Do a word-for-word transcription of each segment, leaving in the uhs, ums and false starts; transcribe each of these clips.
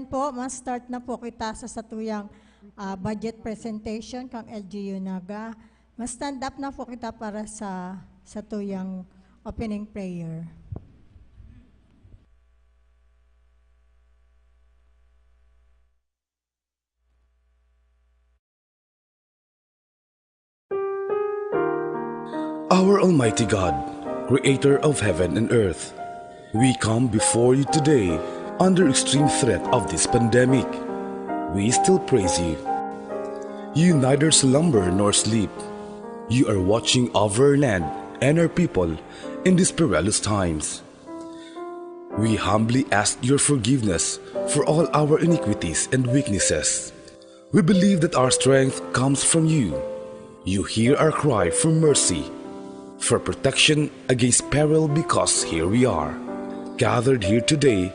Po, ma-start na po kita sa satuyang, ah, budget presentation kan L G U Naga. Ma-stand up na po kita para sa satuyang opening prayer. Our Almighty God, creator of heaven and earth, we come before you today under extreme threat of this pandemic. We still praise you. You neither slumber nor sleep. You are watching over our land and our people in these perilous times. We humbly ask your forgiveness for all our iniquities and weaknesses. We believe that our strength comes from you. You hear our cry for mercy, for protection against peril, because here we are, gathered here today,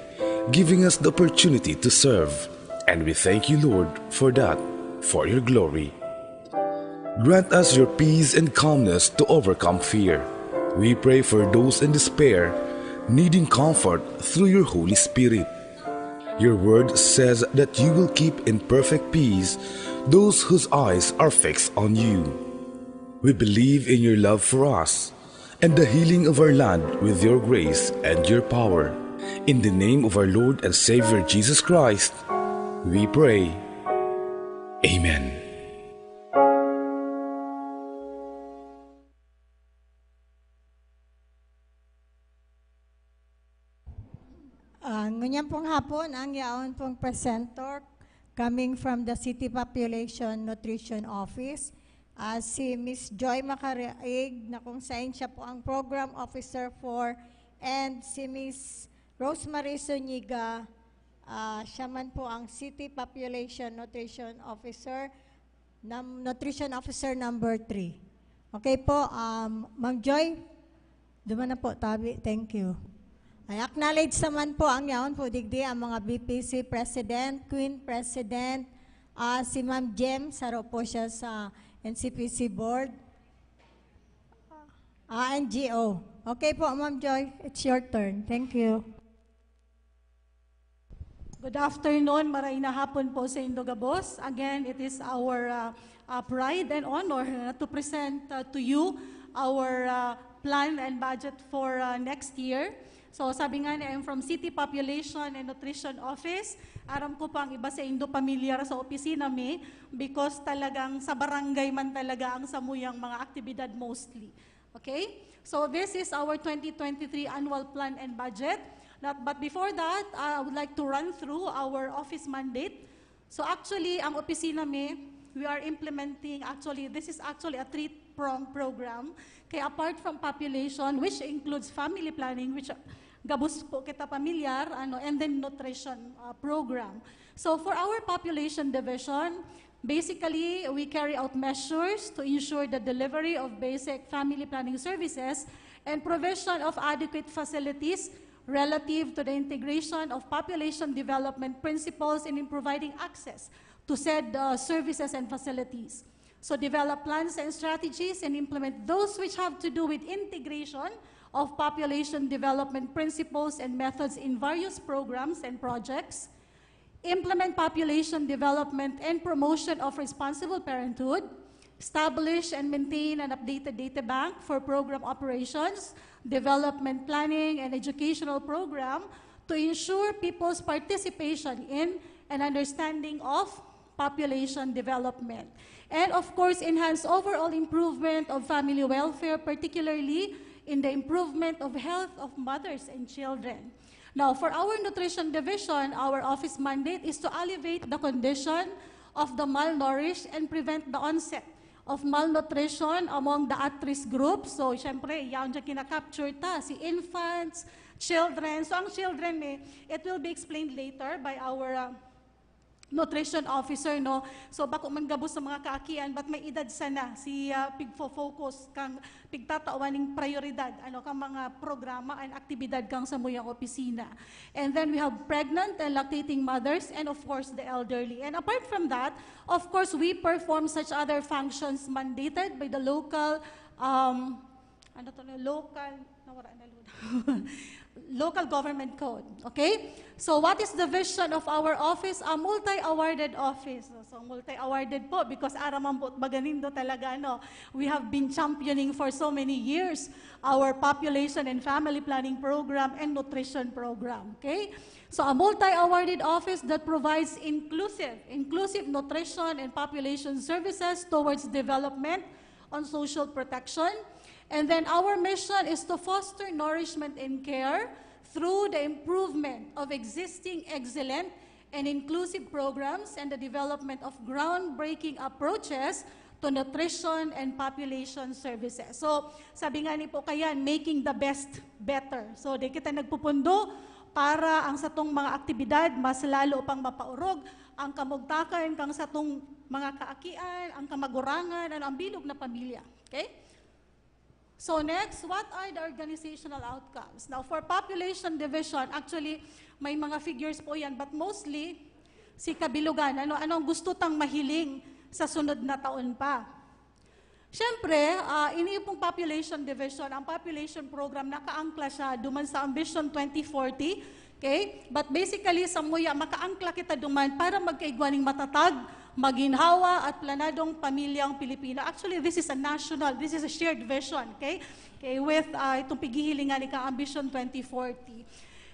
giving us the opportunity to serve. And we thank you, Lord, for that, for your glory. Grant us your peace and calmness to overcome fear. We pray for those in despair, needing comfort through your Holy Spirit. Your word says that you will keep in perfect peace those whose eyes are fixed on you. We believe in your love for us and the healing of our land with your grace and your power. In the name of our Lord and Savior Jesus Christ, we pray. Amen. Ah, ngunyan pong hapon, ang yaon pong presenter coming from the City Population Nutrition Office, ah, si Miss Joy Macaraig, na kung sain siya po ang program officer for, and si Miss Rosemary Zuniga, ah, siya man po ang City Population Nutrition Officer, num-, Nutrition Officer number three. Okay po, um, Ma'am Joy, duman na po, tabi. Thank you. Ay, acknowledge naman po ang yaon po digdi ang mga B P C President, Queen President, ah, si Ma'am Jem, saro po siya sa N C P C Board, ah, N G O. Okay po, Ma'am Joy, it's your turn. Thank you. Good afternoon, maray na hapon po sa indo gabos. Again, it is our uh, uh, pride and honor uh, to present uh, to you our uh, plan and budget for uh, next year. So sabi nga ni, I'm from City Population and Nutrition Office. Aram ko po ang iba sa indo pamilyar sa opisina mi because talagang sa barangay man talaga ang samuyang mga aktibidad mostly. Okay? So this is our twenty twenty-three annual plan and budget. Not, but before that, I would like to run through our office mandate. So actually, ang opisina mi, we are implementing, actually, this is actually a three-prong program. Kaya apart from population, which includes family planning, which gabos po kita pamilyar, ano, and then nutrition uh, program. So for our population division, basically, we carry out measures to ensure the delivery of basic family planning services and provision of adequate facilities relative to the integration of population development principles in providing access to said uh, services and facilities. So develop plans and strategies and implement those which have to do with integration of population development principles and methods in various programs and projects. Implement population development and promotion of responsible parenthood. Establish and maintain an updated data bank for program operations, development planning, and educational program to ensure people's participation in and understanding of population development. And of course, enhance overall improvement of family welfare, particularly in the improvement of health of mothers and children. Now, for our nutrition division, our office mandate is to alleviate the condition of the malnourished and prevent the onset of malnutrition among the at-risk groups. So, syempre, yaon dyan kinakapture ta, si infants, children. So, ang children eh, it will be explained later by our uh, nutrition officer, no? So, bako man gabos sa mga kaakian, but may edad sana si uh, pigfo-focus kang pigtatawan ning prioridad ano kang mga programa and aktibidad kang samuyang opisina. And then we have pregnant and lactating mothers and of course the elderly. And apart from that, of course, we perform such other functions mandated by the local um, ano to, local Nawara na, Lord. Local Government Code. Okay? So, what is the vision of our office? A multi-awarded office. So, multi-awarded po because ara man po, baga nindo talaga, no? We have been championing for so many years our population and family planning program and nutrition program. Okay? So, a multi-awarded office that provides inclusive, inclusive nutrition and population services towards development on social protection. And then our mission is to foster nourishment and care through the improvement of existing excellent and inclusive programs and the development of groundbreaking approaches to nutrition and population services. So, sabi nga ni po kayan, making the best better. So, di kita nagpupundo para ang satong mga aktibidad mas lalo pang mapaorog ang kamugtakan kang satong mga kaakian, ang kamagurangan, ano, ang bilog na pamilya. Okay? So next, what are the organizational outcomes? Now, for population division, actually, may mga figures po yan, but mostly, si kabilugan, ano, anong gusto tang mahiling sa sunod na taon pa? Siyempre, ah, ini pong population division, ang population program, nakaangkla siya duman sa Ambition twenty forty, okay? But basically, samuya, makaangkla kita duman para magkaigwa ning matatag, maginhawa at planadong pamilyang Pilipino. Actually, this is a national, this is a shared vision, okay? Okay, with, ah, itong pighihilingan ni ka Ambition twenty forty.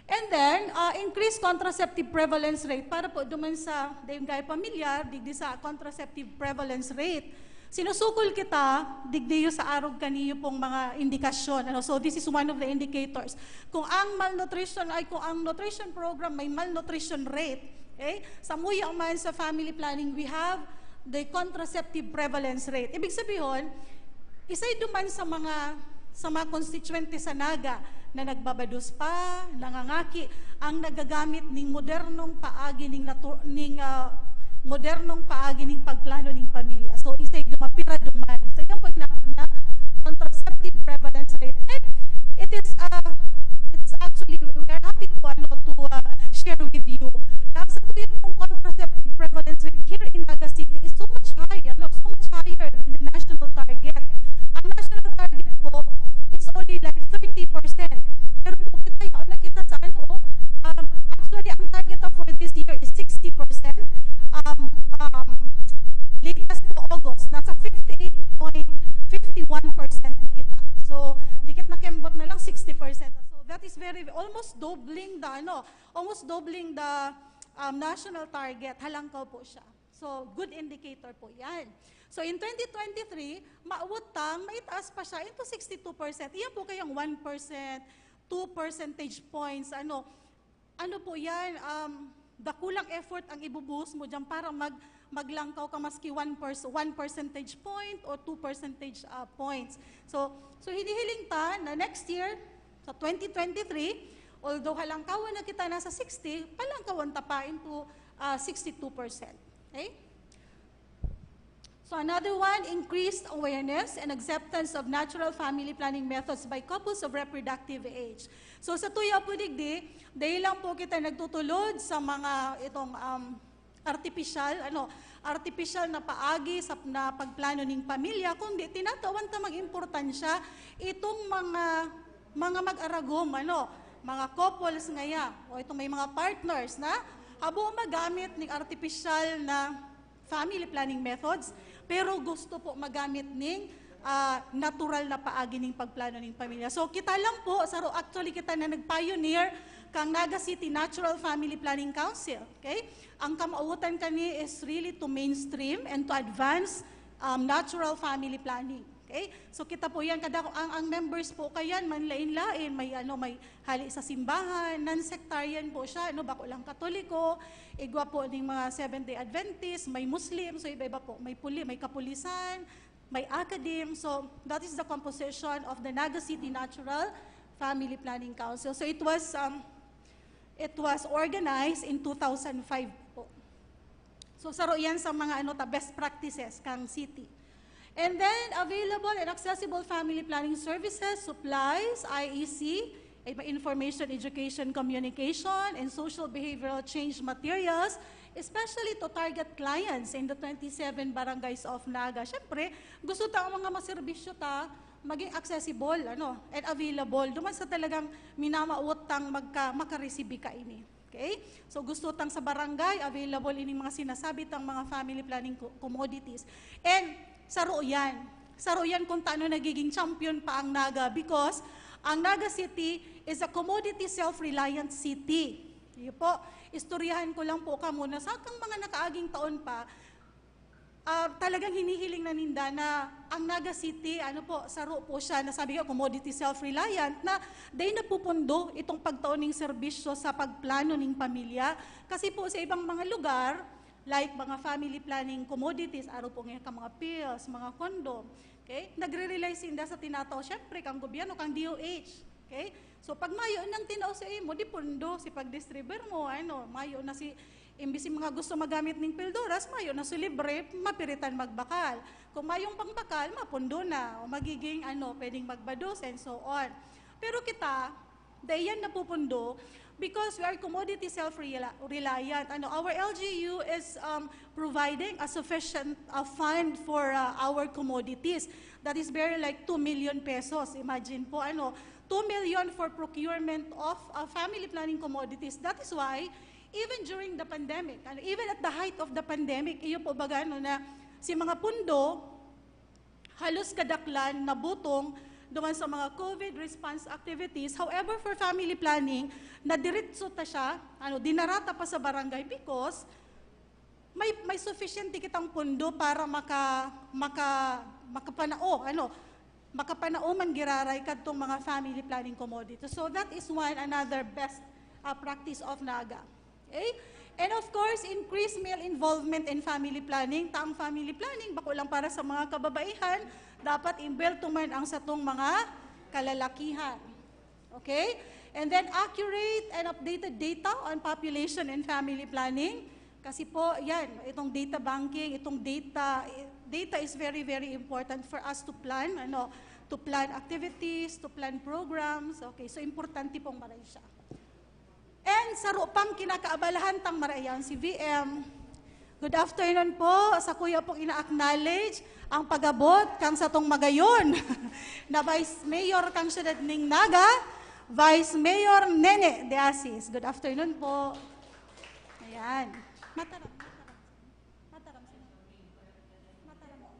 And then, ah, increased contraceptive prevalence rate. Para po duman sa dayong gay pamilyar, digdi sa contraceptive prevalence rate. Sinusukol kita, digdi sa arog kaniyo pong mga indikasyon. Ano? So, this is one of the indicators. Kung ang malnutrition ay, kung ang nutrition program may malnutrition rate, okay? Samuya man sa family planning, we have the contraceptive prevalence rate. Ibig sabihin, isay duman sa mga, sa mga konstituyente sa Naga na nagbabados pa, nangangaki, ang nagagamit ning modernong paagi ning natu-, ning, ah, modernong paagi ning pagplano ning pamilya. So, isay duman, pira duman. So, yan po yung tawag na contraceptive prevalence rate. And it is, uh, it's actually, we are happy to, ano, to, uh, share with you na sa tuyo pong contraceptive prevalence rate here in Naga City is so much high, ano, so much higher than the national target. Ang national target po is only like thirty percent. Pero kung kita, yaon na kita sa ano, um, actually, ang target for this year is sixty percent. Um, um, latest po August, nasa fifty-eight point fifty-one percent na kita. So, dikit na kembot na lang, sixty percent. So, that is very, almost doubling the, ano, almost doubling the, um, national target. Halangkaw po siya. So, good indicator po yan. So, in twenty twenty-three, maawot tang, maitaas pa siya into sixty-two percent. Iyan po kayang one percent, two percentage points. Ano, ano po yan? Um, dakulang effort ang ibubuhos mo dyan para mag, maglangkaw ka maski one perc-, one percentage point or two percentage, uh, points. So, so hinihiling ta na next year, sa twenty twenty-three, although halangkawan na kita nasa sixty, palangkawan ta pa into, uh, sixty-two percent. Okay? So another one, increased awareness and acceptance of natural family planning methods by couples of reproductive age. So sa tuya po digdi, dahil lang po kita nagtutulod sa mga itong, um, artificial, ano, artificial na paagi sa, na pagplano ning pamilya, kundi tinatawan ta mang importansya itong mga, mga mag-aragom, ano, mga couples ngaya, o itong may mga partners na habo magamit ning artificial na family planning methods, pero gusto po magamit ning, ah, natural na paagi ning pagplano ning pamilya. So, kita lang po, saro actually kita na nag-pioneer kang Naga City Natural Family Planning Council, okay? Ang kamawotan kani is really to mainstream and to advance, um, natural family planning. Okay? So, kita po yan, kada, ang, ang members po kayan, manlain-lain, may, ano, may hali sa simbahan, non-sectarian po siya, no? Bako lang Katoliko, igwa po ning mga Seventh-day Adventist, may Muslim, so iba-iba po, may puli, may kapulisan, may academe. So, that is the composition of the Naga City Natural Family Planning Council. So, it was, um, it was organized in two thousand five po. So, saro yan sa mga, ano, ta, best practices kang city. And then, available and accessible family planning services, supplies, I E C, eh, information, education, communication, and social behavioral change materials, especially to target clients in the twenty-seven barangays of Naga. Siyempre, gusto ta ang mga maserbisyo ta, maging accessible, ano, and available duman sa talagang minamawot tang magka-, makaresibi kaini. Okay? So, gusto tang sa barangay, available ining mga sinasabi tang mga family planning co-, commodities. And saro yan. Saro yan kung taano nagiging champion pa ang Naga, because ang Naga City is a commodity self-reliant city. Iyo po, istoryahan ko lang po kamo na sa kang mga nakaaging taon pa, ah, talagang hinihiling na ninda na ang Naga City, ano po, saro po siya, na sabi ko, commodity self-reliant, na dai napupundo itong pagtao ning serbisyo sa pagplano ning pamilya. Kasi po sa ibang mga lugar, like mga family planning commodities, aro po ngayon ka mga pills, mga condom, okay? Nagre-rely sinda sa tinatao, syempre, kang gobyerno, kang D O H, okay? So, pag mayo nang tinao sa imo, di pundo si pag-distribute mo, ano, mayo na si, imbis yung mga gusto magamit ning pilduras, mayo na si libre, mapiritan magbakal. Kung mayong pangbakal, mapundo na, o magiging, ano, pwedeng magbados, and so on. Pero kita, dai yan napupundo because we are commodity self-reliant. Ano, our L G U is, um, providing a sufficient, uh, fund for, uh, our commodities. That is very like two million pesos. Imagine po, ano, two million for procurement of, uh, family planning commodities. That is why, even during the pandemic, ano, even at the height of the pandemic, iyo po baga, ano, na si mga pundo, halos kadaklan nabutong duman sa mga COVID response activities. However, for family planning, nadiretso ta siya, ano, dinara ta pa sa barangay because may, may sufficient kitang pundo para maka-, maka-, makapanao, ano, makapanao man giraray kadtong mga family planning commodities. So that is one another best, uh, practice of Naga. Okay? And of course, increase male involvement in family planning. Ta ang family planning, bako lang para sa mga kababaihan, dapat imbelto man ang satong mga kalalakihan. Okay? And then, accurate and updated data on population and family planning. Kasi po, yan, itong data banking, itong data, data is very, very important for us to plan, ano, to plan activities, to plan programs. Okay, so importante pong maray siya. And saro pang kinakaabalahan tang maray, ang C V M. Good afternoon po. Sakuya pong ina-acknowledge ang pag-abot kang satong magayon na Vice Mayor kang siyudad ning Naga, Vice Mayor Nene de Asis. Good afternoon po. Ayan. Mataram, mataram. Mataram. Mataram.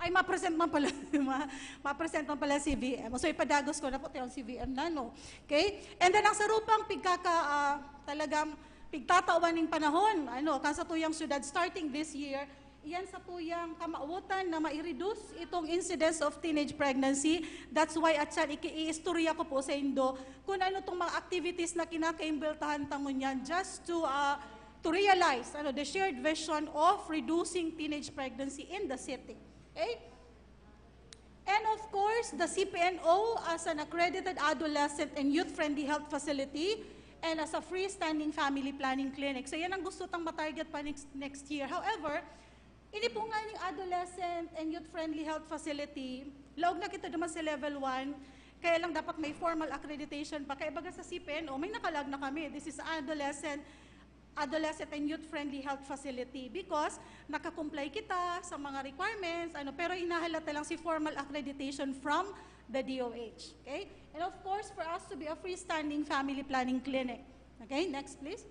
Ay, ma-present man pala, ma-, ma-present man pala si V M. So, ipadagos ko na po, tayo ang C V M na, no? Okay? And then, ang saro pang pigkaka-, ah, talagang pigtatawan ning panahon, ano, kan satuyang syudad, starting this year, iyan satuyang kamawotan na mai-reduce itong incidence of teenage pregnancy. That's why, at yan, iki-, iistorya ko po sa indo kung ano tong mga activities na kinakaimbeltahan ta ngunyan just to, ah, to realize, ano, the shared vision of reducing teenage pregnancy in the city. Okay? And of course, the C P N O as an accredited adolescent and youth-friendly health facility and as a freestanding family planning clinic. So, yan ang gusto tang matarget pa next, next year. However, ini po nga ning adolescent and youth-friendly health facility, laog na kita duman sa level one, kaya lang dapat may formal accreditation pa. Kaya baga sa C P N O, may nakalag na kami. This is adolescent, adolescent and youth-friendly health facility because nakakomply kita sa mga requirements, ano, pero hinahalata lang si formal accreditation from the D O H. Okay? And of course, for us to be a freestanding family planning clinic. Okay, next please.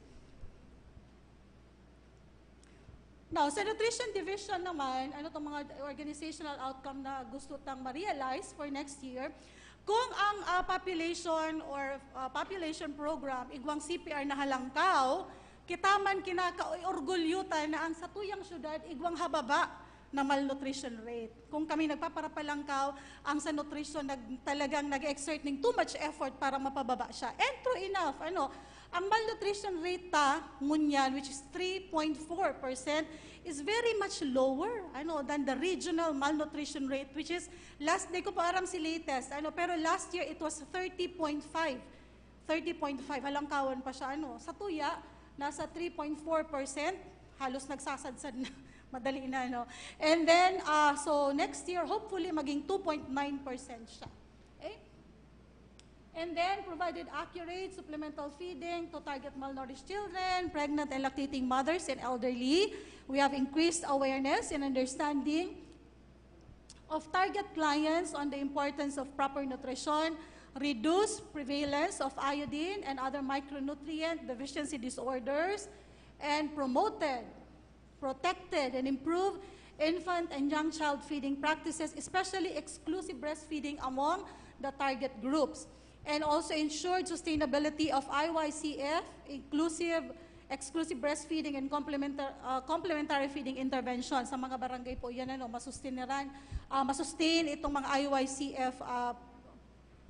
Now, sa nutrition division naman, ano tong mga organizational outcome na gusto tang ma-realize for next year? Kung ang, ah, population or, ah, population program, igwang C P R na halangkaw, kita man kinakaorgulyo ta na ang satuyang syudad, igwang hababa na malnutrition rate. Kung kami nagpaparapalangkaw, ang sa nutrition nag-, talagang nag-exert ning too much effort para mapababa siya. And true enough, ano, ang malnutrition rate ta ngunyan, which is three point four percent, is very much lower, ano, than the regional malnutrition rate, which is, last, di ko pa aram si latest, ano, pero last year it was thirty point five. Thirty point five, halangkawan pa siya, ano. Sa tuya, nasa three point four percent, halos nagsasadsad na, madali na, no? And then, ah, so next year, hopefully, maging two point nine percent siya. Okay? And then, provided accurate supplemental feeding to target malnourished children, pregnant and lactating mothers, and elderly. We have increased awareness and understanding of target clients on the importance of proper nutrition, reduce prevalence of iodine and other micronutrient deficiency disorders, and promoted, protected, and improved infant and young child feeding practices, especially exclusive breastfeeding among the target groups, and also ensured sustainability of I Y C F, inclusive, exclusive breastfeeding and complementar-, uh, complementary feeding intervention sa mga barangay po. Yan, ano, masustineran, uh, masustain itong mga I Y C F, uh,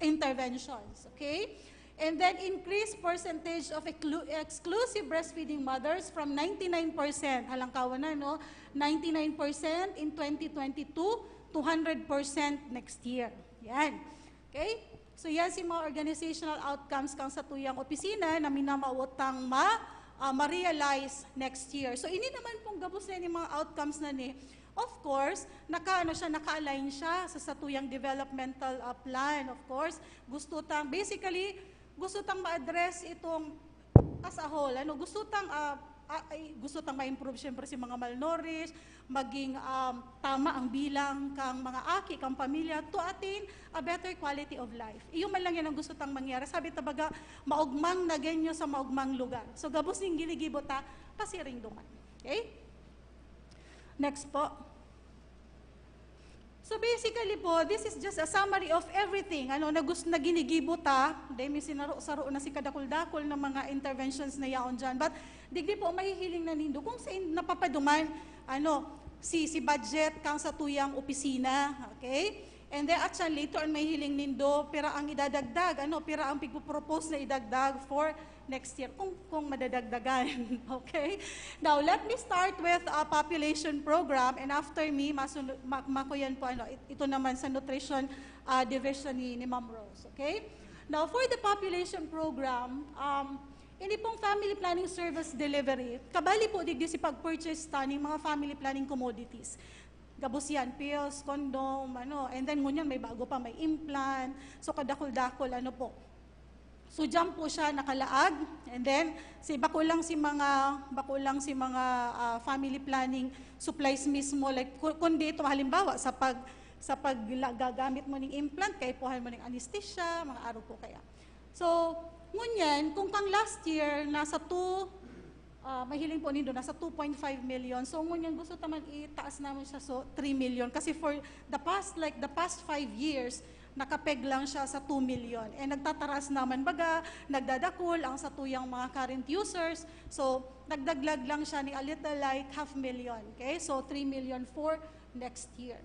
interventions, okay? And then increase percentage of exclu-, exclusive breastfeeding mothers from ninety-nine percent, halangkawa na, no? Ninety-nine percent in twenty twenty-two to hundred percent next year. Yan. Okay? So, yan si mga organizational outcomes kan satuyang opisina na minamawot tang ma, ah, ma-realize next year. So, ini naman pong gabos na ni mga outcomes na ni, of course, naka, ano siya, naka-align siya sa satuyang developmental, ah, plan, of course. Gusto tang, basically, gusto tang ma-address itong as a whole. Ano, gusto tang, ah, ah, ay, gusto tang ma-improve, syempre, si mga malnourished, maging, um, tama ang bilang kang mga aki, kang pamilya, to attain a better quality of life. Iyo man lang yan ang gusto tang mangyari. Sabi ta baga, maugmang na genyo sa maugmang lugar. So, gabos ning ginigibo ta, pasiring duman. Okay? Next po. So, basically po, this is just a summary of everything, ano, na gus-, na ginigibo ta. Dahil may sinaro-saro na si kadakul-dakul na mga interventions na yaon dyan. But, digdi po, mahihiling na nindo kung saan napapaduman, ano, si, si budget kang satuyang opisina. Okay? And then, actually, later on, mahihiling nindo, pira ang idadagdag, ano, pira ang pigpo-propose na idagdag for next year, kung, kung madadagdagan. Okay? Now, let me start with a population program, and after me, masunod, ma-, makuyan po, ano, it-, ito naman sa nutrition, ah, division ni, ni Ma'am Rose. Okay? Now, for the population program, um, ini pong family planning service delivery, kabali po digdi si pag-purchase ta ning mga family planning commodities. Gabos yan, pills, condom, ano, and then ngunyan may bago pa, may implant, so kadakul-dakul, ano po. So, diyan po siya nakalaag, and then, si, bako lang si mga, bako lang si mga, ah, family planning supplies mismo, like, ku-, kundi ito, halimbawa, sa pag, sa pag la-, gagamit mo ning implant, kaipuhan mo ning anesthesia, mga araw po kaya. So, ngunyan, kung kang last year, nasa two, ah, mahiling po nindo, nasa two point five million. So, ngunyan gusto ta man itaas naman siya, so, three million. Kasi for the past, like, the past five years, nakapeg lang siya sa two million. And nagtataas naman, baga, nagdadakul ang satuyang mga current users. So, nagdaglag lang siya ni a little like half million. Okay? So, three million for next year.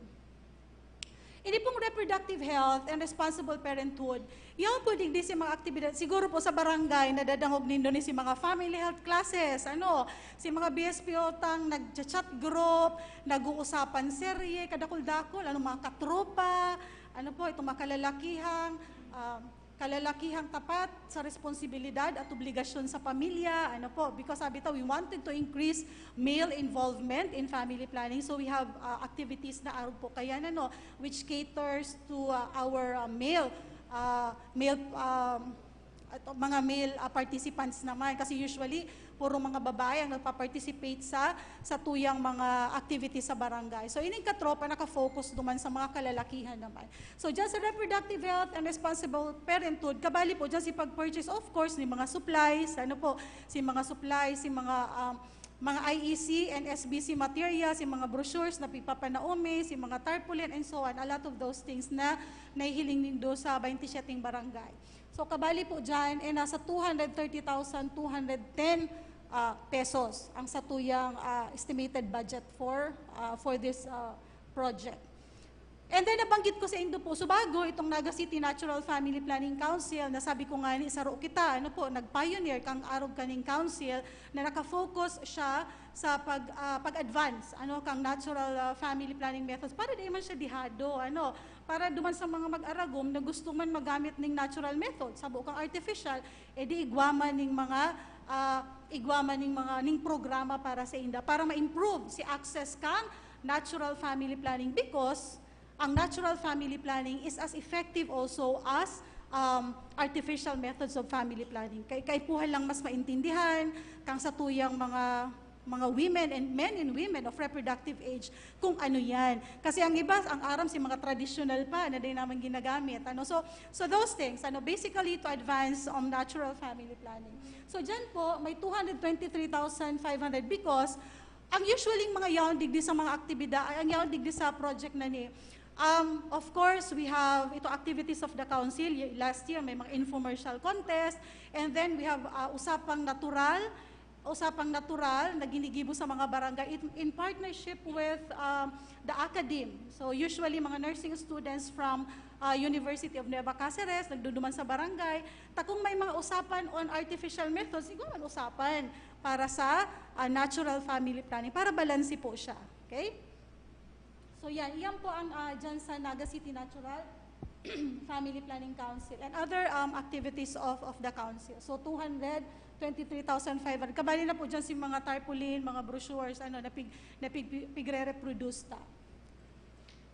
Ini pong reproductive health and responsible parenthood, yan po digdi si mga aktibidad. Siguro po sa barangay, nadadangog nindo ni si mga family health classes, ano, si mga B S P O tang nagcha-chat group, nag-uusapan serye, kadakul-dakul, ano, mga katropa, ano po, itong mga kalalakihang, ah, kalalakihang tapat sa responsibilidad at obligasyon sa pamilya, ano po, because sabi ta, we wanted to increase male involvement in family planning, so we have, ah, activities na arog po kaya na, no, which caters to, ah, our, ah, male, ah, male, um, at mga male, ah, participants naman, kasi usually puro mga babae ang nagpa-participate sa, sa tuyang mga activities sa barangay. So, ining katropa naka-focus duman sa mga kalalakihan naman. So, dyan sa reproductive health and responsible parenthood, kabali po dyan si pag-purchase, of course, ni mga supplies, ano po, si mga supplies, si mga, um, mga I E C and S B C materials, si mga brochures na pipapanaomi, si mga tarpaulin, and so on. A lot of those things na nahihiling nindo sa twenty-seven barangay. So, kabali po dyan, eh, nasa two hundred thirty thousand two hundred ten, ah, pesos ang satuyang, ah, estimated budget for, ah, for this, ah, project. And then, nabanggit ko sa indo po, subago itong Naga City Natural Family Planning Council, na sabi ko nga ni, saro kita, ano po, nag-pioneer kang arog kaning council na naka-focus siya sa pag, ah, pag-advance, ano, kang natural, ah, family planning methods. Para di man siya dihado, ano, para duman sa mga mag-aragom na gusto man magamit ning natural method, sabo kang artificial, eh di igwa man ning mga, ah, igwa man ning mga, ning programa para sa inda, para ma-improve si access kang natural family planning, because ang natural family planning is as effective also as, um, artificial methods of family planning. Kay, kaipuhan lang mas maintindihan kang satuyang mga, mga women and men and women of reproductive age, kung ano yan. Kasi ang iba, ang aram si mga traditional pa na di naman ginagamit. Ano? So, so those things, ano, basically to advance on natural family planning. So, dyan po, may two hundred twenty-three thousand five hundred because ang usually mga yaon digdi sa mga aktibidad, ay, ang yaon digdi sa project na ni, um, of course, we have ito activities of the council. Y- Last year, may mga infomercial contest. And then, we have uh, usapang natural, usapang natural na ginigibo sa mga barangay in, in partnership with um, the academe. So usually mga nursing students from uh, University of Nueva Caceres nagduduman sa barangay. Ta kung may mga usapan on artificial methods, siguro man usapan para sa uh, natural family planning, para balanse po siya. Okay? So yan, iyan po ang uh, dyan sa Naga City Natural Family Planning Council and other um, activities of, of the council. So two hundred twenty-three thousand five hundred. Kabali na po dyan si mga tarpaulin, mga brochures, ano, na pig, na pig, pigre-reproduce ta.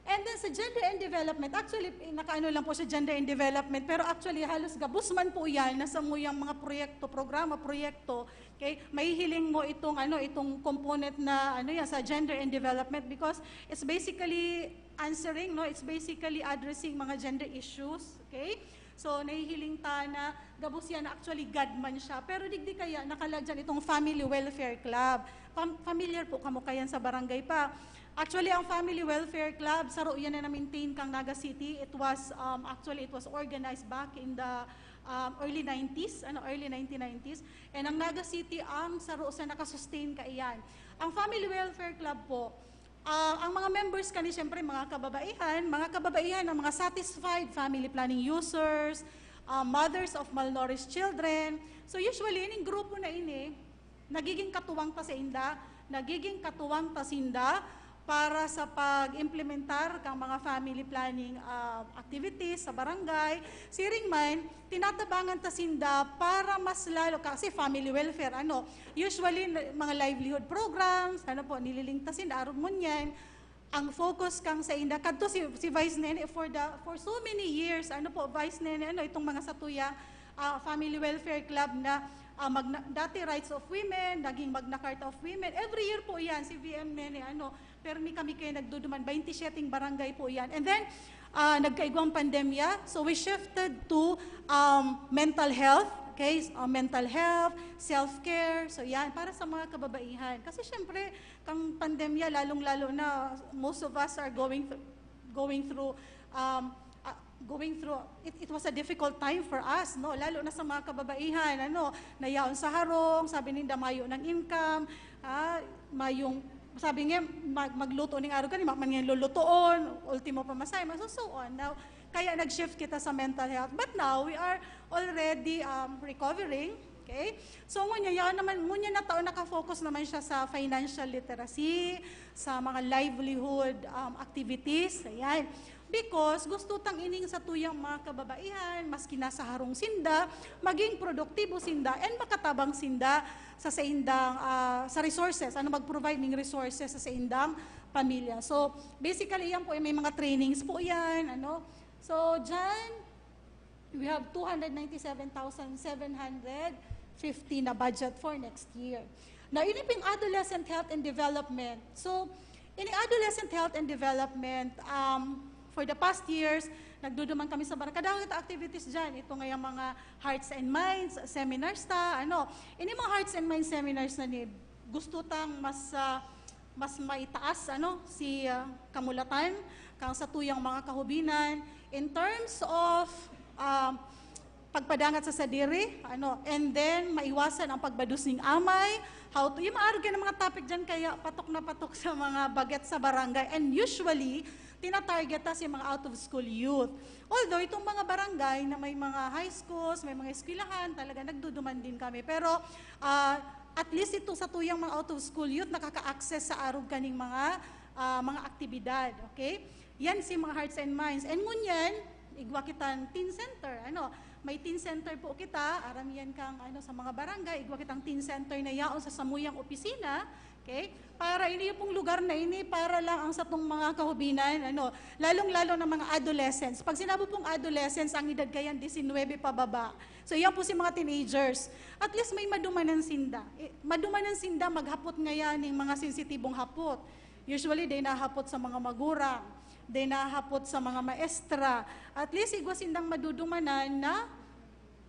And then sa gender and development, actually, nakaano lang po sa gender and development, pero actually halos gabos man po yan na samuyang mga proyekto, programa, proyekto, okay? Mahihiling mo itong, ano, itong component na ano yan, sa gender and development because it's basically answering, no? It's basically addressing mga gender issues, okay? So, nahihiling ta na gabos yan na actually God man siya. Pero digdi kaya nakalagyan itong Family Welfare Club. Fam- familiar po kamo kayan sa barangay pa. Actually, ang Family Welfare Club, saro yan na na-maintain kang Naga City. It was, um, actually, it was organized back in the um, early nineties, ano, early nineteen nineties. And ang Naga City ang saro sa nakasustain kaiyan. Ang Family Welfare Club po, uh, ang mga members kani, siyempre, mga kababaihan, mga kababaihan ang mga satisfied family planning users, uh, mothers of malnourished children. So usually, ining grupo na ini, nagiging katuwang ta sinda, nagiging katuwang ta sinda para sa pag-implementar kang mga family planning uh, activities sa barangay. Siring man, tinatabangan ta sinda para mas lalo, kasi family welfare, ano, usually mga livelihood programs, ano po, nililing ta sinda, arog mo niyan, ang focus kang sa inda, kadto si, si Vice Nene for the for so many years, ano po, Vice Nene, ano, itong mga satuya, uh, Family Welfare Club na uh, magna, dati Rights of Women, naging Magna Carta of Women. Every year po yan, si V M Nene, ano, permi kami kayo nagduduman, twenty-seven barangay po yan. And then, uh, nagkaigwang pandemya, so we shifted to um, mental health, okay? Uh, mental health, self-care, so yan, para sa mga kababaihan. Kasi syempre, kang pandemya, lalong-lalo na, most of us are going th- going through um, uh, going through it, it was a difficult time for us, no, lalo na sa mga kababaihan, ano, nayaon sa harong, sabi ninda mayo ng income, ah, mayong, sabi nga, mag, magluto ning araw gani, man nga lulutoon, ultimo pa masay, so, so on. Now, kaya nag-shift kita sa mental health, but now we are already um, recovering. Okay? So, ngunyan, yan naman, ngunyan na taon nakafocus naman siya sa financial literacy, sa mga livelihood um, activities. Ayan. Because gusto tang ining sa tuyang mga kababaihan, maski nasa harong sinda, maging produktibo sinda and makatabang sinda sa saindang uh, sa resources, ano, mag-provide ng resources sa saindang pamilya. So, basically, yan po, may mga trainings po yan, ano. So, dyan, we have two hundred ninety-seven thousand seven hundred fifty na budget for next year. Now, ini ping adolescent health and development. So, ini adolescent health and development, um, for the past years, nagduduman kami sa barangay. Kadahon kita activities dyan. Ito nga yung mga hearts and minds, seminars ta, ano. Ini mga hearts and minds seminars na ni, gusto tang mas uh, mas maitaas, ano, si uh, kamulatan kang sa tuyang mga kahubinan in terms of uh, pagpadangat sa sadiri, ano, and then maiwasan ang pagbados ning amay. How to, yung maarog ng mga topic dyan, kaya patok na patok sa mga baget sa barangay. And usually, tinatarget ta si mga out-of-school youth. Although, itong mga barangay na may mga high schools, may mga eskwelahan, talaga nagduduman din kami. Pero, uh, at least ito sa tuyang mga out-of-school youth, nakaka-access sa arog kaning mga uh, mga aktibidad. Okay? Yan si mga hearts and minds. And ngunyan, igwa kitang teen center. Ano? May teen center po kita, aram yan kang ano, sa mga barangay, igwa kitang teen center na yaon sa samuyang opisina, Okay? Para ini pong lugar na ini, para lang ang satong mga kahubinan, ano, lalong-lalo na mga adolescents. Pag sinabi pong adolescents, ang edad kayan, disinwebe pababa. So, iyan po si mga teenagers. At least may madumanan sinda. Eh, madumanan sinda maghapot ngayan ning mga sensitibong hapot. Usually, day nahapot sa mga magurang, day nahapot sa mga maestra. At least, igwa sindang madudumanan na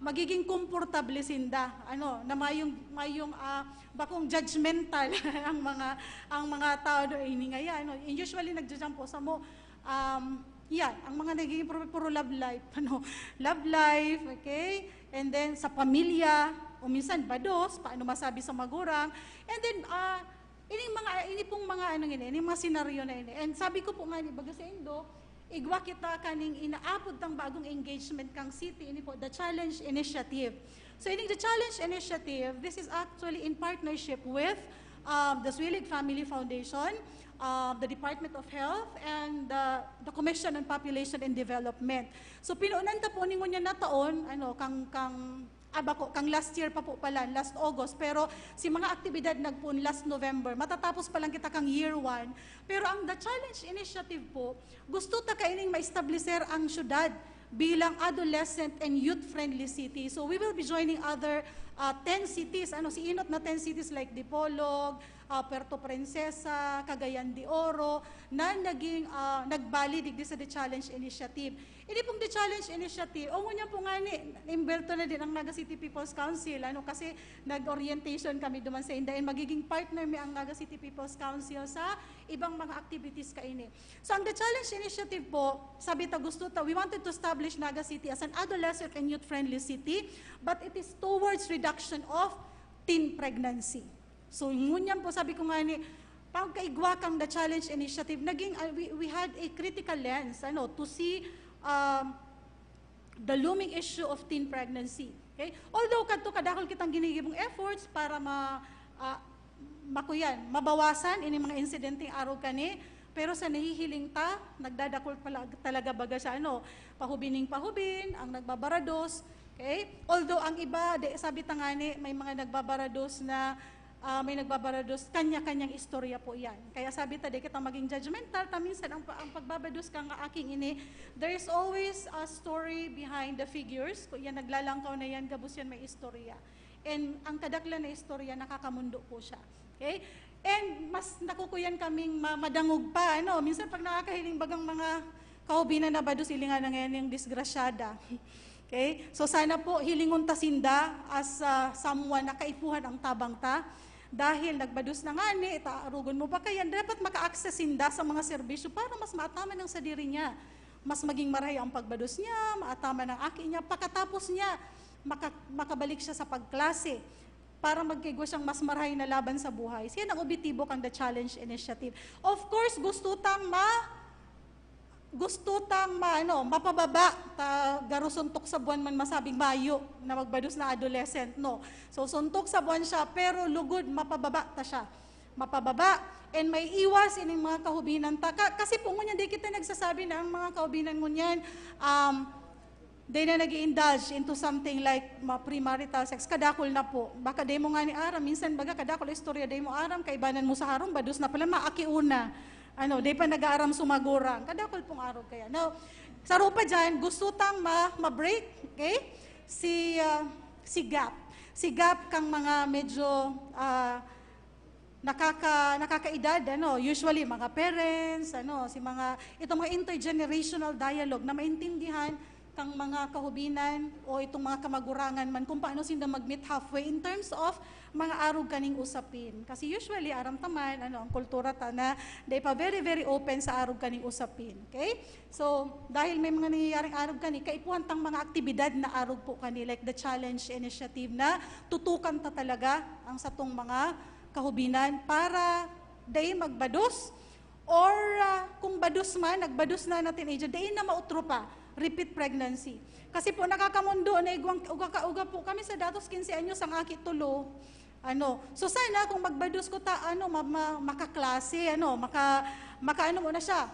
magiging komportable sinda, ano, na mayong, mayong, ah, bakong judgmental ang mga, ang mga tao do ini ngayan, ano. And usually, nagja-jump po sa mo, um, yan, ang mga nagiging puro, puro love life, ano, love life, okay? And then, sa pamilya, o minsan bados, paano masabi sa magurang. And then, ah, ini mga, ini pong mga, ano, ini, ini mga senaryo na ini. And sabi ko po nga ni baga sa Indo, igwa kita kaning inaapod tang bagong engagement kang city, ini po, the Challenge Initiative. So, ining the Challenge Initiative, this is actually in partnership with, um, the Swilig Family Foundation, um, the Department of Health, and the, the Commission on Population and Development. So, pinunan ta po ningon niya na taon, ano, kang, kang, ah, bako, kang last year pa po pala, last August, pero si mga aktibidad nagpoon last November, matatapos pa lang kita kang year one. Pero ang The Challenge Initiative po, gusto ta kaining ma-establecer ang syudad bilang adolescent and youth-friendly city. So we will be joining other, ah, ten cities. Ano, si inot na ten cities like Dipolog, ah, Puerto Princesa, Cagayan de Oro, na naging, ah, nagbali digdi sa The Challenge Initiative. Ini pong The Challenge Initiative, o ngunyan po nga ni, imbelto na din ang Naga City People's Council, ano, kasi nag-orientation kami duman sa Indain. Magiging partner mi ang Naga City People's Council sa ibang mga activities kaini. So, ang The Challenge Initiative po, sabi ta gusto ta, we wanted to establish Naga City as an adolescent and youth-friendly city, but it is towards reduction of teen pregnancy. So, ngunyan po, sabi ko nga ni, pagkaigwa kang The Challenge Initiative, naging, uh, we, we had a critical lens, ano, to see, um, the looming issue of teen pregnancy. Okay? Although kadto kadakol kitang ginigibong efforts para ma, ah, makuyan, mabawasan ini mga insidenteng arog kani, pero sa nahihiling ta, nagdadakol pala, talaga baga siya, ano, pahubin ning pahubin, ang nagbabarados. Okay? Although ang iba, di, sabi ta nga ni, may mga nagbabarados na, ah, may nagbabarados, kanya-kanyang istorya po yan. Kaya sabi ta, di kita maging judgmental, ta minsan ang, pa- ang pagbabados ka nga aking ini, there is always a story behind the figures. Kung yan, naglalangkaw na yan, gabos yan may istorya. And ang kadaklan na istorya, nakakamundo po siya. Okay? And mas nakukuyan kaming ma- madangog pa. Ano? Minsan pag nakakahiling bagang mga kahubinan na bados, hilingan na ngayon yung disgrasyada. Okay? So sana po, hilingon ta sinda as, ah, someone na kaipuhan ang tabang ta. Dahil nagbados na nga ni, ta, arugon mo pa kayan, dapat maka-access sinda sa mga serbisyo para mas maataman ang sadiri niya. Mas maging marahay ang pagbados niya, maataman ang aki niya. Pagkatapos niya, maka- makabalik siya sa pagklase para magkaigwa siyang mas marahay na laban sa buhay. Siya ang objetibo kan The Challenge Initiative. Of course, gusto tang ma- gusto tang ma- ano, mapababa ta, garo suntok sa buwan man masabing mayo na magbados na adolescent, no? So, suntok sa buwan siya, pero lugod, mapababa ta siya. Mapababa. And may iwas ining mga kahubinan ta. Ka- kasi po ngunyan, di kita nagsasabi na ang mga kahubinan ngunyan, um, di na nag-indulge into something like ma- premarital sex. Kadakol na po. Baka di mo nga ni aram. Minsan baga kadakol istorya di mo aram, kaibanan mo sa harong, bados na pala, maakiuna. Ano, di pa nag-aaram sumagurang. Kadakol pong arog kaya. Now, sa rupa dyan, gusto tang ma- ma-break, okay? Si, ah, si gap. Si gap kang mga medyo, ah, nakaka-, nakakaedad, ano, usually mga parents, ano, si mga, itong mga intergenerational dialogue na maintindihan kang mga kahubinan o itong mga kamagurangan man kung paano sinda mag-meet halfway in terms of mga arog kaning usapin. Kasi usually, aram ta man, ano, ang kultura ta na dai pa very, very open sa arog kaning usapin. Okay? So, dahil may mga nangyayaring arog kani, kaipuhan tang mga aktibidad na arog po kani, like the challenge initiative na tutukan ta talaga ang satong mga kahubinan para dai magbados or, ah, kung bados man, nagbados na na teenager, dai na mautro pa, repeat pregnancy. Kasi po, nakakamundo na igwang, uga ka, uga po kami sa datos quince anyos ang aki tulo. Ano, so sana kung magbados ko ta, ano, ma, ma, makaklase, ano, maka, maka, ano mo na siya,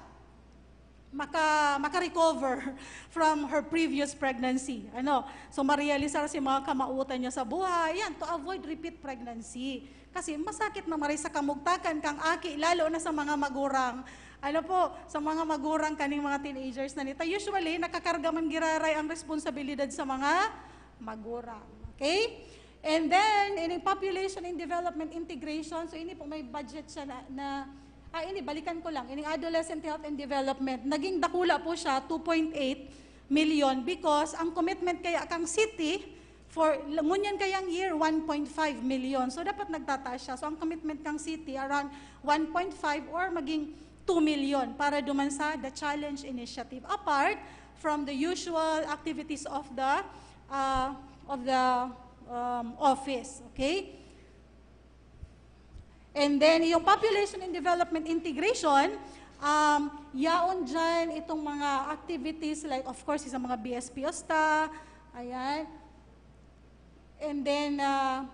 maka, maka-recover from her previous pregnancy. Ano? So, marealisar si mga kamautan niya sa buhay. Yan, to avoid repeat pregnancy. Kasi masakit na maray sa kamugtakan kang aki, lalo na sa mga magurang. Ano po, sa mga magurang kaning mga teenagers na nita. Usually, nakakarga man giraray ang responsibilidad sa mga magurang. Okay? And then, ining population and development integration, so ini po may budget siya na, na ah, ini, balikan ko lang, ining adolescent health and development, naging dakula po siya, two point eight million, because ang commitment kaya kang city, for, ngunyan kayang year, one point five million. So, dapat nagtataas siya. So, ang commitment kang city, around one point five or maging two million para duman sa The Challenge Initiative. Apart from the usual activities of the, uh, of the um, office. Okay? And then, yung population and development integration, um, yaon dyan itong mga activities like, of course, sa mga B S P OSTA, ayan. And then, uh,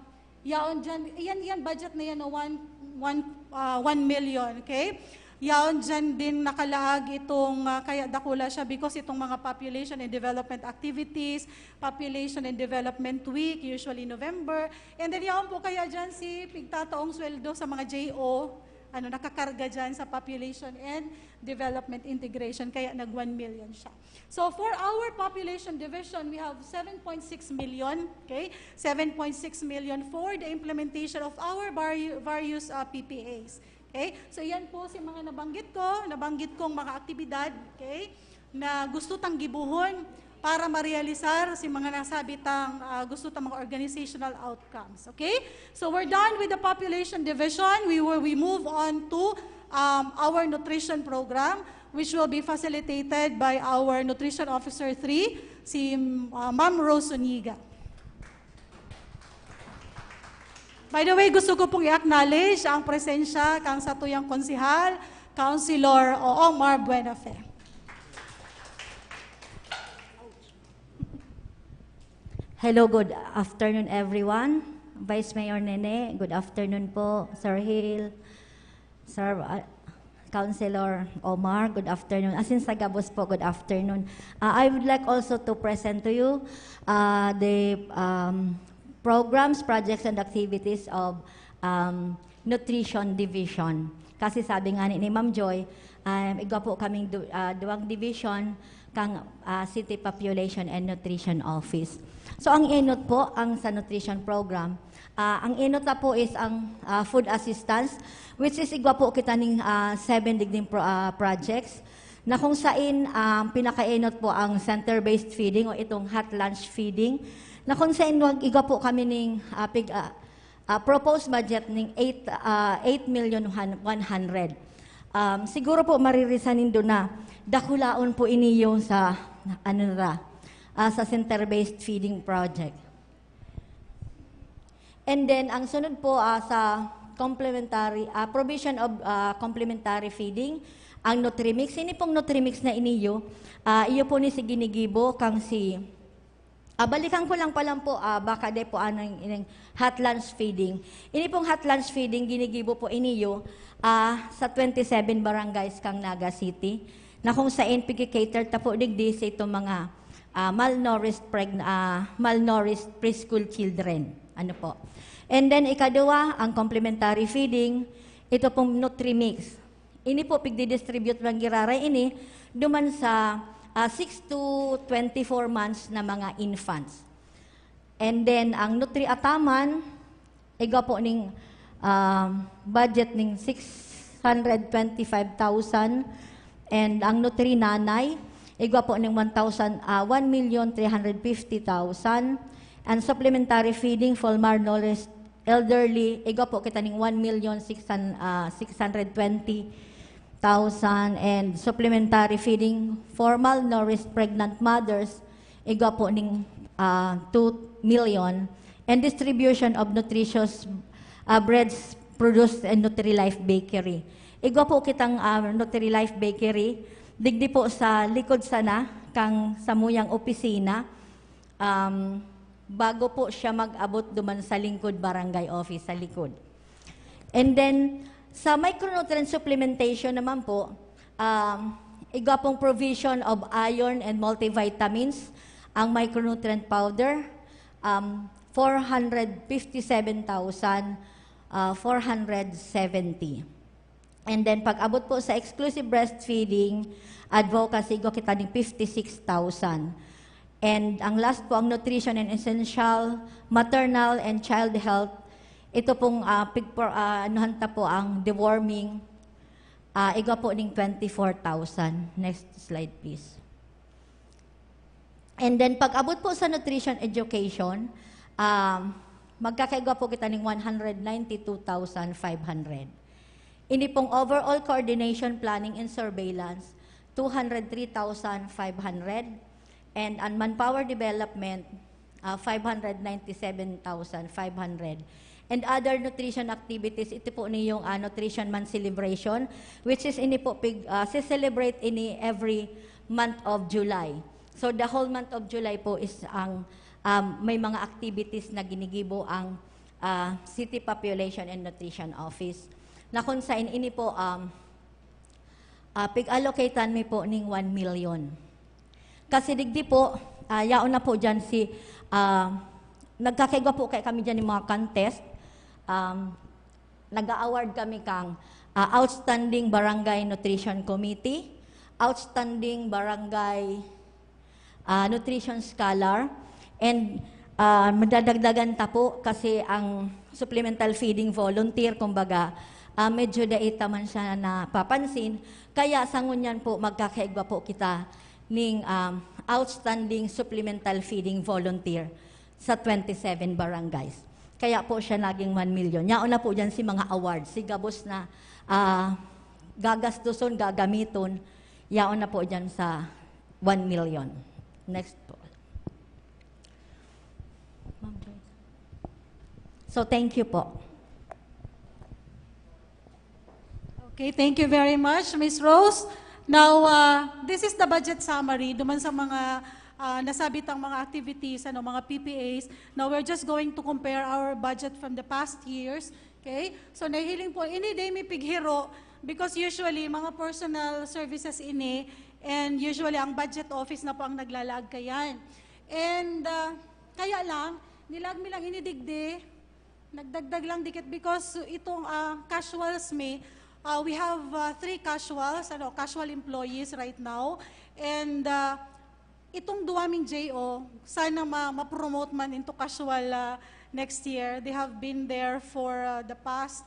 yaon dyan, yan, yan, budget na yan, no, one, one, uh, one million, okay? Yaon dyan din nakalaag itong, uh, kaya dakula siya because itong mga population and development activities, Population and Development Week, usually November. And then yaon po kaya dyan si pigtataong sweldo sa mga J O, ano, nakakarga dyan sa population and development integration, kaya nag one million siya. So for our population division, we have seven point six million, okay? Seven point six million for the implementation of our vari- various uh, P P As. Okay? So yan po si mga nabanggit ko, nabanggit kong mga aktibidad, okay? Na gusto tang gibuhon para marealisar si mga nasabi tang, ah, gusto tang mga organizational outcomes. Okay? So we're done with the population division. We will, we move on to um, our nutrition program, which will be facilitated by our nutrition officer three, si uh, Ma'am Rose Zuniga. By the way, gusto ko pong i-acknowledge ang presensya kang satuyang konsihal, Councilor Omar Buenafe. Hello, good afternoon, everyone. Vice Mayor Nene, good afternoon po. Sir Hill, Sir uh, Councilor Omar, good afternoon. Asin sa gabos po, good afternoon. Uh, I would like also to present to you uh, the um, programs, projects, and activities of um, Nutrition Division. Kasi sabi nga ni, ni Ma'am Joy, um, igwa po kaming du- uh, duwang division kang uh, City Population and Nutrition Office. So ang inot po ang sa nutrition program, uh, ang inot na po is ang uh, food assistance, which is igwa po kita ning uh, seven digning pro- uh, projects na kung sain um, pinakainot po ang center-based feeding o itong hot lunch feeding, na kung sain wag igwa po kami ning uh, pig, uh, uh, proposed budget ning eight, uh, eight million one hundred. Um, siguro po maririsan nindo na dakulaon po ini yung sa ano ra, uh, sa center-based feeding project. And then ang sunod po uh, sa complementary uh, provision of uh, complementary feeding, ang Nutrimix. Ini pong Nutrimix na iniyo, uh, iyo po ni si ginigibo kang si Ah, balikan ko lang pala po, ah, baka de po anong ining hot lunch feeding. Ini pong hot lunch feeding, ginigibo po iniyo ah, sa twenty-seven barangays kang Naga City, na kung sain pigki-cater ta po digdi sa itong mga ah, malnourished, pregn- ah, malnourished preschool children. Ano po? And then, ikaduwa, ang complementary feeding, ito pong Nutrimix. Ini po, pigdidistribute man giraray ini duman sa ah, six to twenty-four months na mga infants. And then, ang Nutri Ataman, igwa po ning ah, budget ning six hundred twenty-five thousand. And ang Nutri Nanay, igwa po ning one thousand, ah, one million three hundred fifty thousand. And supplementary feeding for malnourished elderly, igwa po kita ning one million six hundred twenty thousand, and supplementary feeding for malnourished pregnant mothers, igwa po ning ah, two million, and distribution of nutritious ah, breads produced in Nutri-Life Bakery. Igwa po kitang ah, Nutri-Life Bakery, digdi po sa likod sana kang samuyang opisina. Um, bago po siya mag-abot duman sa lingkod barangay office, sa likod. And then, sa micronutrient supplementation naman po, um, Igwa pong provision of iron and multivitamins, ang micronutrient powder, um, four hundred fifty-seven thousand, uh, four hundred seventy. And then, pag abot po sa exclusive breastfeeding, advocacy, igwa kita ning fifty-six thousand. And ang last po, ang nutrition and essential, maternal and child health. Ito pong, ah, pig-, por-, ah, anuhan ta po ang deworming, ah, igwa po ning twenty-four thousand. Next slide, please. And then, pag abot po sa nutrition education, um, magkakaigwa po kita ning one hundred ninety-two thousand five hundred. Ini pong overall coordination, planning, and surveillance, two hundred three thousand five hundred. And ang manpower development, ah, five hundred ninety-seven thousand five hundred. And other nutrition activities, ito po niyong, ah, Nutrition Month celebration, which is ini po, pig-, ah, se-celebrate ini every month of July. So, the whole month of July po is ang, um, may mga activities na ginigibo ang, ah, City Population and Nutrition Office. Na kung saan ini po, um, ah, pig-allocatean mi po ning one million. Kasi digdi po, ah, yaon na po dyan si, ah, nagkakaigwa po kay kami dyan ng mga contest. Um, nag-a-award kami kang, ah, Outstanding Barangay Nutrition Committee, Outstanding Barangay, ah, Nutrition Scholar, and, ah, madadagdagan ta po kasi ang supplemental feeding volunteer, kumbaga, ah, medyo dai ta man siya napapansin. Kaya sa ngunyan po, magkakaigwa po kita ning, um, Outstanding Supplemental Feeding Volunteer sa twenty-seven barangays. Kaya po siya naging one million. Yaon na po dyan si mga awards, si gabos na, ah, gagastuson, gagamiton, yaon na po dyan sa one million. Next po. Ma'am Joyce. So, thank you po. Okay, thank you very much, Miss Rose. Now, uh, this is the budget summary. Duman sa mga, uh, nasabi tang mga activities, ano, mga P P As. Now, we're just going to compare our budget from the past years. Okay? So, nahihiling po, ini day mi pighiro, because usually, mga personal services ini, and usually, ang budget office na po ang naglalaag kayan. And, uh, kaya lang, nilag mi lang ini digdi, nagdagdag lang dikit because itong, ah, casuals mi, ah, we have, ah, three casuals, ano, casual employees right now. And, ah, itong duwa ming J O, sana ma-, ma-promote man into casual, ah, next year. They have been there for, ah, the past,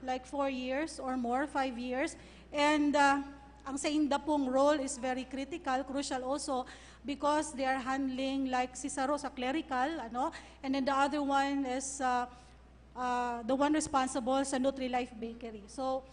like, four years or more, five years. And, ah, ang sainda pong role is very critical, crucial also, because they are handling, like, si saro sa clerical, ano, and then the other one is, ah, ah, the one responsible sa Nutri-Life Bakery. So,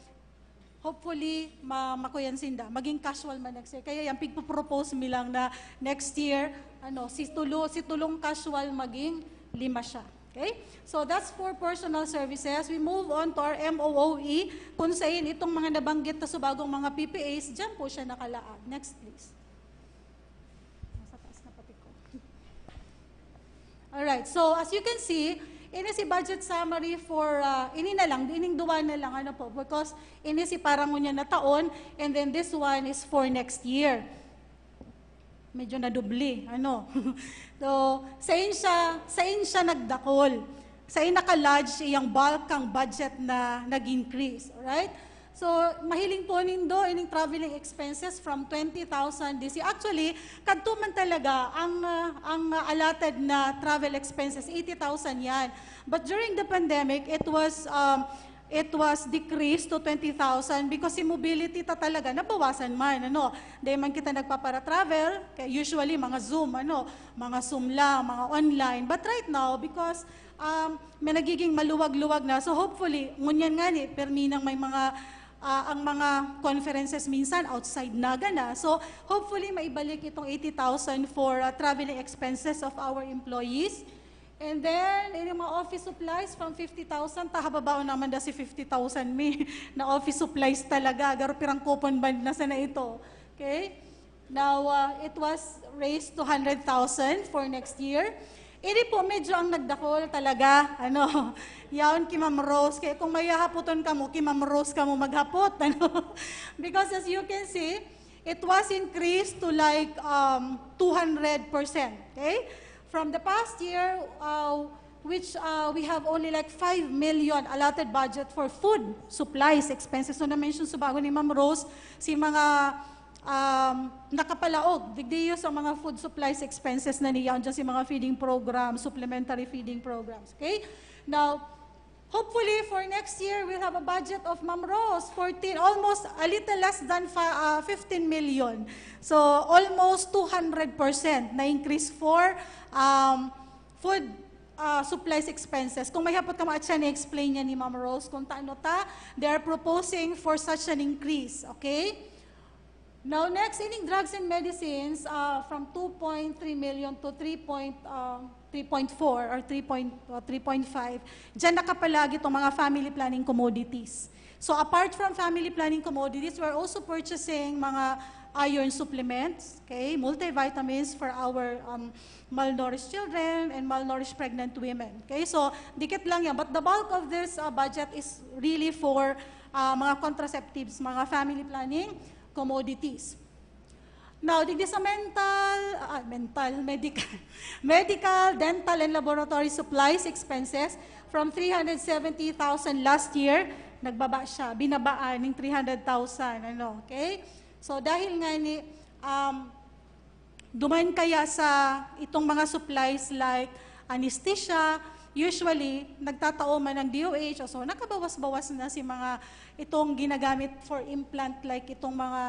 hopefully, ma makuyan sinda. Maging casual man next year. Kaya yan, pigpo-propose mi lang na next year, ano, si tulo, si tulong casual maging lima siya. Okay? So, that's for personal services. We move on to our M O O E, kung sain itong mga nabanggit na subagong mga P P As, dyan po siya nakalaag. Next, please. Nasa taas na pati ko. Alright, so as you can see, ini si budget summary for, ah, ini na lang, ining duwa na lang, ano po, because ini si parang ngunyan na taon, and then this one is for next year. Medyo nadubli, ano. So, sain siya, sain siya nagdakol. Sain naka-lodge iyang bulk kang budget na nag-increase, alright? So, mahiling po nindo ining traveling expenses from twenty thousand this year. Actually, kadto man talaga ang, ah, ang, ah, allotted na travel expenses, eighty thousand yan. But during the pandemic, it was, um, it was decreased to twenty thousand because si mobility ta talaga nabawasan man, ano. Di man kita nagpapara-travel, kaya usually mga Zoom, ano, mga Zoom lang, mga online. But right now, because, um, may nagiging maluwag-luwag na, so hopefully, ngunyan nga ni, permi nang may mga, ah, ang mga conferences minsan outside Naga na. So hopefully, maibalik itong eighty thousand for, ah, traveling expenses of our employees. And then, yung mga office supplies from fifty thousand, tahababaon naman da si fifty thousand mi na office supplies talaga. Garo pirang coupon bond na sana ito. Okay? Now, uh, it was raised to hundred thousand for next year. Ini po, medyo ang nagdakol talaga, ano, yaon ki Ma'am Rose. Kaya kung may hahapoton kamo, ki Ma'am Rose kamo maghapot, ano. Because as you can see, it was increased to like um, two hundred percent. Okay? From the past year, uh, which uh, we have only like five million allotted budget for food supplies expenses. So na-mention sa bago ni Ma'am Rose, si mga um, nakapalaog, digdiyo sa mga food supplies expenses na niya, dyan si mga feeding programs, supplementary feeding programs. Okay? Now, hopefully, for next year, we'll have a budget of Ma'am Rose, fourteen, almost a little less than fi- uh, fifteen million. So, almost two hundred percent na increase for um, food uh, supplies expenses. Kung may hapot ka maatyan, i-explain niya ni Ma'am Rose kung taano ta, they are proposing for such an increase. Okay? Now, next, ining drugs and medicines, uh, from two point three million to three point, uh, three point four or three point, uh, three point five, dyan nakapalag itong mga family planning commodities. So, apart from family planning commodities, we're also purchasing mga iron supplements, okay, multivitamins for our um, malnourished children and malnourished pregnant women. Okay, so dikit lang yan. But the bulk of this uh, budget is really for uh, mga contraceptives, mga family planning commodities. Now, digdi sa mental, ah, mental, medical, medical, dental, and laboratory supplies expenses from three hundred seventy thousand last year, nagbaba siya, binabaan ng three hundred thousand, ano, okay? So, dahil nga ni, um, duman kaya sa itong mga supplies like anesthesia, usually, nagtatao man ang D O H, so nakabawas-bawas na si mga itong ginagamit for implant, like itong mga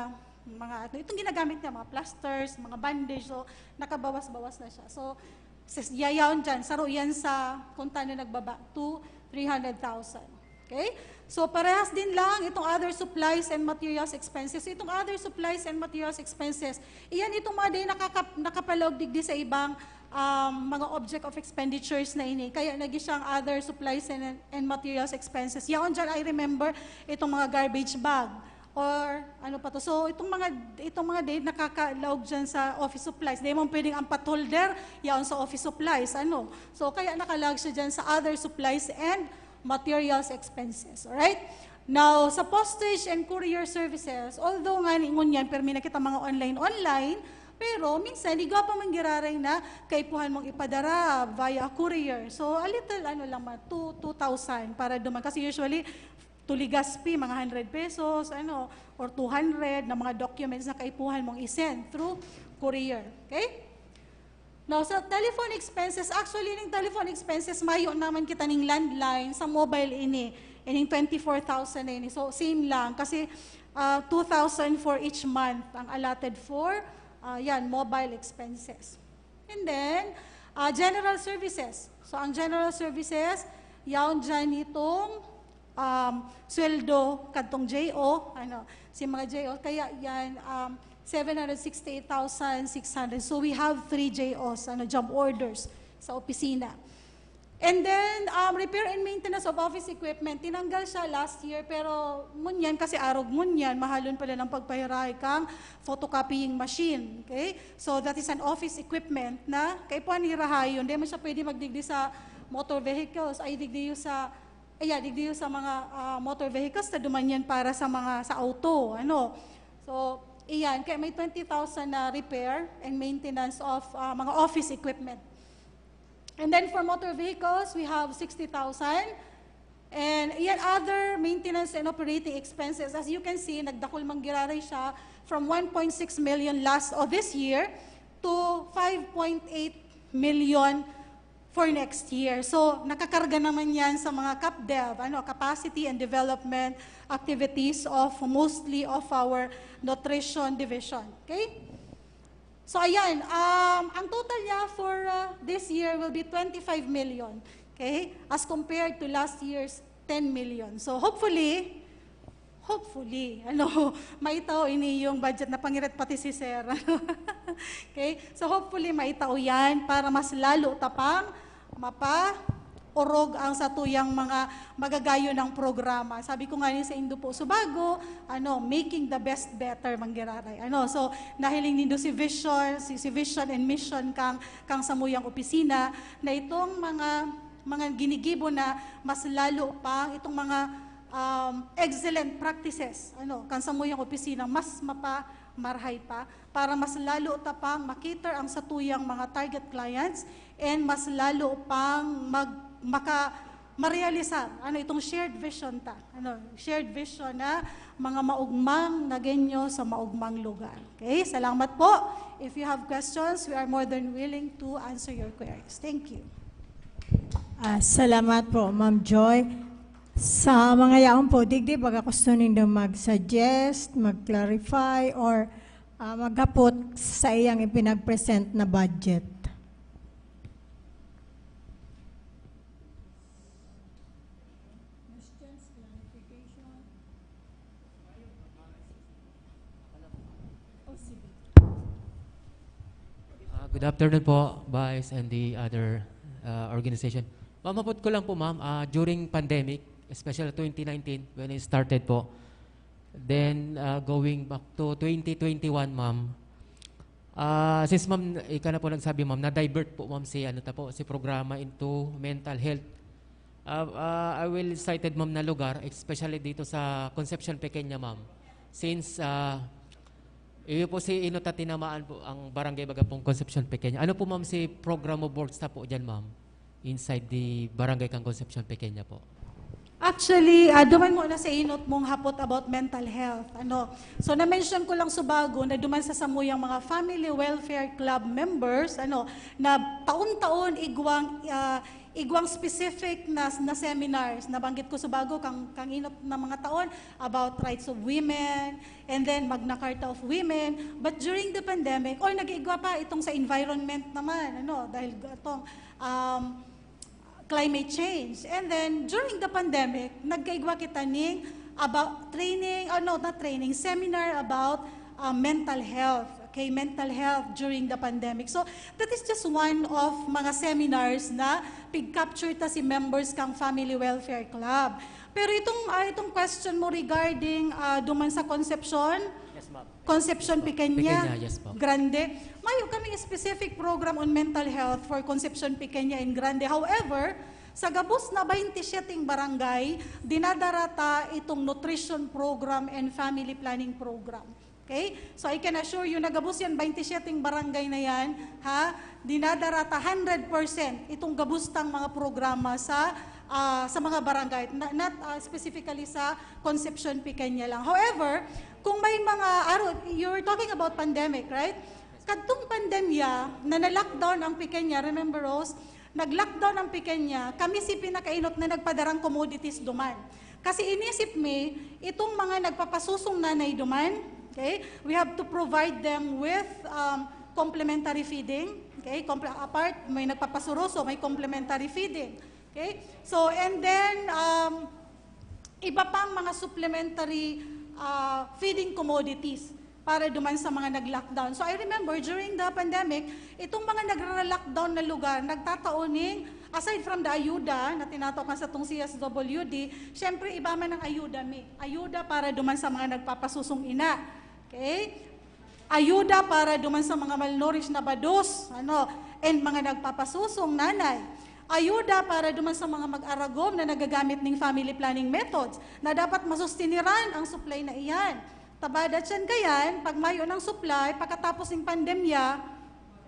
mga ano, itong ginagamit niya, mga plasters, mga bandage, so nakabawas-bawas na siya. So, sis- yayaon dyan, saro yan sa kung taano nagbaba to three hundred thousand. Okay? So, parehas din lang itong other supplies and materials expenses. So, itong other supplies and materials expenses, iyan itong mga day nakaka- nakapalaog digdi sa ibang um, mga object of expenditures na ini. Kaya naging siyang other supplies and, and materials expenses. Yaon dyan, I remember, itong mga garbage bag. Or ano pa to? So, itong mga, itong mga date nakakalaog dyan sa office supplies. Di mo pwedeng ang pot holder, yaon sa office supplies. Ano? So, kaya nakalaog siya dyan sa other supplies and materials expenses. Alright? Now, sa postage and courier services, although nga ni ngunyan, permi na kita mga online-online, pero minsan, igwa pa man giraray na kaipuhan mong ipadara via courier. So, a little, ano lang, mga two, two thousand para duman. Kasi usually, to Legazpi, mga hundred pesos, ano, or two hundred na mga documents na kaipuhan mong i-send through courier. Okay? Now, sa telephone expenses, actually, ning telephone expenses, mayo naman kita ning landline sa mobile ini, ining twenty-four thousand na ini. So, same lang, kasi uh, two thousand for each month ang allotted for, uh, yan, mobile expenses. And then, uh, general services. So, ang general services, yaon dyan itong um, sweldo kadtong J O, ano, si mga J O, kaya yan, um, seven hundred sixty-eight thousand six hundred. So, we have three J Os, ano, job orders sa opisina. And then, um, repair and maintenance of office equipment. Tinanggal siya last year, pero ngunyan, kasi arog ngunyan, mahalon pala ng pagpahirahay kang photocopying machine. Okay? So, that is an office equipment na kaipuhan hirahayon. Hindi mo siya pwede magdigdi sa motor vehicles, ay digdi sa, ay, yeah, digdi sa mga ah, motor vehicles, na duman yan para sa mga sa auto. Ano? So, iyan. Kaya may twenty thousand na repair and maintenance of ah, mga office equipment. And then for motor vehicles, we have sixty thousand. And yan, other maintenance and operating expenses. As you can see, nagdakul man giraray siya from one point six million last o this year to five point eight million for next year. So, nakakarga naman yan sa mga CapDev, ano, capacity and development activities of mostly of our nutrition division. Okay? So, ayan, um, ang total niya for uh, this year will be twenty-five million, okay? As compared to last year's ten million. So, hopefully, hopefully, ano, maitao ini yung budget na pangirat pati si Sir. Okay? So, hopefully, maitao yan para mas lalo tapang mapa orog ang satuyang mga magagayon ng programa. Sabi ko nga ni sa indo po, subago, ano, making the best better, manggiraray. Ano, so, nahiling nindo si vision, si, si vision and mission kang, kang samuyang opisina, na itong mga, mga ginigibo na mas lalo pang itong mga um, excellent practices, ano, kang samuyang opisina, mas mapa marhay pa, para mas lalo ta pang ma-cater ang satuyang mga target clients and mas lalo pang mag-, maka-, marealisar, ano, itong shared vision ta. Ano, shared vision na mga maugmang Nagueño sa maugmang lugar. Okay? Salamat po. If you have questions, we are more than willing to answer your queries. Thank you. Ah, salamat po, Ma'am Joy. Sa mga yaon po, digdi, baga gusto nindo mag-suggest, mag-clarify, or ah, maghapot sa iyang ipinag-present na budget. Ah, good afternoon po, Vice, and the other uh, organization. Mamapot ko lang po, ma'am, ah, during pandemic, especially twenty nineteen, when it started po, then uh, going back to twenty twenty-one, ma'am, ah, since, ma'am, ika na po nagsabi, ma'am, na-divert po, ma'am, si, ano ta po, si programa into mental health. Ah, ah, I will cited, ma'am, na lugar, especially dito sa Concepcion Pequeña, ma'am. Since ah, iyo po si Inot na tinamaan po ang barangay, baga pong Concepcion Pequeña. Ano po, ma'am, si program of works ta po dyan, ma'am, inside the barangay kan Concepcion Pequeña po? Actually, ah, duman mo na sa inot mong hapot about mental health. Ano? So, na-mention ko lang subago na duman sa samuyang mga Family Welfare Club members, ano, na taon-taon igwang, ah, igwang specific na, na seminars. Nabanggit ko subago kang, kang inot na mga taon about rights of women, and then Magna Carta of Women. But during the pandemic, or nag-igwa pa itong sa environment naman, ano, dahil itong um, climate change. And then, during the pandemic, nagkaigwa kita ning about training, oh no, not training, seminar about uh, mental health. Okay, mental health during the pandemic. So, that is just one of mga seminars na pig-capture ta si members kang Family Welfare Club. Pero itong, ah, itong question mo regarding ah, duman sa Concepcion, Yes, ma'am. Concepcion Pequeña, Pequeña, yes po. Grande, mayo kami specific program on mental health for Concepcion Pequeña and Grande. However, sa gabos na twenty-seven barangay, dinadara ta itong nutrition program and family planning program. Okay? So I can assure you na gabos yan, twenty-seven barangay na yan, ha? Dinadara ta hundred percent itong gabos tang mga programa sa ah, sa mga barangay, na- not ah, specifically sa Concepcion Pequeña lang. However, kung may mga aro, you're talking about pandemic, right? Kadtong pandemya na na-lockdown ang Pequeña, remember, Rose, nag-lockdown ang Pequeña, kami si pinakainot na nagpadarang commodities duman. Kasi inisip mi, itong mga nagpapasusong nanay duman, okay, we have to provide them with um, complementary feeding. Okay, Comple- apart, may nagpapasuroso, may complementary feeding. Okay, so and then um, iba pang mga supplementary uh, feeding commodities para duman sa mga nag-lockdown. So I remember during the pandemic, itong mga nagre-lockdown na lugar, nagtatao ning, aside from the ayuda na tinataw kan sa tong C S W D, syempre iba man ang ayuda mi. Ayuda para duman sa mga nagpapasusong ina. Okay? Ayuda para duman sa mga malnourished na bados, ano, and mga nagpapasusong nanay. Ayuda para duman sa mga mag-aragom na nagagamit ning family planning methods na dapat masustiniran ang supply na iyan. Tabada tiyan kayan, pag mayo ng supply, pagkatapos ng pandemya,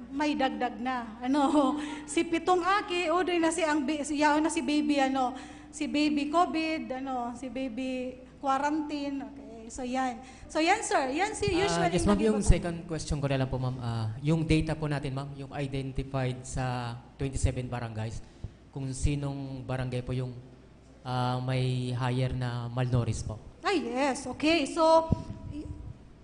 may dagdag na. Ano, si pitong aki, udoy na si ang bi- si yaon na si baby, ano, si baby covid, ano, si baby quarantine. Okay, so yan. So yan, sir. Yan si Ah, usually yes, ma'am, yung nag-iiba- second question ko na lang po, ma'am. Ah, yung data po natin, ma'am, yung identified sa twenty-seven barangays, kung sinong barangay po yung ah, may higher na malnourished po. Ah, yes. Okay. So, y-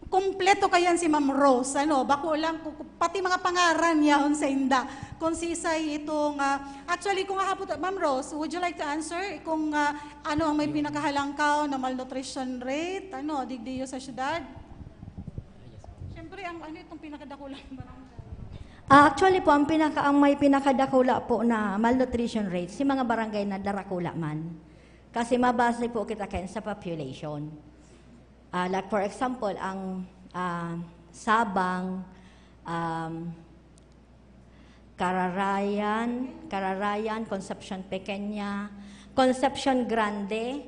kumpleto kayan si Ma'am Rose. Ano, bako lang, ku- pati mga pangaran yaon sa inda. Kung sisay itong, ah, actually, kung hahapot, Ma'am Rose, would you like to answer kung ah, ano ang may pinakahalangkaw na malnutrition rate? Ano, digdiyo sa syudad? Siyempre, ang ano itong pinakadakulang barangay? Ah, actually po, ang pinaka ang may pinakadakula po na malnutrition rate si mga barangay na darakula man. Kasi mabase po kita kayan sa population. Ah, like for example, ang ah, Sabang, um, Cararayan, Cararayan, Concepcion Pequeña, Concepcion Grande,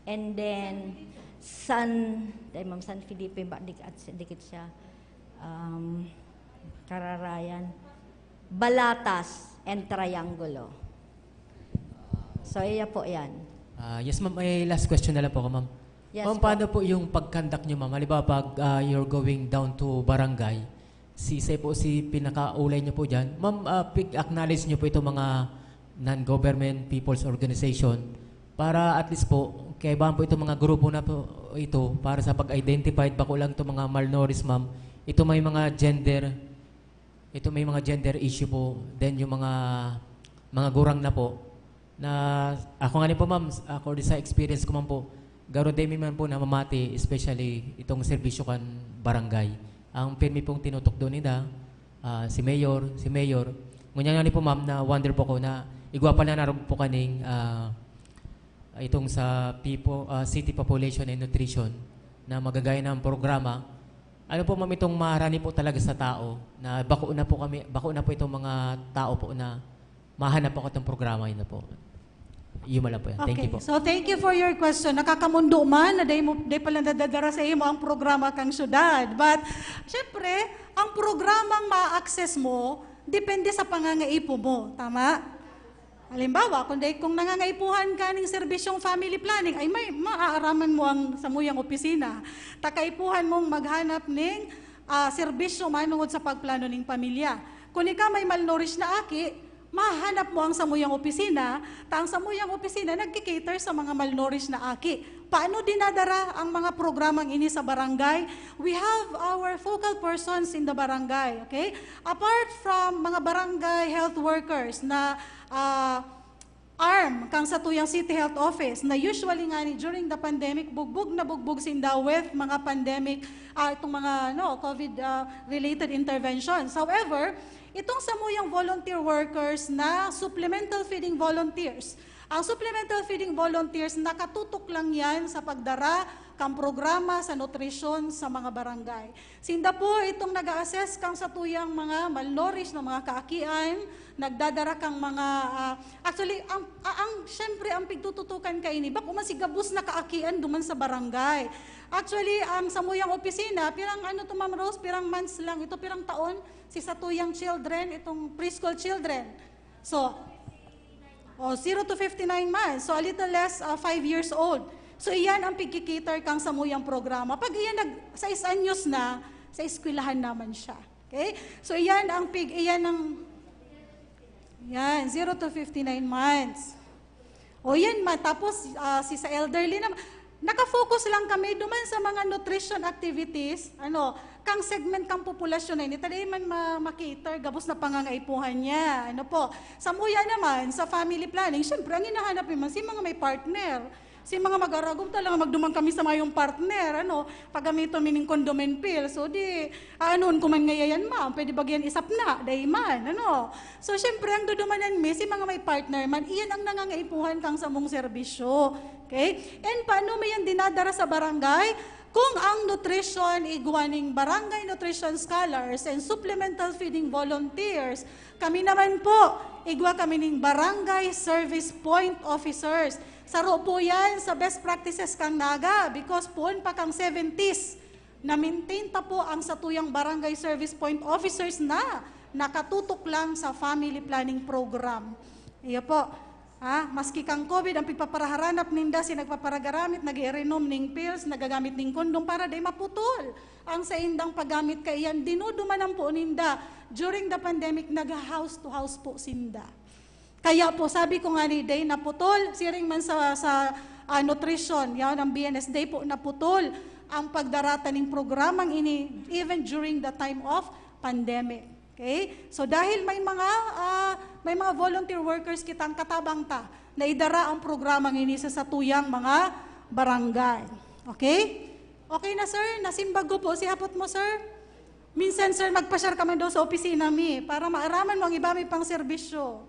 and then San, dai, ma'am, San Felipe, ba, dik-, at, dikit siya. Um, Kararayan. Balatas and Triangulo. So, iya po yan. Ah, yes, ma'am. May last question na lang po ako, ma'am. Yes Ma'am, po. Paano po yung pag-conduct nyo, ma'am? Halimbawa, pag ah, you're going down to barangay, si, say po, si pinakaulay nyo po dyan, ma'am, ah, pig-acknowledge nyo po itong mga non-government people's organization para at least po, kaibahan po itong mga grupo na po ito para sa pag-identify, bako lang itong mga malnourished, ma'am. Ito may mga gender, ito may mga gender issue po. Then yung mga, mga gurang na po, na ako nga ni po, ma'am, according sa experience ko man po, garo dai mi man po namamati, especially itong serbisyo kan barangay. Ang pirmi pong tinutukdo nila, ah, si Mayor, si Mayor. Ngunyan nga ni po, ma'am, na wonder po ko na igwa pala narog po kaning ah, itong sa people, ah, city population and nutrition na magagaya ng programa. Ano po, ma'am, itong maharani po talaga sa tao na bako na po kami, bako na po itong mga tao po na mahanap ako itong programa yun na po. Yun lang po yan. Thank you po. So, thank you for your question. Nakakamundo man na day, mo, day pala nadadara sa imo ang programa kang syudad. But, syempre, ang programang ma-access mo, depende sa pangangaipo mo. Tama? Halimbawa, kung day, kung nangangaipuhan ka ng serbisyong family planning, ay may maaaraman mo ang samuyang opisina. Takaipuhan mong maghanap ng ah, serbisyo manungod sa pagplano ning pamilya. Kung ika may malnourished na aki, mahanap mo ang samuyang opisina, ta ang samuyang opisina nagki-cater sa mga malnourished na aki. Paano dinadara ang mga programang ini sa barangay? We have our focal persons in the barangay, okay? Apart from mga barangay health workers na ah, arm kang satuyang City Health Office na usually nga ni during the pandemic, bugbog na bugbog sinda with mga pandemic, ah, itong mga no, COVID ah, related interventions. However, itong samuyang volunteer workers na supplemental feeding volunteers, ang supplemental feeding volunteers nakatutok lang yan sa pagdara kang programa sa nutrisyon sa mga barangay. Sinda po itong nag-a-assess kang satuyang mga malnourished na mga kaakian, nagdadara kang mga, ah, actually, ang, ah, ang, syempre, ang pigtututukan kaini, bako man si gabos na kaakian duman sa barangay. Actually, ang samuyang opisina, pirang ano to, Ma'am Rose, pirang months lang ito, pirang taon, si satuyang children, itong preschool children. So, oh, zero to fifty-nine months. So, a little less, uh, five years old. So, iyan ang pigki-cater kang samuyang programa. Pag iyan nag, sais anyos na, sa eskwelahan naman siya. Okay? So, iyan ang pig, iyan ang, yan, zero to fifty-nine months. O yan, ma, tapos ah, si sa elderly naman, nakafocus lang kami duman sa mga nutrition activities, ano, kang segment kang populasyon na ini, ta dai man ma, ma-cater, gabos na pangangaipuhan niya. Ano po, samuya naman, sa family planning, syempre, ang hinahanap naman, si mga may partner. Si mga mag-aragom talaga, magduman kami sa mayong partner, ano, pagamiton mi ning condom and pill. So, di, aanon ko man ngayon yan, ma'am, pwede ba yan isapna? Dai man, ano. So, syempre, ang dudumanan mi, si mga may partner man, iyan ang nangangaipuhan kang samong serbisyo. Okay? And paano mo yan dinadara sa barangay? Kung ang nutrition, igwa ning barangay nutrition scholars and supplemental feeding volunteers, kami naman po, igwa kami ning barangay service point officers. Saro po yan sa best practices kang Naga because poon pa kang seventies, na-maintain ta po ang satuyang barangay service point officers na nakatutok lang sa family planning program. Iyo po. Ha? Maski kang COVID, ang pigpaparaharanap ninda, si nagpaparagaramit, nag-iirinom ning pills, nagagamit ning kondom para di maputol ang saindang paggamit kaiyan. Dinudumanan po ninda, during the pandemic, nag-house to house po sinda. Kaya po, sabi ko nga ni Day, naputol, siring man sa, sa ah, nutrition, yan ang B N S Day po, naputol ang pagdarata ning programang ini even during the time of pandemic. Okay? So dahil may mga ah, may mga volunteer workers kitang katabang ta na idara ang programang ini sa satuyang mga barangay. Okay? Okay na, sir? Nasimbag ko po. Si hapot mo, sir? Minsan, sir, magpa-share kami daw sa opisina mi para maaraman mo ang iba mi pang serbisyo.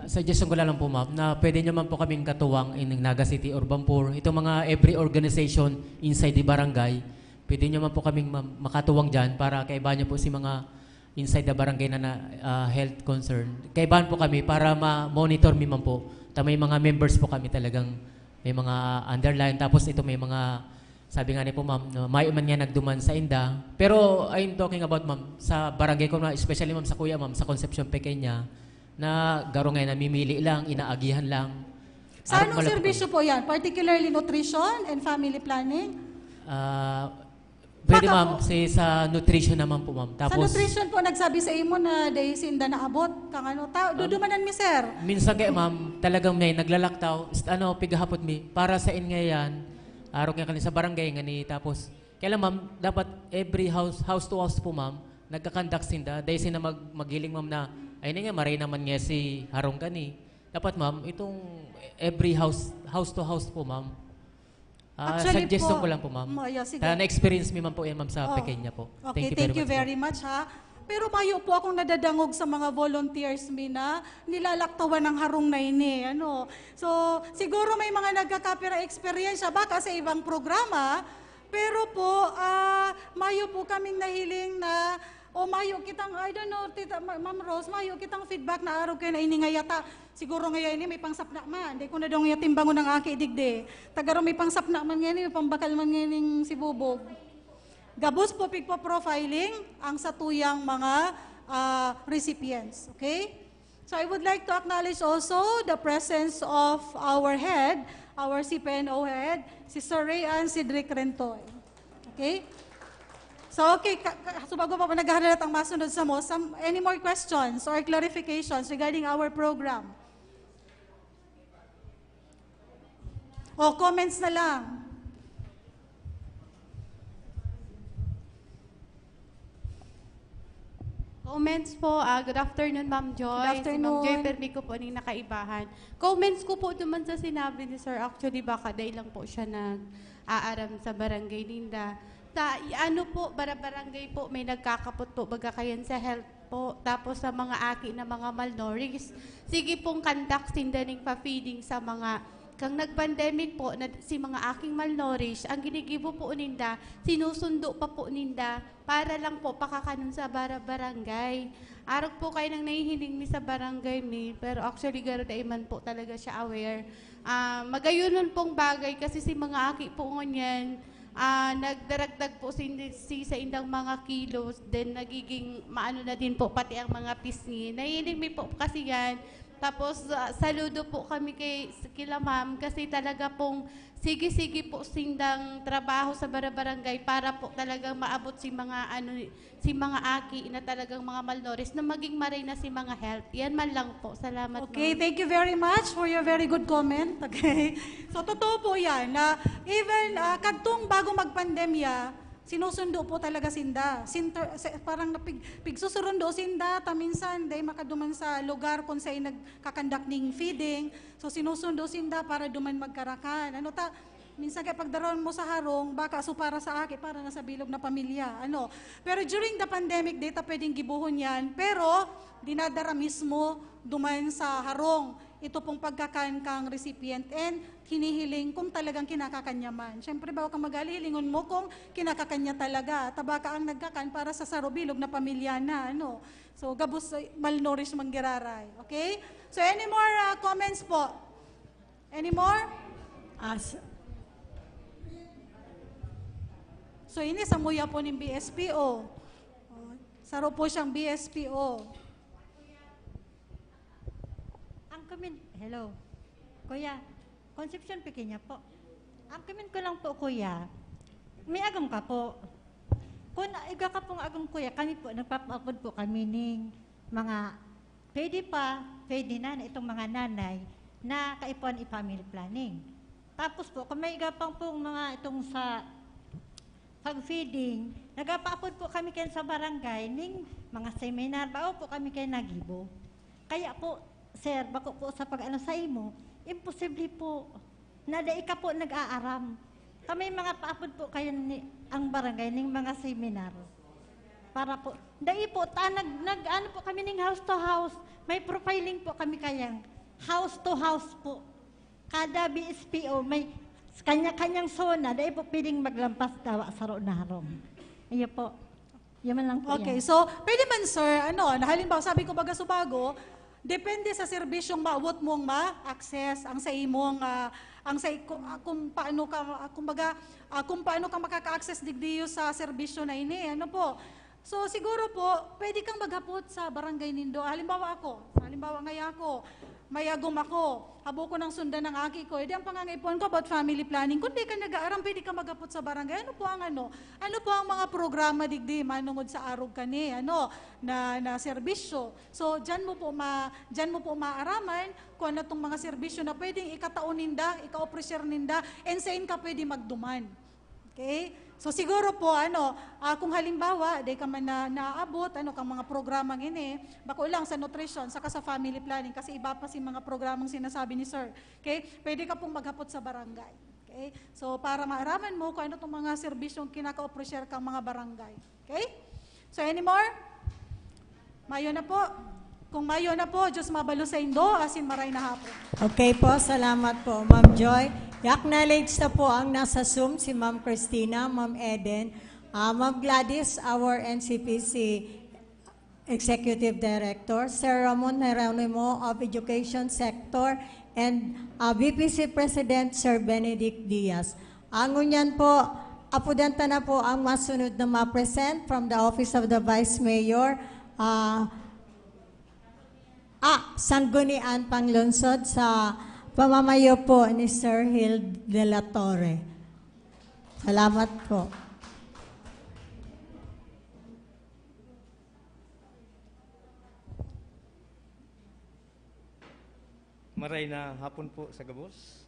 Sa suggestion ko lang po, ma'am, na pwede nyo man po kaming katuwang in Naga City Urban Poor. Itong mga every organization inside the barangay, pwede nyo man po kaming ma- makatuwang dyan para kaibahan nyo po si mga inside the barangay na, na ah, health concern. Kaibahan po kami para ma-monitor mi man po. Ta may mga members po kami talagang may mga underline, tapos ito may mga, sabi nga ni po, ma'am, no, may man nga nagduman sa inda. Pero I'm talking about, ma'am, sa barangay ko na, especially, ma'am, sa kuya, ma'am, sa Concepcion Pequeña, na garo nga namimili lang, inaagihan lang. Sa Arog anong malapit, serbisyo po yan? Particularly nutrition and family planning? Ah, pwede, Baka ma'am, po- si, sa nutrition naman po, ma'am. Sa Tapos, nutrition po, nagsabi sa imo na dahil sinda naabot kang ano. Ta, dudumanan mi, sir. minsan kaya, ma'am, talagang may naglalaktaw, ist- ano, pigahapot mi, para sa in nga yan, arog nga kani sa barangay nga ni, tapos, kaya lang, ma'am, dapat every house, house to house po, ma'am, nagkakandak sinda, dahil sinda mag, magiling, ma'am, na, ay na nga, maray naman nga si harong kani. Dapat, ma'am, itong every house, house to house po, ma'am. Ah, Actually suggestion po, ko lang po, ma'am. Mm, yeah, sige. Ta, na-experience mi man po yan, ma'am, sa Oh. Pequeña po. Okay, thank you very much, ha. Pero mayo po akong nadadangog sa mga volunteers mi na nilalaktawan ng harong na ini. Ano? So, siguro may mga nagkakapira experience baka sa ibang programa, pero po, ah, mayo po kaming nahiling na, o mayo kitang, I don't know, Tita Ma- Ma'am Rose, mayo kitang feedback na arog kayo na ini nga yata. Siguro ngayon ini may pangsapna man. Di ko na daw nga timbangon ng aki digdi. Tagaro may pangsapna man ngayon, may pambakal man ngayon si Bubog. Gabos po pigpo-profiling ang satuyang mga ah, recipients. Okay? So I would like to acknowledge also the presence of our head, our C P N O head, si Sir Rayan Cedric Rentoy. Okay? So, okay, ka, ka, subago pa po naghahalat ang masunod sa mo, some, any more questions or clarifications regarding our program? O, comments na lang. Comments po, ah, good afternoon, Ma'am Joy. Good afternoon. Si Ma'am Joy, permi ko po ning nakaibahan. Comments ko po naman sa sinabi ni Sir. Actually, baka dahil lang po siya nag-aaram sa barangay ninda. Sa, i- ano po, bara-barangay po, may nagkakapot po, baga kayan sa health po. Tapos sa mga aki na mga malnourished, sige pong kandak sinda ning pa-feeding sa mga, kang nag-pandemic po, na, si mga aking malnourished, ang ginigibo po ninda, sinusundo pa po ninda para lang po pakakanon sa bara-, barangay. Arog po kayo nang nahihiling mi sa barangay mi, pero actually, garo dai man po talaga siya aware. Ah, magayunon pong bagay kasi si mga aki po ngunyan, ah, nagdaragdag po si, si sa indang mga kilos, then nagiging maano na din po pati ang mga pisngi. Nahihiling mi po kasi yan. Tapos, ah, saludo po kami kay, kila ma'am kasi talaga pong sige-sige po sindang trabaho sa bara-barangay para po talagang maabot si mga ano, si mga aki na talagang mga malnourished na maging maray na si mga health. Yan man lang po. Salamat, Okay, ma'am. Thank you very much for your very good comment. Okay. So, totoo po yan na even ah, kadtong bago magpandemya, sinusundo po talaga sinda. Sinter, se- parang napig, pigsusurundo sinda, ta minsan, dahil makaduman sa lugar kung saan nagkakandak ning feeding. So, sinusundo sinda para duman magkarakan. Ano ta, minsan kaya pagdaron mo sa harong, baka so para sa aki, para na sa bilog na pamilya. Ano? Pero during the pandemic, di ta pwedeng gibuhon yan. Pero, dinadara mismo duman sa harong ito pong pagkakan kang recipient and hinihiling kung talagang kinakakan niya man. Siyempre, bawa kang magalilingon mo kung kinakakan niya talaga. Tabaka ang nagkakan para sa sarobilog na pamilya na, ano. So, gabos eh, malnourished man giraray. Okay? So, any more ah, comments po? Any more? As, So, ini samuya po ng B S P O. Oh, saro po siyang B S P O. Ang comment, hello. Kuya, Concepcion Pequeña po. Ang comment ko lang po, kuya, may agom ka po. Kung iga ka pong agom, kuya, kami po, nagpapaupod po kami ning mga pwede pa, pwede na, na itong mga nanay na kaipuhan i-family planning. Tapos po, kung may iga pang pong mga itong sa pag-feeding, nagpapaupod po kami kayan sa barangay ning mga seminar, bao po kami kayan nagibo. Kaya po, sir, bako po sa pag-ano sa imo, imposible po na dai ka po nag-aaram. Kami mga paapod po kayo ni, ang barangay ning mga seminar. Para po, dai po, ta, nag, nag, ano po kami ning house to house. May profiling po kami kayang house to house po. Kada B S P O may kanya-kanyang zona, dai po pwedeng maglampas dawa sa ro na harong. Iyo po. Yan man lang po Okay, yan. So pwede man, sir, ano, na halimbawa, sabi ko baga subago, depende sa serbisyong maawot mong ma-access ang sa imong ah, ang sa iko, ah, kung paano ka, ah, kumbaga, ah, kung paano ka makaka-access digdiyo sa serbisyo na ini. Ano po? So, siguro po, pwede kang maghapot sa barangay nindo. Halimbawa ako, halimbawa ngaya ako, mayagom ako, habo ko ng sundan ng aki ko, edi ang pangangaipuhan ko about family planning. Kung di ka nag-aaram, pwede ka maghapot sa barangay. Ano po ang ano? Ano po ang mga programa digdi manungod sa arog kani, ano, na, na serbisyo? So, diyan mo po ma-, diyan mo po maaraman kung ano tong mga serbisyo na pwedeng ikatao ninda, ika-offer ninda, and sain ka pwede magduman. Okay? So, siguro po, ano, ah, kung halimbawa, di ka man na, naabot, ano, kang mga programang ini, bako lang sa nutrition, saka sa family planning, kasi iba pa si mga programang sinasabi ni Sir. Okay? Pwede ka pong maghapot sa barangay. Okay? So, para maaraman mo kung ano tong mga serbisyong kinaka-offer kang mga barangay. Okay? So, any more? Mayo na po. Kung mayo na po, Diyos mabalos sa indo, asin maray na hapon. Okay po, salamat po, Ma'am Joy. I-acknowledge na po ang nasa Zoom, si Ma'am Christina, Ma'am Eden, ah, Ma'am Gladys, our N C P C Executive Director, Sir Ramon Jeronimo of Education Sector, and, ah, V P C President, Sir Benedict Diaz. Ah, ngunyan po, apodan ta na po ang masunod na ma-present from the Office of the Vice Mayor. Ah, ah, Sanggunian Panglungsod sa pamamayo po ni Sir Hild de la Torre. Salamat po. Maray na hapon po sa gabos.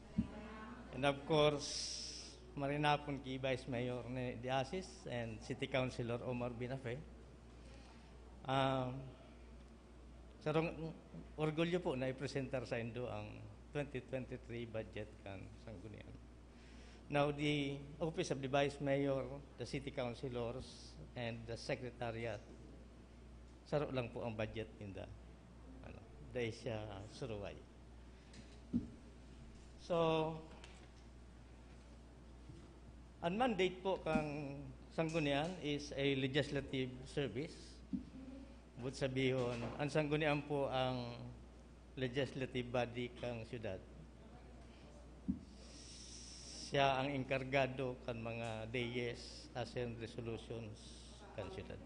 And of course, maray na hapon ki Vice Mayor Nene Diasis and City Councilor Omar Binafe. Um, sarong orgulyo po na ipresentar sa indo ang twenty twenty-three budget kan Sanggunian. Now, the Office of the Vice Mayor, the City Councilors, and the Secretariat, saro lang po ang budget ninda. Ano, dahil siya suruway. So, ang mandate po kang Sanggunian is a legislative service. But sabihon, ang Sanggunian po ang legislative body kang syudad. Siya ang enkargado kan mga dayes asin resolutions kan syudad.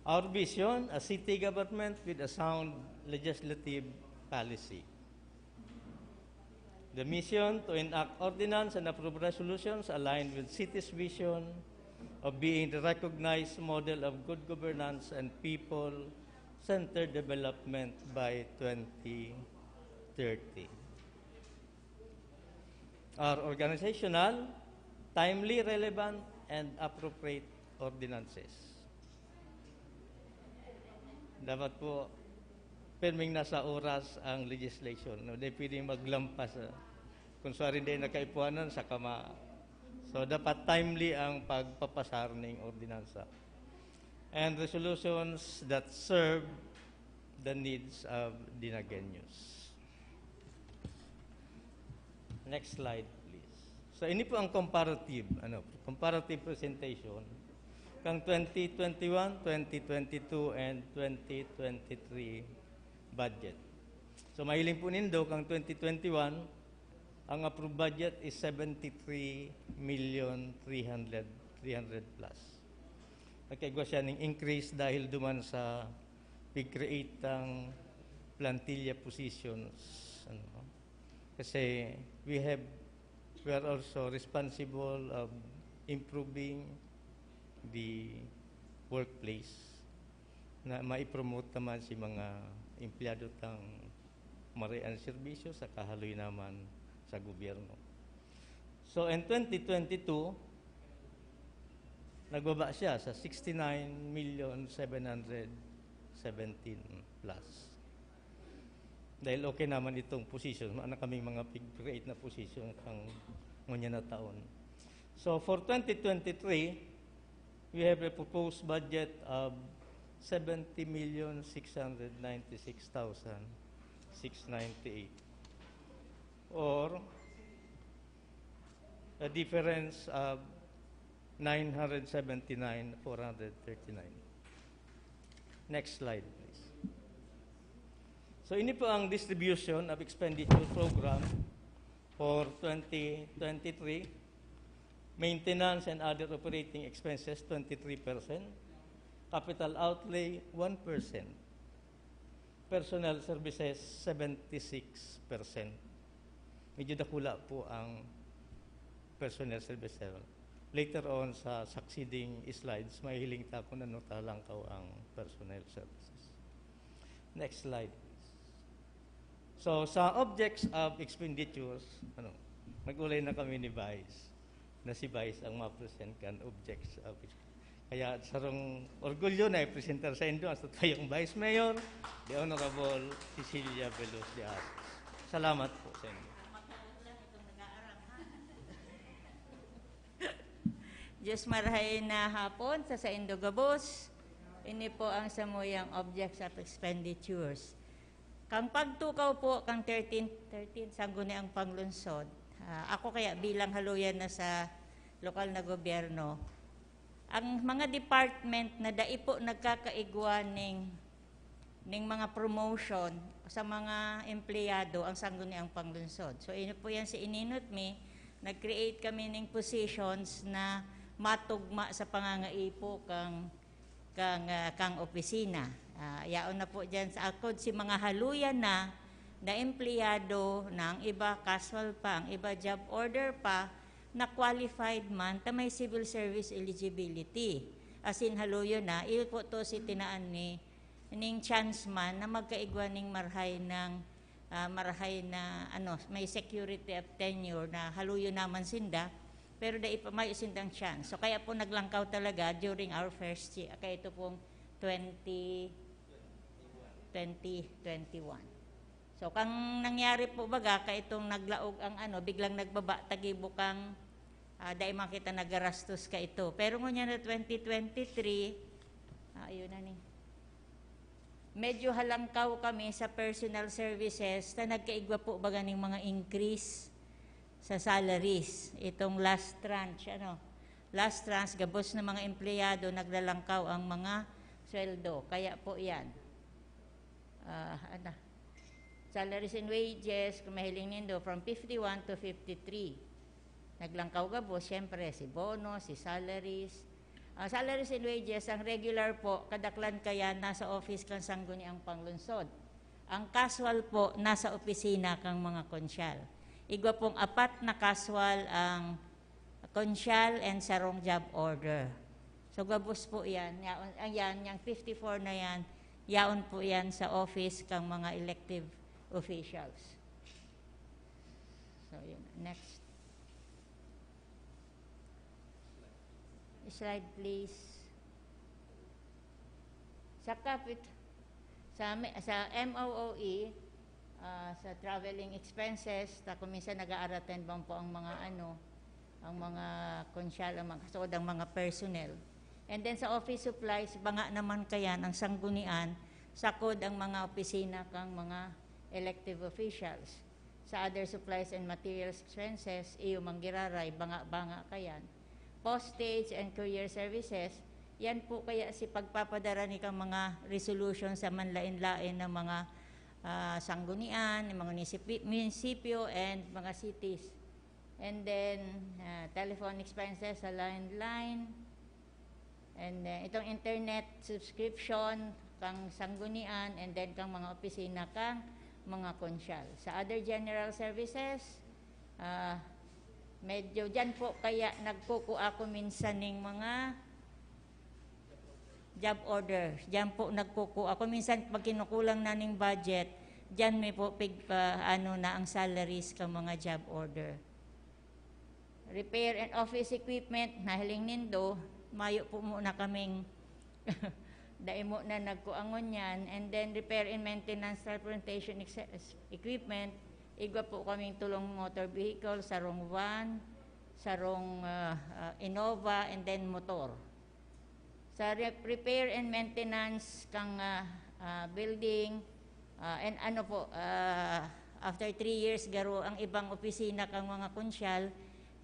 Our vision, a city government with a sound legislative policy. The mission to enact ordinance and approve resolutions aligned with city's vision of being the recognized model of good governance and people-centered development by twenty thirty. Our organizational, timely, relevant, and appropriate ordinances. Dapat po, pirming nasa oras ang legislation. No? Di pwedeng maglampas. Ah. Kung sorry, di nakaipuanan, sa kama. So, dapat timely ang pagpapasar ning ordinansa. And resolutions that serve the needs of Dinagueños. Next slide, please. So, ini po ang comparative, ano, comparative presentation kang twenty twenty-one, twenty twenty-two, and twenty twenty-three budget. So, mahiling po nindo kang twenty twenty-one, ang approved budget is seventy-three million three hundred, three hundred plus. Nagkaigwa siya ning increase dahil duman sa pig-create ng plantilla positions. Ano? Kasi we have, we are also responsible of improving the workplace na maipromote naman si mga empleyado tang marian serbisyo sa kahaloy naman sa gobyerno. So, in twenty twenty-two, nagbaba siya sa sixty-nine million seven hundred seventeen plus. Dahil okay naman itong position, maana kaming mga pig-create na position kang ngunyan na taon. So, for twenty twenty-three, we have a proposed budget of seventy million six hundred ninety-six thousand six ninety-eight, or a difference of nine hundred seventy-nine four hundred thirty-nine. Next slide, please. So, ini po ang distribution of expenditure program For twenty twenty-three, maintenance and other operating expenses, twenty-three percent. Capital outlay, one percent. Personnel services, seventy-six percent. Medyo dakula po ang personnel services. Later on, sa succeeding slides, mahihiling ta kung ano talangkaw ang personnel services. Next slide, please. So, sa objects of expenditures, ano, nag-ulay na kami ni Vice, na si Vice ang ma-present kan objects of ex-, kaya sarong orgulyo na i-presentar sa indo ang satuyang Vice Mayor, the Honorable Cecilia Veloz de Asis. Salamat po sa inyo. Diyos marhay na hapon sa saindo gabos. Ini po ang samuyang objects of expenditures. Kang pagtukaw po kang thirteen, thirteen, Sangguniang Panglunsod. Ah, ako kaya bilang haluyan na sa lokal na gobyerno, ang mga department na dai po nagkakaigwa ning, ning mga promotion sa mga empleyado ang Sangguniang Panglunsod. So, ino po yan si Ininot Mi, nag-create kami ning positions na matugma sa pangangaipo kang, kang, ah, kang opisina. Ah, yaon na po dyan sa akod si mga haluyan na, na empleyado, na ang iba casual pa, ang iba job order pa, na qualified man ta may civil service eligibility. As in, haluyon na, iyo po to si tinaan ni, ning chance man na magkaigwa ning marhay ng, ah, marhay na, ano, may security of tenure na haluyon naman sinda, pero dai pa mayo sindang chance. So, kaya po naglangkaw talaga during our first year. Kaya ito pong twenty, twenty twenty-one. So, kang nangyari po baga, kaitong naglaog ang ano, biglang nagbaba, tagibo kang, ah, dai man kita nagarastos kaito. Pero ngunyan na twenty twenty-three, ah, ayun na ni. Medyo halangkaw kami sa personal services na nagkaigwa po baga ning mga increase sa salaries. Itong last tranche, ano, last tranche, gabos na mga empleyado, naglalangkaw ang mga sweldo. Kaya po yan. Ah, ano, salaries and wages, kung mahiling nindo, from fifty-one to fifty-three. Naglangkaw gabos, siyempre, si bono, si salaries. Ang salaries and wages, ang regular po, kadaklan kaya nasa office kan Sangguniang Panglunsod. Ang casual po, nasa opisina kang mga konsyal. Igwa pong apat na casual ang konsyal and sarong job order. So, gabos po yan. Yaon, ayan, yung fifty-four na yan, yaon po yan sa office kang mga elective officials. So, yun. Next. Slide, please. Sa kapit-, sa me-, sa M O O E, ah, sa traveling expenses, ta kung minsan nag-a-attend bang po ang mga ano, ang mga konsyal, ang mga, kasod ang mga personnel. And then sa office supplies, banga naman kayan ang sanggunian, sakod ang mga opisina kang mga elective officials. Sa other supplies and materials expenses, iyo manggiraray, banga-banga kayan. Postage and courier services, yan po kaya si pagpapadara ni kang mga resolution sa manlain-lain na mga, ah, sanggunian, mga munisipi-, munisipyo and mga cities. And then, ah, telephone expenses sa landline. And then, itong internet subscription kang sanggunian, and then kang mga opisina kang mga konsyal. Sa other general services, ah, medyo dyan po kaya nagkukuha ako minsan ng mga job order. Diyan po nagkukuha ako. Minsan, pag kinukulang na ning budget, diyan may po pig-, pa-, ano na ang salaries kang mga job order. Repair and office equipment, nahiling nindo, mayo po muna kaming dai mo na nagkuangon yan. And then, repair and maintenance transportation ex-, equipment, igwa po kaming tulong motor vehicle, sarong van, sarong, ah, ah, Innova, and then motor. Sa re-, repair and maintenance kang, ah, ah, building, ah, and ano po, ah, after three years, garo ang ibang opisina kang mga konsyal,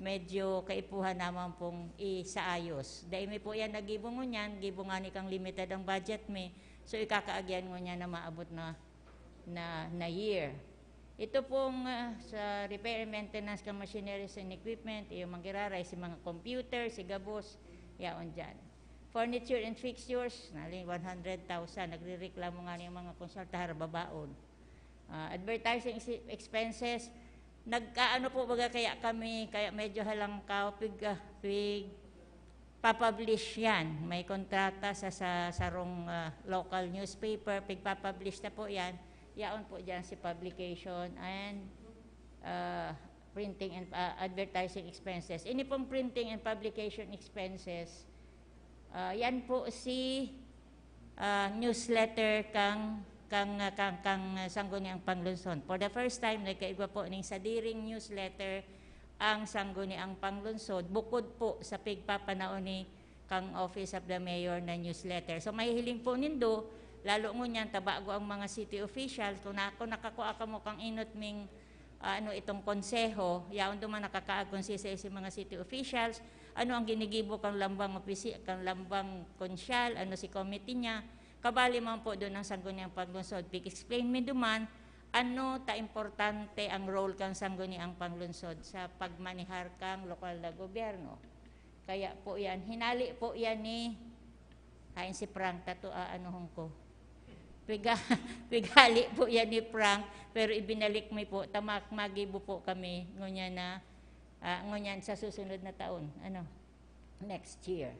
medyo kaipuhan naman pong isaayos. Dahil mi po yan, nagibo ngunyan, gibo nga ni kang limited ang budget mi, so ikakaagyan ngunyan na maabot na, na, na year. Ito pong, ah, sa repair and maintenance kan machineries and equipment, iyo man giraray, si mga computer, si gabos, yaon diyan. Furniture and fixtures, nali one hundred thousand, nagrereklamo nga yung mga konsyal, "Tara, babaon." Ah, advertising ex-, expenses, nagkaano po baga kaya kami, kaya medyo halangkaw, pig-, ah, pig-, papublish yan. May kontrata sa, sa sarong, ah, local newspaper, pigpapublish na po yan. Yaon po dyan si publication and, ah, printing and, ah, advertising expenses. Ini pong printing and publication expenses, ah, yan po si, ah, newsletter kang, kang, kang, kang Sangguniang Panglungsod. For the first time, nagkaigwa po ning sadiring newsletter ang Sangguniang Panglungsod, bukod po sa pigpapanao ni kang Office of the Mayor na newsletter. So, mahihiling po nindo, lalo ngunyan, ta bago ang mga city officials, kung na-, kung nakakua kamo kang inot ming, ah, ano, itong konseho, yaon duman nakakaagkonsensya si mga city officials, ano ang ginigibo kang lambang opisi-, kang lambang konsyal, ano si committee niya, kabali man po doon ang Sangguniang Panglungsod. Pig-explain mi duman, ano ta importante ang role kang Sangguniang Panglungsod sa pagmanehar kang lokal na gobyerno. Kaya po yan, hinali po yan ni, hain si Frank, tato, aanuhon ko. Piga-, pighali po yan ni Frank, pero ibinalik mi po, tamak, magibo po kami, ngunyan na, ah, ngunyan sa susunod na taon, ano, next year.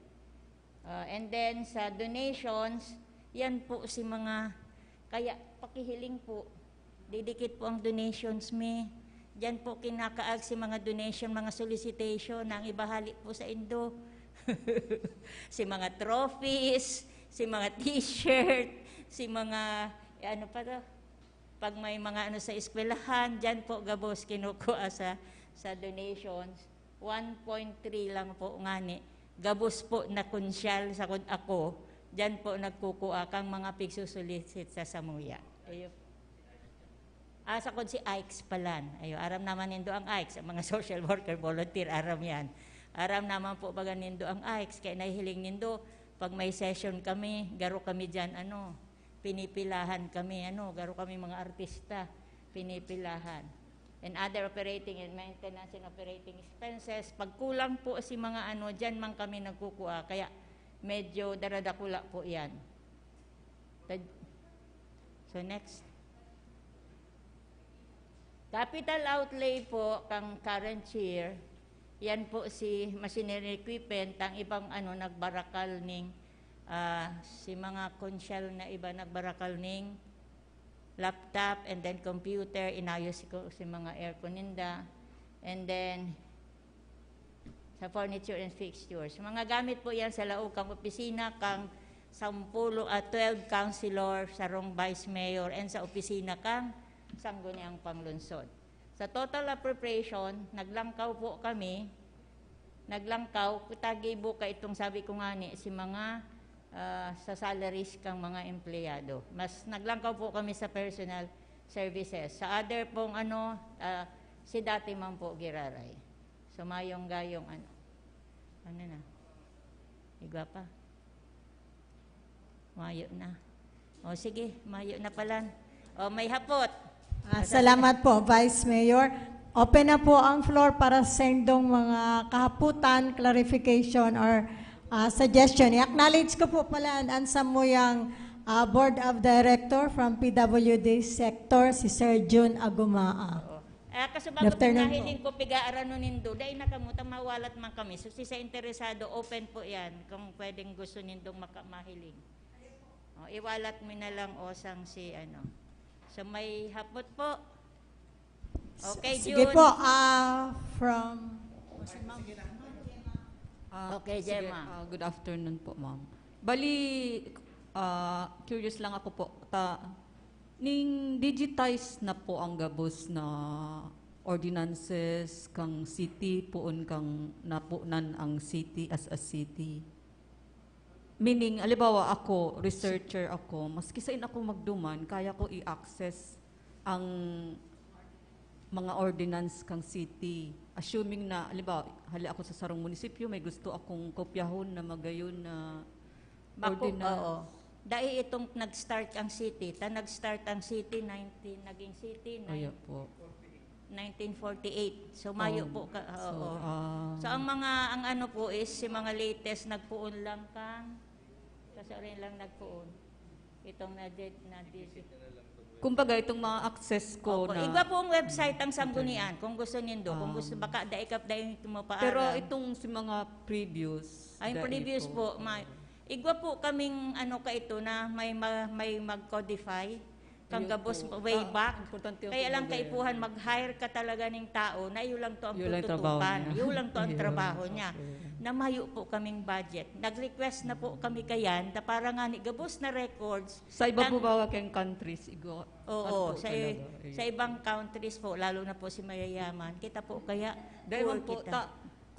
Ah, and then, sa donations, yan po si mga, kaya pakihiling po, didikit po ang donations mi. Diyan po kinakaag si mga donation, mga solicitation, na ang iba hali po sa indo. Si mga trophies, si mga t-shirt, si mga, eh, ano pa to? Pag may mga ano sa eskwelahan, diyan po gabos kinukuha sa, sa donations. One point three lang po ngani. Gabos po na konsyal, sakod ako, diyan po nagkukuha kang mga pigsusulisit sa samuya. Ayo. Ah, sakod si Ikes palan. Ayo, aram naman nindo ang Ikes, ang mga social worker, volunteer, aram yan. Aram naman po baga nindo ang Ikes, kaya nahihiling nindo, pag may session kami, garo kami diyan, ano, pinipilahan kami, ano, garo kami mga artista, pinipilahan. And other operating and maintenance and operating expenses, pag kulang po si mga ano, diyan man kami nagkukuha, kaya medyo daradakula po yan. Tad-, so next. Capital outlay po kang current year, yan po si machinery equipment, ang ibang ano, nagbarakal ning, ah, si mga konsyal na iba nagbarakal ning laptop and then computer, inayos ko si mga aircon ninda. And then, sa furniture and fixtures. Mga gamit po yan sa laog kang opisina kang sampulo at twelve councilor, sarong vice mayor, and sa opisina kang Sangguniang Panglungsod. Sa total appropriation, naglangkaw po kami, naglangkaw, kita gibo ka itong sabi ko nga ni, si mga, ah, sa salaries kang mga empleyado. Mas naglangkaw po kami sa personal services. Sa other pong ano, ah, si dati man po giraray. So, mayong gayong ano. Ano na? Igwa pa? Mayo na. O sige, mayo na palan. O, may hapot. Ah, salamat po, Vice Mayor. Open na po ang floor para sa indong mga kahaputan, clarification, or, ah, suggestion. I-acknowledge ko po pala an, an samuyang, ah, Board of Director from P W D Sector, si Sir Jun Agumaa. Oo. Ah, kaso bago Good afternoon po. Nahiling ko, pigaarano nindo, dai na kamo, ta mawalat man kami. So, si sa interesado, open po yan, kung pwedeng gusto nindong maka-, mahiling. O, iwalat mo na lang, o, sang si, ano. So, may hapot po. Okay, Sige Jun. Po, ah, from, Ah, Okay, sige, Gemma. Ah, good afternoon po, ma'am. Bali, ah, curious lang ako po. Ta, ning digitize na po ang gabos na ordinances kang city, poon kang napunan ang city as a city. Meaning, halimbawa, ako, researcher ako, maski sain ako magduman, kaya ko i-access ang mga ordinance kang city. Assuming na, halimbawa, hali ako sa sarong munisipyo, may gusto akong kopyahon na magayon na Bako, ordinance. Oo. Dai itong nag-start ang city. Ta nag-start ang city, nineteen, naging city, Ayo nine- po. nineteen forty-eight. So, mayo Oh. po ka, So, oo. ah, So, ang mga, ang ano po is, si mga latest nagpoon lang kang, kasi rin lang nagpoon. Itong na, na, kumbaga, itong mga access ko Opo, na... igwa po ang website ang Sanggunian, kung gusto nindo, kung gusto, Ah. baka dai ka, dai mo pa Pero aram. Itong si mga previous, Ay, yung dai previous po, ma- igwa po kaming ano ka ito na may ma- may mag-codify kang Ayun gabos po. way Ah, back. importante yung Kaya lang kumbaga yan. Kaipuhan, mag-hire ka talaga ng tao na iyo lang to ang Yun lang trabaho tututukan. niya. Iyo lang to ang Ayun, trabaho niya. okay. Na mayo po kaming budget. Nag-request na po kami kayan na para nga ni gabos na records. Sa iba po Tang- ba kayong countries? Igo, Oo, ano po sa, talaga? sa ibang countries po, lalo na po si mayayaman, kita po kaya Dahil poor man po, kita. Ta,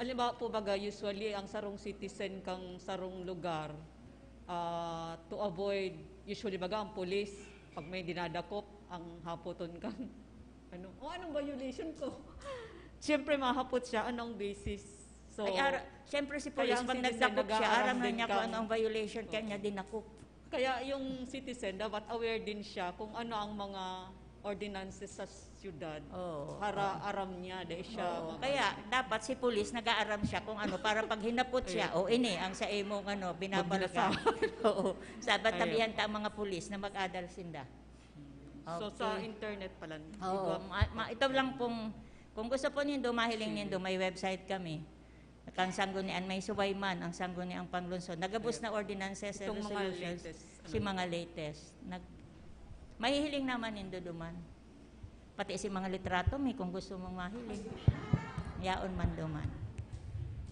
alimbawa po baga, usually ang sarong citizen kang sarong lugar, ah, to avoid, usually baga ang police, pag may dinadakop, ang hapoton kang, ano, o anong violation ko? Siyempre, mahapot siya, anong basis? So, Ay, ara, siyempre si kaya police, ang pag citizen, nagdakop siya, nag-aaram aram na din niya kung kang- ano ang violation, kaya niya dinakop. Kaya yung citizen, dapat aware din siya kung ano ang mga ordinances sa syudad. Oo. Para aram niya, dahil siya... Oo. mga- Kaya dapat si police nag-aaram siya kung ano, para pag hinapot siya, o ini, ang sa imong ano, binabalga. Magbinasa. Oo. Sa Ayun. tabihan ta ang mga police na mag-adal sinda. So, Okay. Sa internet pala. Oo, ma, ma, ito lang pong, kung gusto po nindo, mahiling nindo, may website kami. Kang Sanggunian, may subay man ang Sangguniang Panglungsod. Nagabos na ordinances and Itong mga resolutions. latest, Si ano? Mga latest. Nag, mahihiling naman nindo duman. Pati si mga litrato, may kung gusto mong mahiling. Yaon man duman.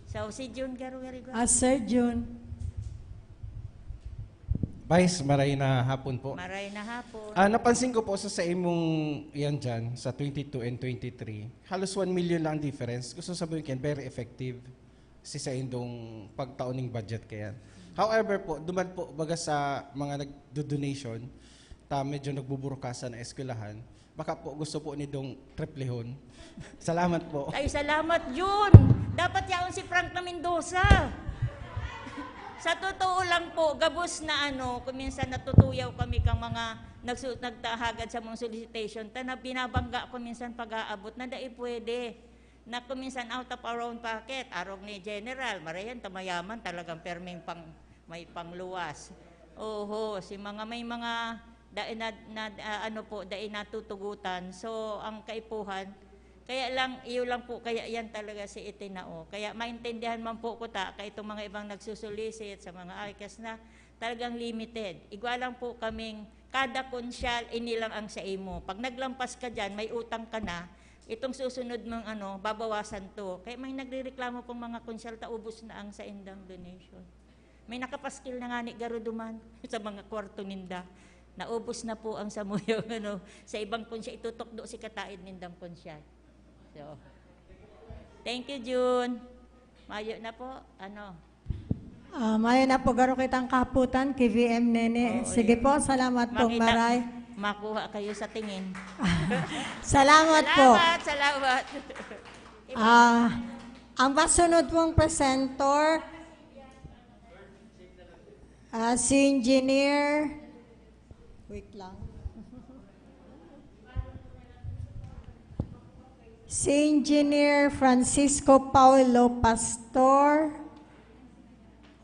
So, si Jun Garugarigua. Ah, Sir Jun. Vice, maray na hapon po. Maray na hapon. Ah, napansin ko po sa, sa imong yan dyan, sa twenty-two and twenty-three, halos one million lang ang difference. Gusto sabihin ko yan, very effective si sa indong pagtaon ng budget kayan. However po, duman po, baga sa mga nagdo-donation, ta medyo nagbuburukasan na eskwelahan, baka po gusto po nidong triplehon. Salamat po. Ay, salamat, Jun. Dapat yaon si Frank na Mendoza. Sa totoo lang po, gabos na ano, kung minsan natutuyaw kami kang mga nagsu- nagtahagad sa mong solicitation, ta na binabangga ko minsan pag-aabot na dai pwede. Na kung minsan out of our own pocket, arog ni General, marayan, tamayaman talagang perming pang, may pangluwas. Oho, si mga may mga dai na, na, ah, ano po, dai natutugutan. So, ang kaipuhan, kaya lang, iyo lang po, kaya yan talaga si itinao. Kaya maintindihan man po ko ta, kay itong mga ibang nagsusulisit sa mga ICAS na talagang limited. Igwa lang po kaming, kada konsyal, ini lang ang sa imo. Pag naglampas ka dyan, may utang ka na, itong susunod mong ano, babawasan to. Kaya may nagrereklamo pong mga konsyal, ta ubos na ang sa indang donation. May nakapaskil na nga ni garo duman sa mga kwarto ninda. Naubos na po ang samuyang ano, sa ibang konsyal, itutukdo si kataid nindang konsyal. So, thank you, Jun. Mayo na po, ano, Ah, mayo na po garo kitang kahapotan, K V M Nene. Oo, Sige yun. Po, salamat pong Makita- maray. Makuha kayo sa tingin. Salamat po. Salamat, salamat. Ah, ang masunod pong presenter, ah, si Engineer, wait lang. Si Engineer Francisco Paulo Pastor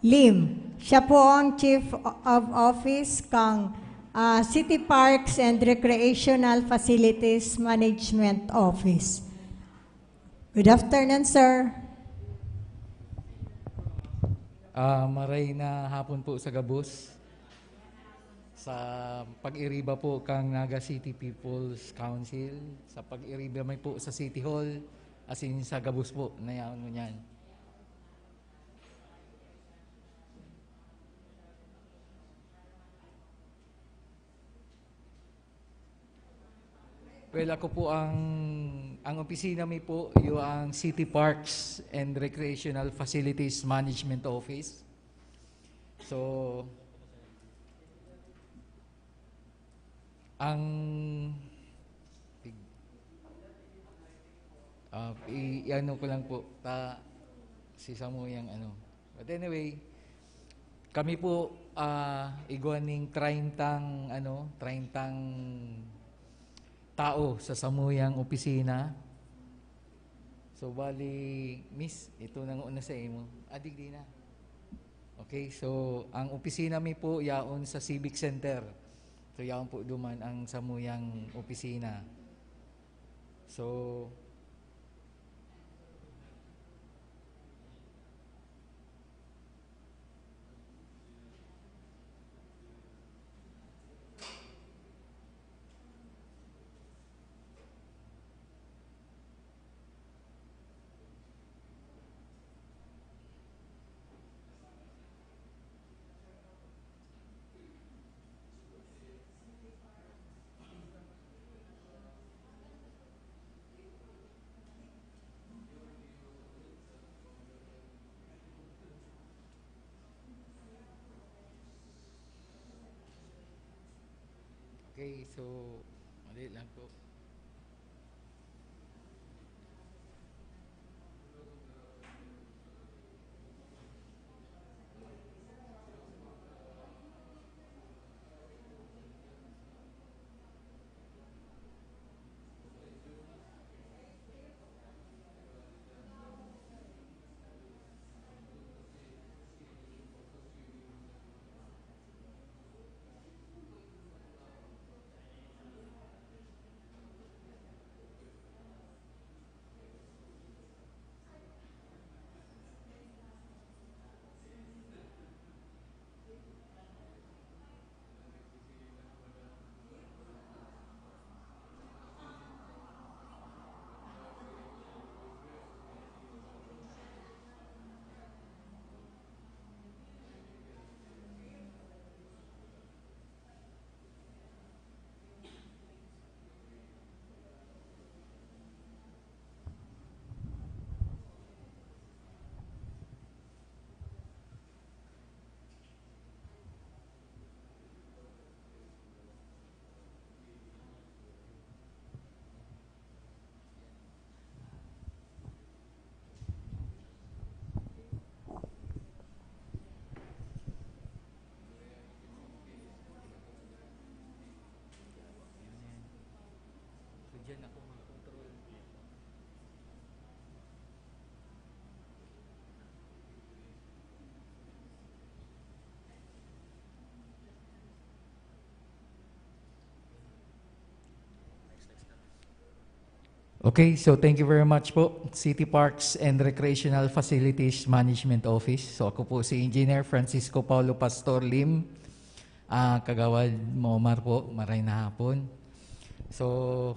Lim. Siya po ang Chief of Office kang, ah, City Parks and Recreational Facilities Management Office. Good afternoon, sir. Ah, maray na hapon po sa gabos. Sa pag-iriba po kang Naga City People's Council, sa pag-iriba may po sa City Hall, asin sa gabos po, nayaon mo niyan. Well, ako po ang, ang opisina mi po, yung ang City Parks and Recreational Facilities Management Office. So, ang, ah, i, i-ano ko lang po, ta, si Samu yung ano. But anyway, Kami po, ah, igwa ning treyntang, ano, treyntang tao sa samuyang opisina. So, bali, miss, ito nang una sa imo. Ah, digdi na. Okay, so, ang opisina mi po yaon sa Civic Center. So, yaon po duman ang samuyang opisina. So, okay, so, mali lang po. So, diyan ako mag-control. Okay, so thank you very much po, City Parks and Recreational Facilities Management Office. So, ako po si Engineer Francisco Paulo Pastor Lim. Ah, Kagawad Momar po, maray na hapon. So,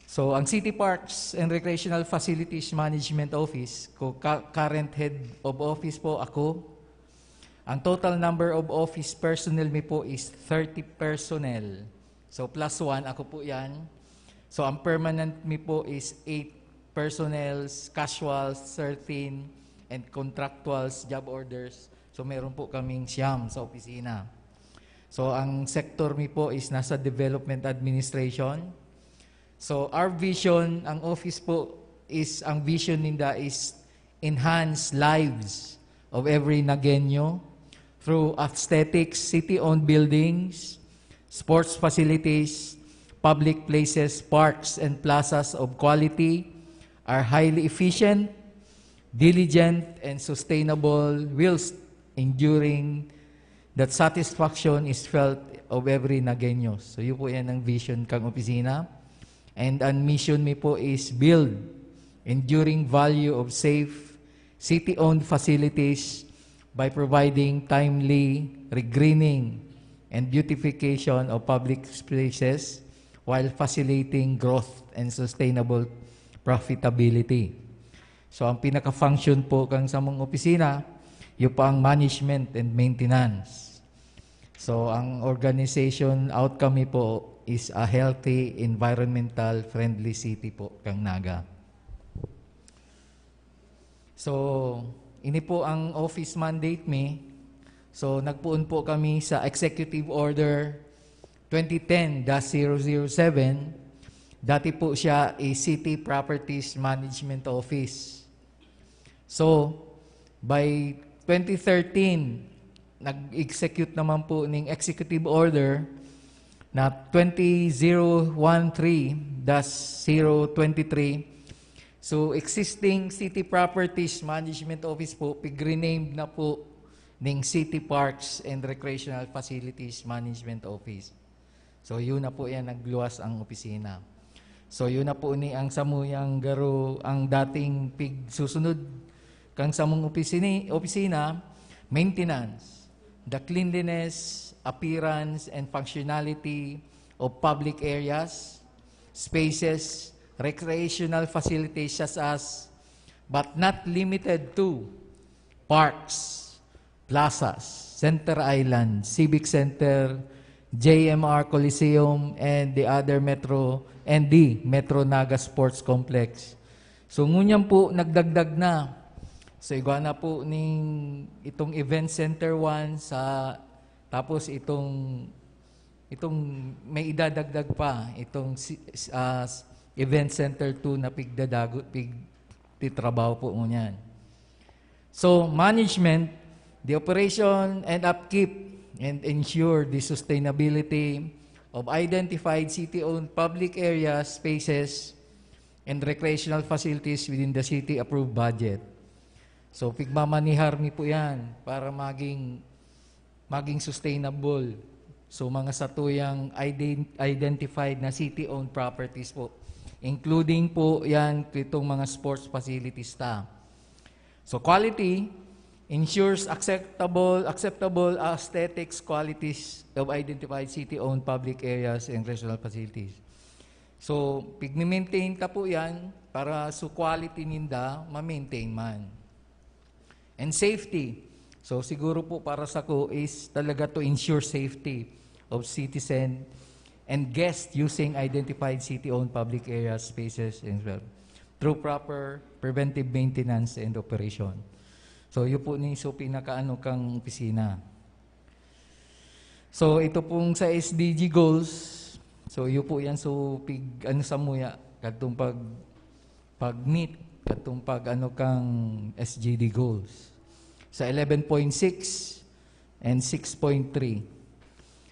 so, ang City Parks and Recreational Facilities Management Office, ko ka-, current head of office po ako. Ang total number of office personnel mi po is thirty personnel. So, plus one, ako po yan. So, ang permanent mi po is eight personnels, casuals, thirteen, and contractuals, job orders. So, meron po kaming siyam sa opisina. So, ang sector mi po is nasa development administration. So, our vision, ang office po is, ang vision ninda is enhance lives of every Nagueño through aesthetics, city-owned buildings, sports facilities, public places, parks, and plazas of quality, are highly efficient, diligent, and sustainable, whilst enduring that satisfaction is felt of every Nagueño. So, yun po yan ang vision kang opisina. And ang mission mi po is build enduring value of safe, city-owned facilities by providing timely regreening and beautification of public spaces while facilitating growth and sustainable profitability. So, ang pinaka-function po kang samong opisina, yun po ang management and maintenance. So, ang organization outcome mi po is a healthy, environmental friendly city po kang Naga. So, ini po ang office mandate mi. So, nagpoon po kami sa Executive Order twenty ten dash zero zero seven. Dati po siya is City Properties Management Office. So, by twenty thirteen, nag-execute naman po ning executive order na twenty zero one three dash zero twenty three. So, existing City Properties Management Office po, pig-renamed na po ning City Parks and Recreational Facilities Management Office. So, yun na po yan, nagluwas ang opisina. So, yun na po ni ang samuyang garo, ang dating pigsusunod kang samong opisini-, opisina, maintenance, the cleanliness, appearance, and functionality of public areas, spaces, recreational facilities such as, but not limited to, parks, plazas, Center Island, Civic Center, J M R Coliseum, and the other Metro, and the Metro Naga Sports Complex. So, ngunyan po, nagdagdag na. So, igwa na po ning itong Event Center one sa, tapos itong, itong may idadagdag pa, itong si, ah, Event Center two na pigdadago, pigtitrabaho po ngunyan. So, management, the operation and upkeep and ensure the sustainability of identified city-owned public areas, spaces, and recreational facilities within the city-approved budget. So, pigmamanihar mi po yan para maging, maging sustainable. So, mga satuyang ident-, identified na city-owned properties po. Including po yan itong mga sports facilities ta. So, quality ensures acceptable, acceptable aesthetics qualities of identified city-owned public areas and recreational facilities. So, pigme-maintain ta po yan para so quality ninda, ma-maintain man. And safety. So, siguro po para sa ko is talaga to ensure safety of citizen and guests using identified city-owned public areas, spaces, and well, through proper preventive maintenance and operation. So, yun po ni so pinakaano kang opisina. So, ito pong sa S D G goals, so, yun po yan. So, pig, ano sa muya, katong pag, pag-meet, katong pag, ano kang S G D goals. Sa eleven point six and six point three.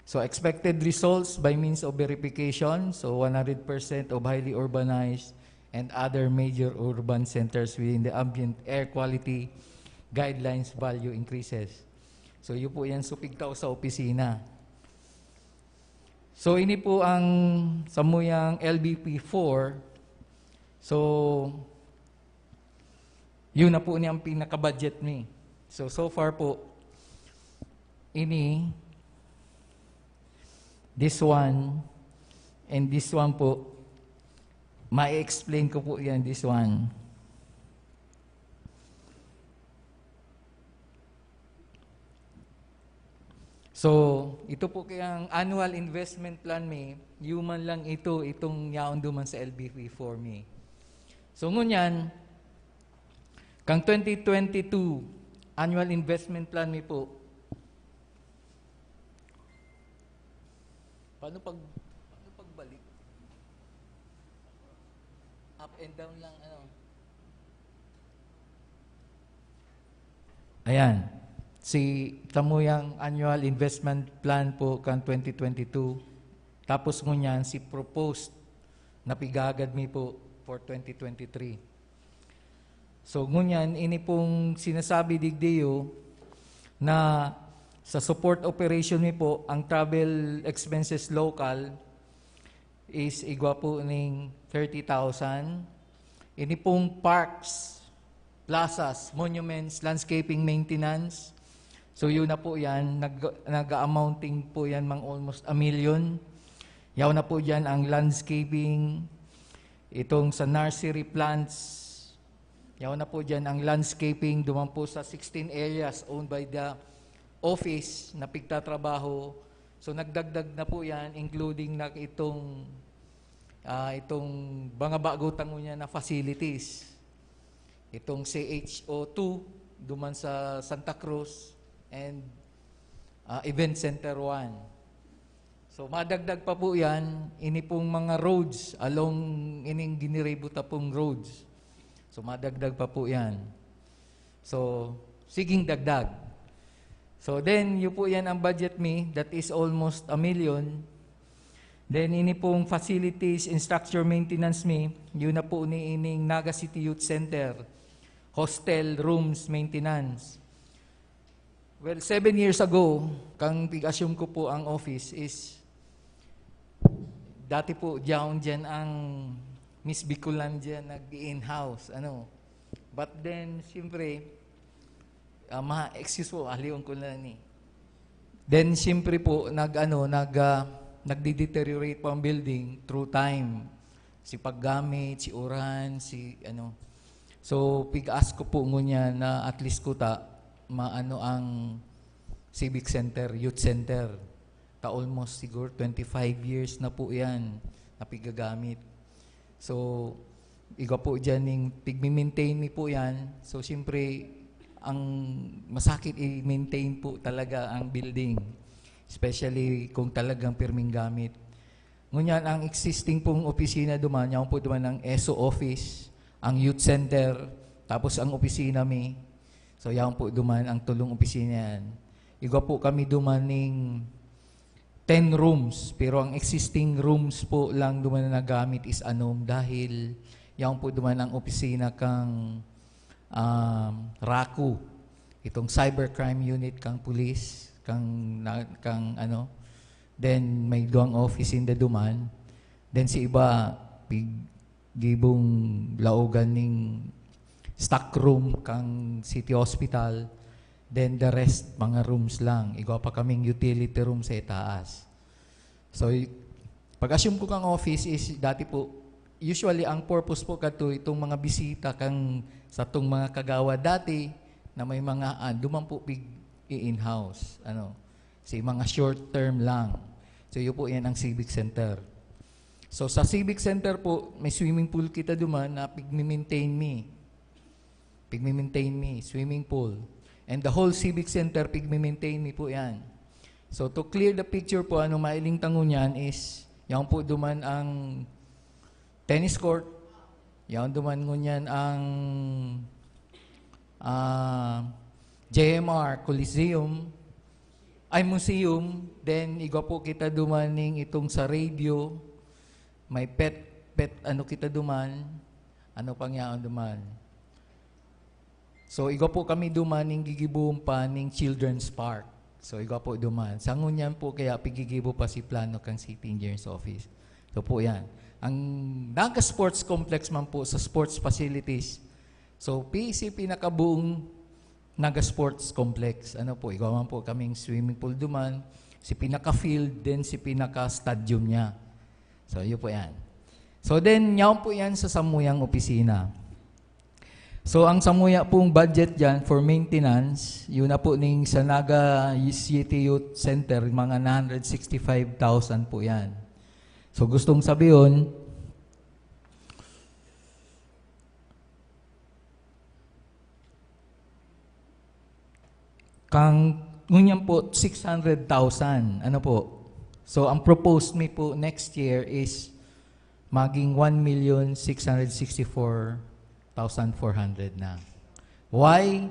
So, expected results by means of verification. So, one hundred percent of highly urbanized and other major urban centers within the ambient air quality guidelines value increases. So, yun po yan. So, pigtao sa opisina. So, ini po ang samuyang L B P four. So, yun na po niya ang pinaka-budget mi. So, so far po, ini, this one, and this one po, ma-explain ko po yan, this one. So, ito po kayang annual investment plan mi, human lang ito, itong yaon duman sa L B P four mi. So, ngunyan, kang twenty twenty-two annual investment plan mi po, paano pag, paano pagbalik? Up and down lang, ano? Ayan. Si tamuyang annual investment plan po kan twenty twenty-two. Tapos ngunyan, si proposed na pigagad mi po for twenty twenty-three. So, ngunyan, ini pong sinasabi digdiyo na sa support operation mi po, ang travel expenses local is igwa po ning thirty thousand. Ini pong parks, plazas, monuments, landscaping maintenance. So, yun na po yan. Nag-, nag-amounting po yan, mang almost a million. Yaw na po dyan ang landscaping, itong sa nursery plants. Yaw na po dyan ang landscaping, duman po sa sixteen areas owned by the office na pigtatrabaho. So, nagdagdag na po yan, including na itong, ah, itong mga bago tango niya na facilities. Itong C H O two, duman sa Santa Cruz, and, ah, Event Center one. So, madagdag pa po yan, ini pong mga roads, along ining giniribo ta pong roads. So, madagdag pa po yan. So, siging dagdag. So, then, yun po yan ang budget mi. That is almost a million. Then, ini pong facilities and structure maintenance mi, yun na po ni ining Naga City Youth Center, hostel rooms maintenance. Well, seven years ago, kang pig-assume ko po ang office is, dati po, diyaon dyan ang Miss Bicolandia nag-in-house, ano. But then, siyempre, ah, ma-, excuse po, aliwan ko na lang eh. Then, siyempre po, nag, ano, nag, ah, nagde-deteriorate po ang building through time. Si paggamit, si uran, si ano. So, pig-ask ko po ngunyan na at least kuta, maano ang Civic Center, Youth Center. Ta almost siguro twenty-five years na po yan na pigagamit. So, igwa po dyan ning pigmi-maintain mi po yan. So, siyempre, ang masakit i-maintain po talaga ang building. Especially kung talagang pirming gamit. Ngunyan, ang existing pong opisina duman, yaon po duman ang S O office, ang youth center, tapos ang opisina mi. So, yaon po duman ang tulong opisina yan. Igwa po kami duman ning ten rooms, pero ang existing rooms po lang duman na nagamit is anom dahil yaon po duman ang opisina kang, um, raku, itong cybercrime unit kang pulis, kang, na, kang ano, then may duwang office inda duman, then si iba, pig-, gibong laogan ning stock room kang City Hospital, then the rest, mga rooms lang. Igwa pa kaming utility room sa itaas. So, y-, pag-assume ko kang office is, dati po, usually, ang purpose po kadto, itong mga bisita kang satong mga kagawad dati, na may mga, ah, duman po pig-i-in-house, ano, si mga short term lang. So, yun po yan ang Civic Center. So, sa Civic Center po, may swimming pool kita duman na pigmi-maintain mi. Pigmi-maintain mi, swimming pool. And the whole Civic Center, pigmi-maintain mi po yan. So, to clear the picture po, ano mailing ta ngunyan is, yaon po duman ang tennis court, yaon duman ngunyan ang, ah, J M R, Coliseum, ay, museum, then igwa po kita duman ning itong sa radio, may pet, pet, ano kita duman, ano pang yaon duman. So, igwa po kami duman ning gigibohon pa ning Children's Park. So, igwa po duman. Sa ngunyan po, kaya pigigibo pa si plano kang City Engineers Office. So po yan. Ang Naga Sports Complex man po sa sports facilities. So, P E C pinakabuong Naga Sports Complex. Ano po, igwa man po kaming swimming pool duman, si pinaka-field, then si pinaka-stadium niya. So, yun po yan. So, then, yaon po yan sa samuyang opisina. So, ang samuya pong budget dyan for maintenance, yun na po ning sa Naga City Youth Center, mga nine hundred sixty-five thousand po yan. So, gustong sabihin, kang, ngunyan po, six hundred thousand. Ano po? So, ang proposed mi po next year is maging one million six hundred sixty-four thousand four hundred na. Why?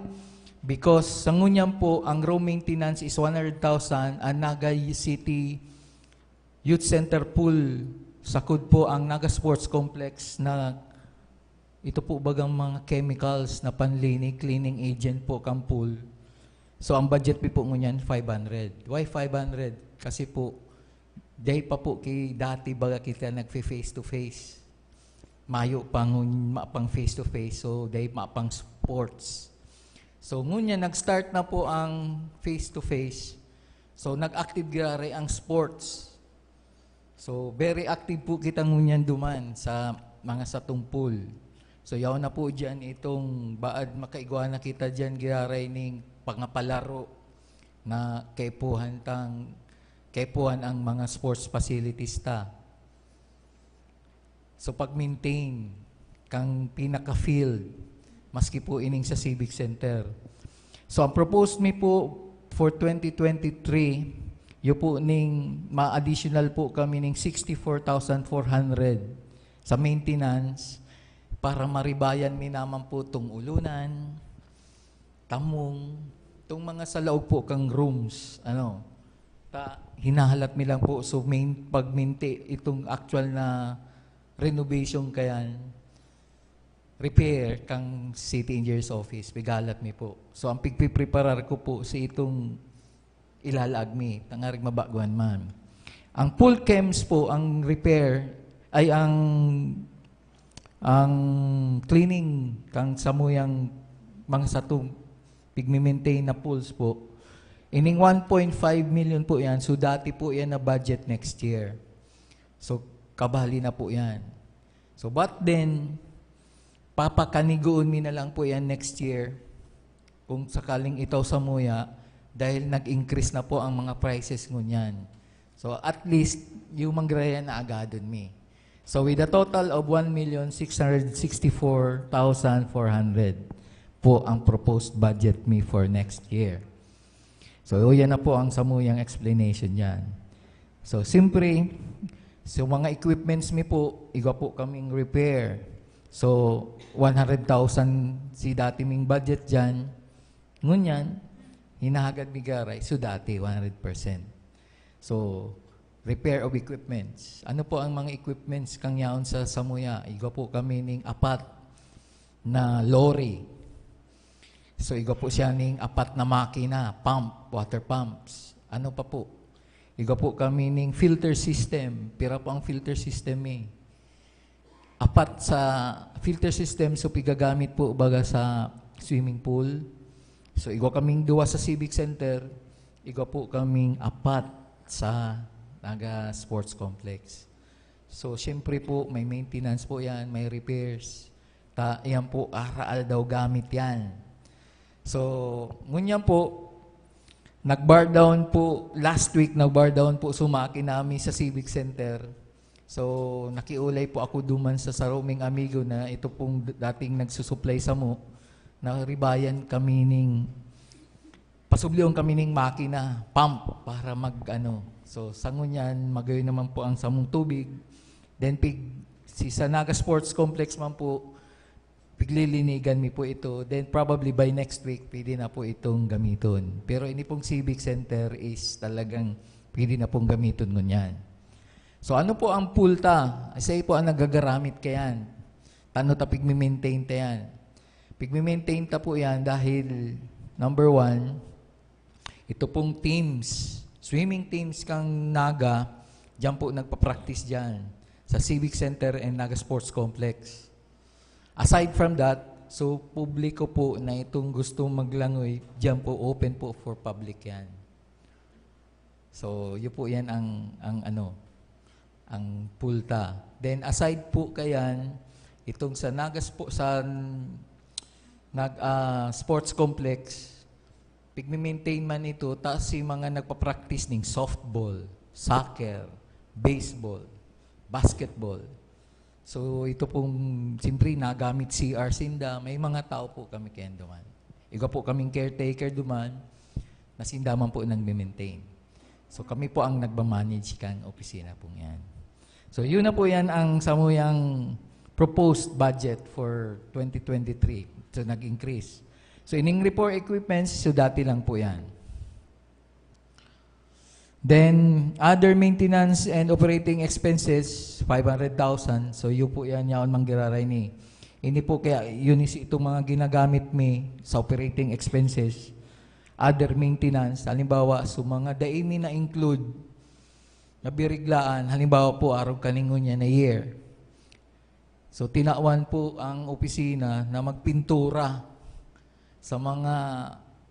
Because sa ngunyan po, ang room maintenance is one hundred thousand, ang Naga City Youth Center pool, sakod po ang Naga Sports Complex na ito po bagang mga chemicals na panlinis, cleaning agent po kang pool. So, ang budget mi po ngunyan, five hundred. Why five hundred? Kasi po, dai pa po ki dati baga kita nagfe-face to face. Mayo pa ngun-, ma-, pang face to face, so dai ma-, pang sports. So, ngunyan, nag-start na po ang face to face. So, nag-active giraray ang sports. So, very active po kita ngunyan duman sa mga satong pool. So, yaon na po dyan itong baad makaigwa na kita dyan giraray ning pangapalaro na kaipuhan tang, kaipuhan ang mga sports facilities ta. So, pag-maintain kang pinaka-field, maski po ining sa Civic Center. So, ang proposed mi po for twenty twenty-three, yun po ning ma-additional po kami ning sixty-four thousand four hundred sa maintenance para maribayan mi naman po tong ulunan, tamong, itong mga sa laog po kang rooms, ano, ta, hinahalat mi lang po. So, main, pag maintain itong actual na renovation kayan, repair kang city engineer's office, pighalat mi po. So, ang pigpipreparar ko po si itong ilalaag mi, tangarig mabaguan man. Ang pool chems po, ang repair, ay ang, ang cleaning kang samuyang mga satong pigmi-maintain na pools po. Ining one point five million po yan, so dati po yan na budget next year. So, kabali na po yan. So, but then, papakanigoon mi na lang po yan next year kung sakaling itaw samuya, dahil nag-increase na po ang mga prices ngunyan. So, at least, yung manggarayan na agadon mi. So, with a total of one million six hundred sixty-four thousand four hundred po ang proposed budget mi for next year. So, yan na po ang samuyang explanation niyan. So, simpre, so mga equipments mi po, igwa po kaming repair. So, one hundred thousand si dati ming budget dyan. Ngunyan, hinahagad mi garay, so dati, one hundred percent. So, repair of equipments. Ano po ang mga equipments kang yaon sa samuya? Igwa po kami ning apat na lorry. So, igwa po siya ning apat na makina, pump, water pumps. Ano pa po? Igwa po kami ning filter system. Pira po ang filter system eh? Apat sa filter system, so pigagamit po baga sa swimming pool. So, igwa kaming duwa sa Civic Center, igwa po kaming apat sa Naga Sports Complex. So, siyempre po, may maintenance po yan, may repairs. Ta, yan po, araal daw gamit yan. So, ngunyan po, nag-bar down po, last week, nag-bar down po, sumaki namin sa Civic Center. So, nakiulay po ako duman sa saruming amigo na ito pong dating nagsusuplay samo, na ribayan kami ning, pasublion kami ning makina, pump, para mag, ano. So, sa ngunyan, magayon naman po ang samong tubig. Then, pig, si sa Naga Sports Complex man po, piglilinigan mi po ito. Then, probably by next week, pwede na po itong gamiton. Pero ini pong Civic Center is talagang pwede na pong gamiton ngunyan. So, ano po ang pool ta? Siya po ang nagagaramit kayan. Tano ta pigmi-maintain ta yan? Pigmi-maintain ta po yan dahil, number one, ito pong teams, swimming teams kang Naga, diyan po nagpa-practice diyan sa Civic Center and Naga Sports Complex. Aside from that, so publiko po na itong gustong maglangoy, diyan po open po for public yan. So, yun po yan ang, ang ano, ang pool ta. Then, aside po kayan, itong sa Nagas po, sa Nag-, ah, Sports Complex, pigmi-maintain man ito, ta si mga nagpa-practice ning softball, soccer, baseball, basketball. So, ito pong, siyempre, nagamit C R sinda, may mga tao po kami kayan duman. Igwa po kaming caretaker duman, na sinda man po nagme-maintain. So, kami po ang nagmamanage kan opisina pong yan. So, yun na po yan ang samuyang proposed budget for twenty twenty-three. So, nag-increase. So, ining repair equipments, so dati lang po yan. Then, other maintenance and operating expenses, five hundred thousand. So, yun po yan, yaon manggiraray ni. Ini po kaya, yun is itong mga ginagamit mi sa operating expenses, other maintenance. Halimbawa, so mga dai mi na-include na biriglaan, halimbawa po, arog kaningon niya na year. So, tinawan po ang opisina na magpintura sa mga,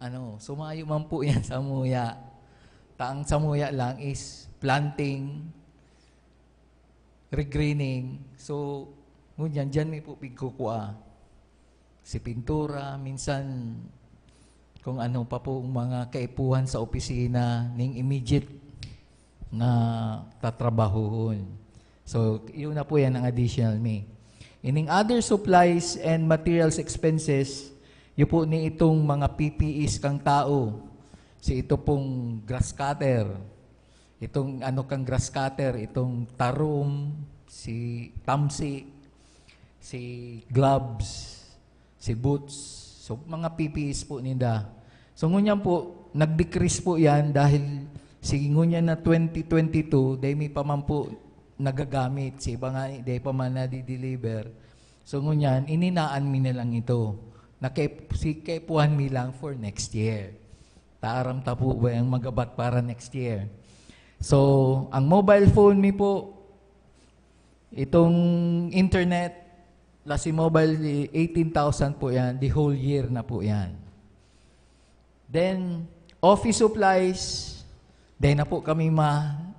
ano, sumayo man po yan sa muya. Ta ang samuya lang is planting, regreening. So, ngunyan, dyan mi po pigkukua. Si pintura, minsan, kung ano pa po ang mga kaipuhan sa opisina, ning immediate na tatrabahuhon. So, yun na po yan ang additional mi. Ining other supplies and materials expenses, yun po ni itong mga P P Es kang tao. Si ito pong grass cutter, itong ano kang grass cutter, itong tarom, si tamsi, si gloves, si boots, So, mga P P Es po ninda. So, ngunyan po, nag-decrease po yan dahil sige ngunyan na twenty twenty-two, dahil may pa man po nagagamit. Sa iba nga, dahil pa man nadi-deliver. So, ngunyan, ininaan mi na lang ito. Nake-, si kepuhan mi lang for next year. Taaram ta po ba yung magabat para next year? So, ang mobile phone mi po, itong internet, plus yung mobile, eighteen thousand po yan. The whole year na po yan. Then, office supplies, dahil na po kami ma-,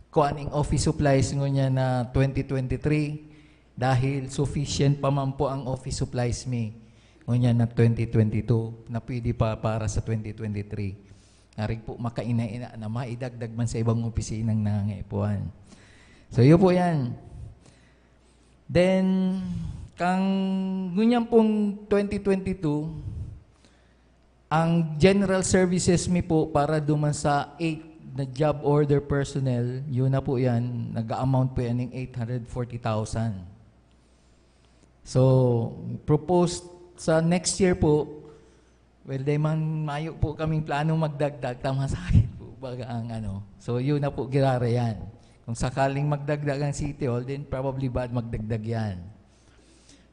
kuan ning office supplies ngunyan na twenty twenty-three, dahil sufficient pa man po ang office supplies mi ngunyan na twenty twenty-two, na pwede pa para sa twenty twenty-three. Narig po makaina-ina na maidagdag man sa ibang opisinang nangangaipuhan. So, yun po yan. Then, kang ngunyan pong twenty twenty-two, ang general services mi po para duman sa eight na job order personnel, yun na po yan, nag-a-amount po yan ng eight hundred forty thousand. So, proposed sa next year po, well, dahil man mayo po kaming planong magdagdag, tama sa akin po, baga ang ano. So, yun na po, girara yan. Kung sakaling magdagdag ang City Hall, then probably bad magdagdag yan.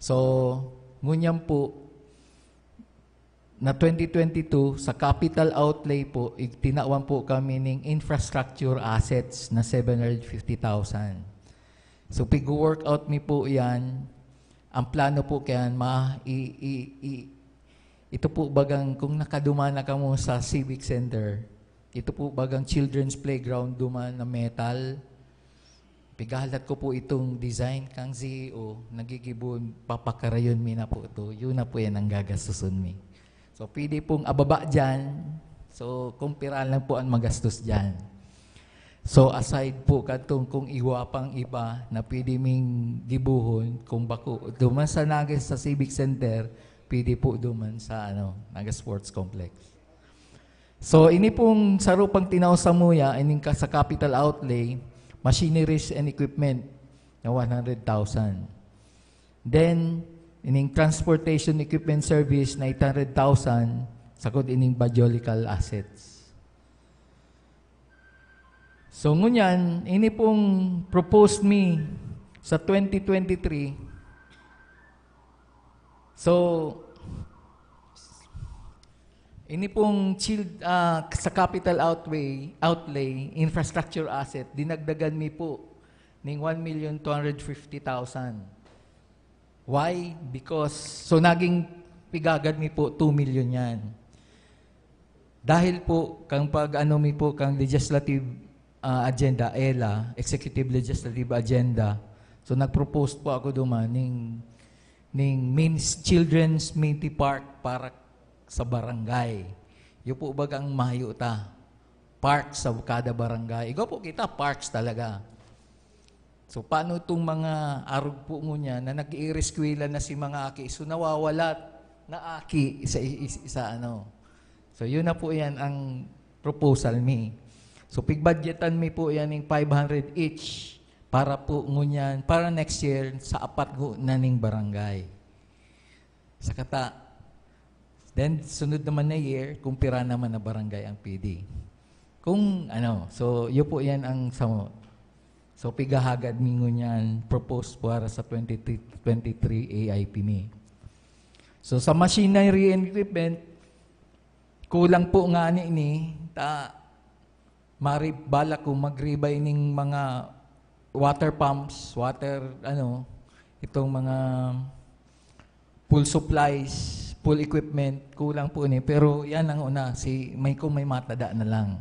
So, ngunyan po, na twenty twenty-two, sa capital outlay po, ig-, tinawan po kami ning infrastructure assets na seven hundred fifty thousand. So, pig-work out mi po yan. Ang plano po kayan, ma-, i-, i-, i-, ito po bagang, kung nakaduman na kamo sa Civic Center, ito po bagang children's playground duman na metal. Pigahalat ko po itong design kang C E O, nagigibon, papakarayon mi na po ito. Yun na po yan ang gagastuson mi. So, pwede pong ababa dyan. So, kung pira lang po ang magastos dyan. So, aside po katong kung iwa pang iba na pwede ming gibuhon, kung bako, duman sa Naga sa Civic Center, pwede po duman sa, ano, Naga Sports Complex. So, ini pong saro pang tinao sa muya, ining ka-, sa capital outlay, machineries and equipment na one hundred thousand. Then, ining transportation equipment service na eight hundred thousand, sagkod ining biological assets. So, ngunyan, ini pong proposed mi sa twenty twenty-three. So, ini pong child, ah, sa capital outlay, outlay, infrastructure asset, dinagdagan mi po ning one million two hundred fifty thousand. Why? Because, so naging pigagad mi po two million yan. Dahil po, kang pag-ano mi po, kang legislative, ah, agenda, ela, executive legislative agenda, so nag-propose po ako duman ning, ning means children's mini park para sa barangay. Yun po bagang mayo ta. Park sa kada barangay. Igwa po kita, parks talaga. So, paano itong mga arog po ngunyan na nag-iireskwela na si mga aki? So, nawawala, na aki sa, i-, i-, sa ano. So, yun na po yan ang proposal mi. So, pigbudgetan mi po yan ng five hundred each para po ngunyan, para next year, sa apat ngu-, na ning barangay. Sa kata, then, sunod naman na year, kung pira naman na barangay ang pwede. Kung ano, so, yun po yan ang samo. So, pigahagad mi ngunyan, proposed para sa twenty twenty-three A I P mi. So, sa machinery and equipment, kulang po nga ni, ni, ta, mari-, balak ko mag-rebay ning mga water pumps, water, ano, itong mga pool supplies, pool equipment, kulang po ni. Pero yan ang una, si, may, kung may matada na lang.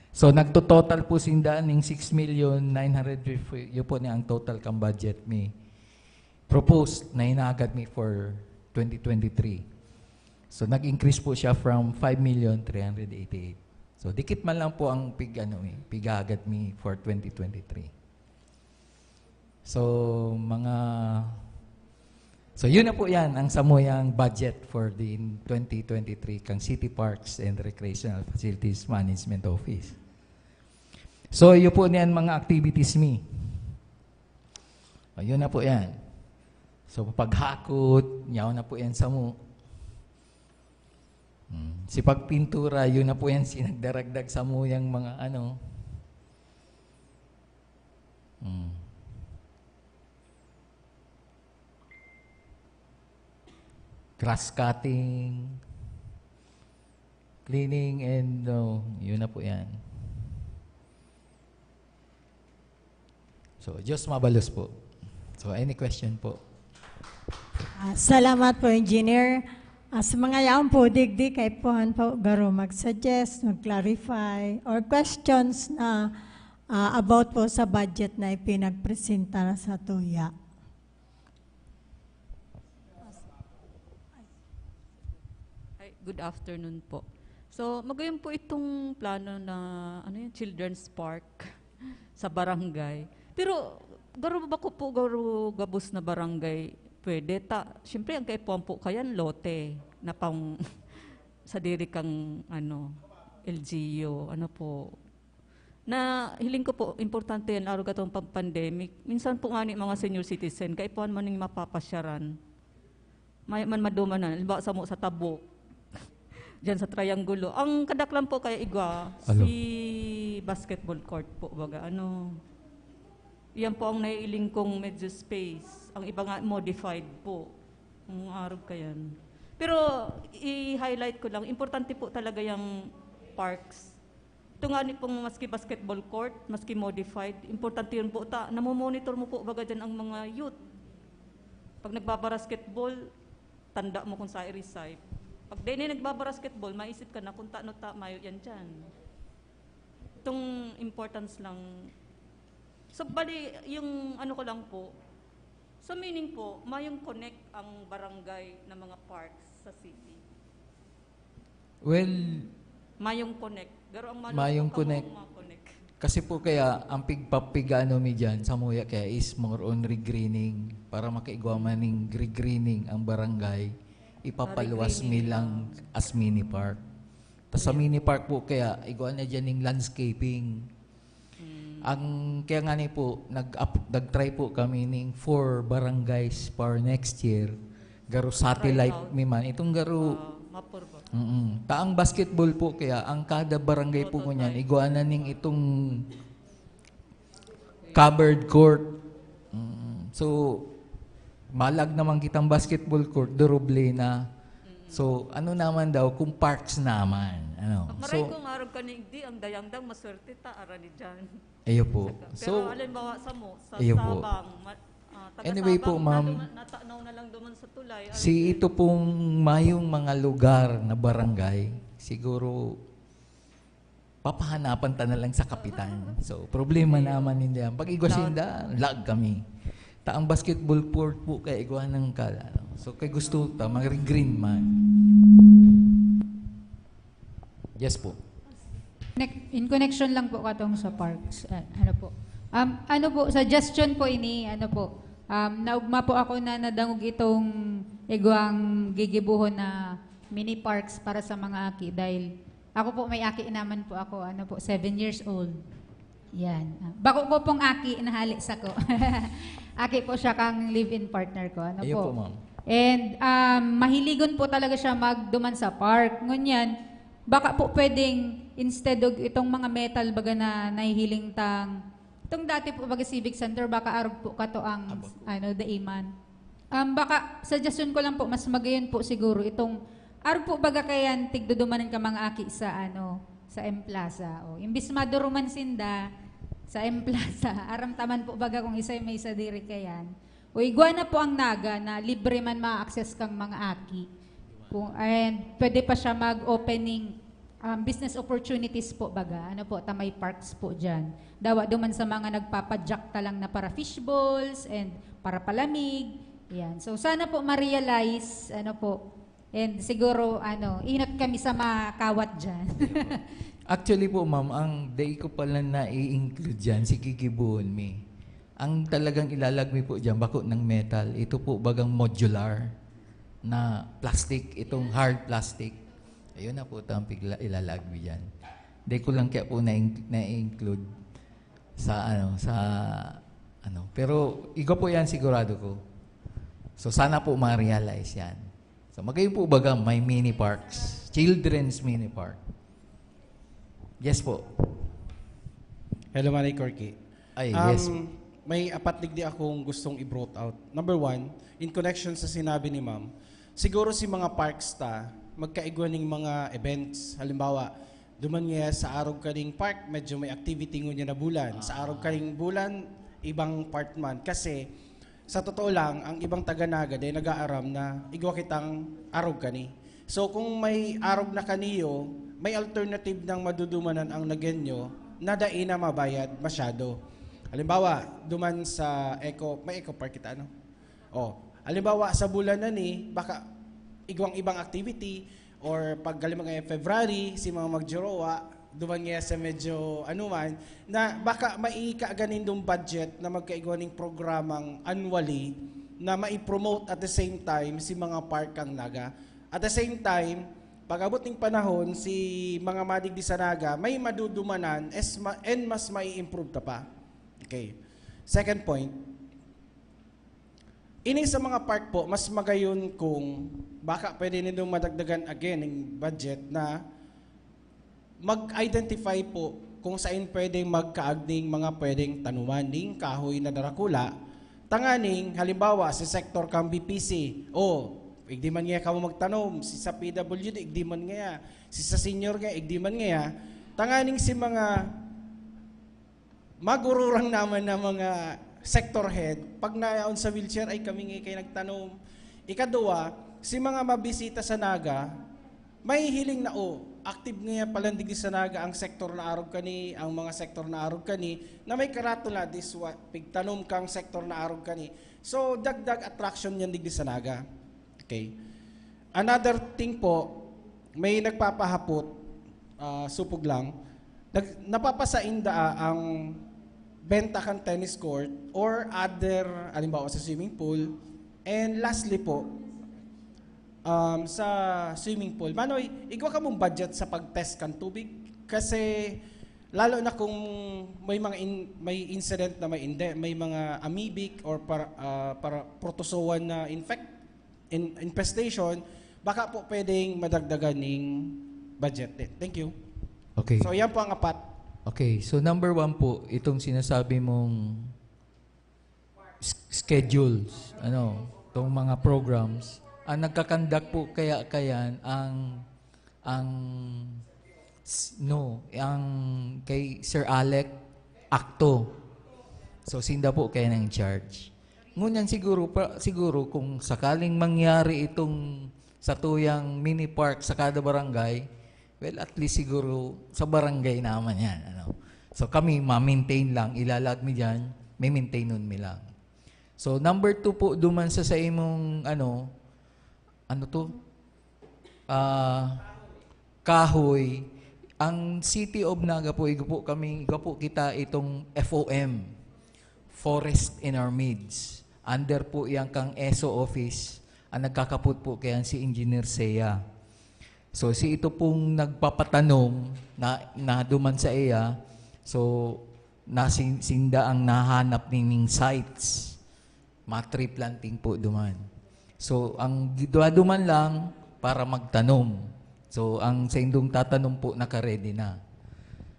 So, nagto-total po sinda ning six million nine hundred fifty, yun po ni ang total kang budget mi. Proposed na hinagad mi for twenty twenty-three. So, nag-increase po siya from five million three hundred eighty-eight. So, dikit man lang po ang pig-, ano, eh, pigagad mi for twenty twenty-three. So, mga, so, yun na po yan, ang samuyang budget for the twenty twenty-three kang City Parks and Recreational Facilities Management Office. So, yun po niyan mga activities mi. O, yun na po yan. So, paghakot, yaon na po yan samo. Hmm. Si pagpintura, yun na po yan sinagdaragdag samuyang mga ano. Hmm. Grass cutting, cleaning, and, oh, yun na po yan. So, Diyos mabalos po. So, any question po? Ah, salamat po, Engineer. Ah, sa mga yaon po, digdi kaipuhan po, garo mag-suggest, mag-clarify, or questions na ah, about po sa budget na ipinagpresenta sa tuya. Ay, good afternoon po. So, magayon po itong plano na, ano yun, children's park sa barangay. Pero, garo ba ko po, garo gabos na barangay, pwede ta. Siyempre, ang kaipuhan po kayan, lote na pang sadiri kang, ano, L G U, ano po. Na, hiling ko po, importante yan, arog atong pang-pandemic. Minsan po nga ni mga senior citizen, kaipuhan man ning mapapasyaran. May man maduman na, halimbawa, samo sa Tabok. Diyan sa Triangulo. Ang kadaklan po kaya igwa, Ano? Si basketball court po, baga. Ano, yan po ang naiiling kong medyo space. Ang iba nga, modified po. Ang arog kayan. Pero, i-highlight ko lang, importante po talaga yung parks. Ito nga ni pong maski basketball court, maski modified, importante yun po. Ta, namomonitor mo po, baga dyan ang mga youth. Pag nagbabasketball, tanda mo kung sa i-recite. Pag di na nagbabasketball, maisip ka na kung tano ta, mayo yan dyan. Itong importance lang. So, bali, yung ano ko lang po, so meaning po, mayong connect ang barangay na mga parks sa city. Well, Mayong connect. Pero ang malungkot Mayong ka connect. mo, ma-connect. Kasi po kaya ang pigpapigano mi dyan, samuya kaya is more on regreening para makaigwa man ning regreening ang barangay, ipapaluwas mi Regreening, lang as mini park. Tas sa mini park po kaya, igwa na dyan ning landscaping. Mm. Ang kaya nga ni po, nag nag-try po kami ning four barangays for next year. Garo satellite out. Mi man. Itong garo Ah, mapurba. Mm. Ta ang basketball po kaya, ang kada barangay po Prototype. Ngunyan, igwa na ning itong covered court. Mm. So, malag naman kitang basketball court, duruble na. So, ano naman daw kung parks naman? Ano? Maray So, kung arog ka ni Igdi, ang dayangdang maswerte ta, ara ni Jan. Ayo po. Pero So, halimbawa sa mo, sa Ayo po. Sabang, ma- ah, taga Anyway po, Sabang, ma'am, naduma- natanaw na lang duman sa tulay. Ay, si ito pong mayong mga lugar na barangay, siguro papahanapan ta na lang sa kapitan. So, problema naman ninda yan. Pag igwa Lahat. Sinda, lag kami. Ta ang basketball court po kay igwa ng kala. So, kay gusto ta, mag-green man. Yes po. Connect- In connection lang po katong sa parks, ah, ano po. Um, ano po, suggestion po ini, ano po. Um, naugma po ako na nadangog itong igwang gigibuhon na mini parks para sa mga aki dahil ako po may aki naman po ako, ano po, seven years old. Yan. Ah, bako ko pong aki nahali sa ko. Aki po siya kang live-in partner ko. Ano Ayun po? Po, ma'am. And um, mahiligon po talaga siya magduman sa park. Ngunyan, baka po pwedeng instead of itong mga metal baga na nahihiling tang, itong dati po baga Civic Center, baka arog po kato ang Aba. Ano, daiman. Um, baka suggestion ko lang po, mas magayon po siguro itong arog po baga kayan tigdudumanan ka mga aki sa ano, sa M Plaza. O, imbis maduruman sinda sa M Plaza, aram taman po baga kung isay may sadiri kayan. O igwa na po ang Naga na libre man ma-access kang mga aki. Kung, and pwede pa siya mag-opening um, business opportunities po baga. Ano po, ta may parks po dyan. Dawa duman sa mga nagpapadyak ta lang na para fishballs and para palamig. Yan. So sana po ma-realize, ano po, and siguro, ano, inot kami sa makawat dyan. Actually po, ma'am, ang dai ko pala nai-include dyan, si gigibuhon mi. Ang talagang ilalagmi po dyan, bako ng metal. Ito po bagang modular na plastic, itong hard plastic. Ayun na po, ito ang pigla- ilalagmi dyan. Dai ko lang kaya po na-in- na-include sa, ano, sa, ano. Pero, igo po yan, sigurado ko. So sana po ma-realize yan. So magayon po baga may mini parks, children's mini park. Yes po. Hello, Manay Corky. Ay, Um, yes. May apat digdi akong gustong i-brought out. Number one, in connection sa sinabi ni Ma'am, siguro si mga parks ta, magkaigwa ning mga events. Halimbawa, duman nga sa arog kaning park, medyo may activity ngunyan na bulan. Sa arog kaning bulan, ibang part man. Kasi, sa totoo lang, ang ibang taga Naga, dahil nag-aaram na igwa kitang arog kani. So, kung may arog na kaniyo, may alternative ng madudumanan ang nagyan nyo na dai na mabayad masyado. Halimbawa, duman sa Eco, may Eco Park kita, ano? Oh, halimbawa, sa bulan na ni, baka igwang ibang activity, or pag galing mga February, si mga magjowa, duman nga sa medyo ano man, na baka maika ganindong budget na magkaigwa ning programang annually na mai-promote at the same time si mga park kang Naga. At the same time, pag-abot ning panahon, si mga madigdi sa Naga, may madudumanan es ma- and mas mai-improve ta pa. Okay. Second point, ini sa mga park po, mas magayon kung baka pwede nindong madagdagan again ng budget na mag-identify po kung saan pwedeng magkaag ning mga pwedeng tanuman ning kahoy na darakula. Tanganing, halimbawa, si sektor kang B P C, o, igdi man nga kamo magtanom, si sa P W D, igdi man nga, si sa senior nga, igdi man nga, tanganing si mga magururang naman na mga sector head, pag nayaon sa wheelchair, ay kami nga kayo nagtanom. Ikadua, si mga mabisita sa Naga, may hiling na, oh, active nga palandig sa Naga ang sektor na arog kani, ang mga sektor na arog kani, na may karatula, this wa- pigtanom kang sektor na arog kani. So, dagdag attraction yan digdi sa Naga. Okay. Another thing po, may nagpapahapot, ah, supog lang, nag, napapasainda, ah, ang benta kan tennis court or other, halimbawa sa swimming pool. And lastly po, um, sa swimming pool. Manoy, igwa kamong budget sa pag-test kan tubig? Kasi lalo na kung may mga in, may incident na may inde, may mga amoebic or para, ah, para protozoan na infect in, infestation, baka po pwedeng madagdagan ning budget din. Thank you. Okay. So, yan po ang apat. Okay, so number one po, itong sinasabi mong s- schedules, ano, itong mga programs, ang nagkakandak po kaya kayan ang ang s- no, ang kay Sir Alec Acto. So sinda po kaya nang charge. Ngunyan siguro pa, siguro kung sakaling mangyari itong sa tuyang mini park sa kada barangay, well, at least siguro sa barangay naman yan. Ano? So kami, ma-maintain lang, ilalag mi dyan, may maintainon mi lang. So number two po, duman sa, sa imong, ano, ano to? Ah, kahoy. Ang City of Naga po, igo po kami, igo po kita itong F O M, Forest in Our Midst. Under po yan kang S O office. Ang nagkakapot po kaya si Engineer Sea. So, si ito pong nagpapatanom na, na duman sa iya, so, nasin, sinda ang nahanap nining sites. Mga tree planting po duman. So, ang duman lang para magtanom. So, ang sa indong tatanom po, naka-ready na.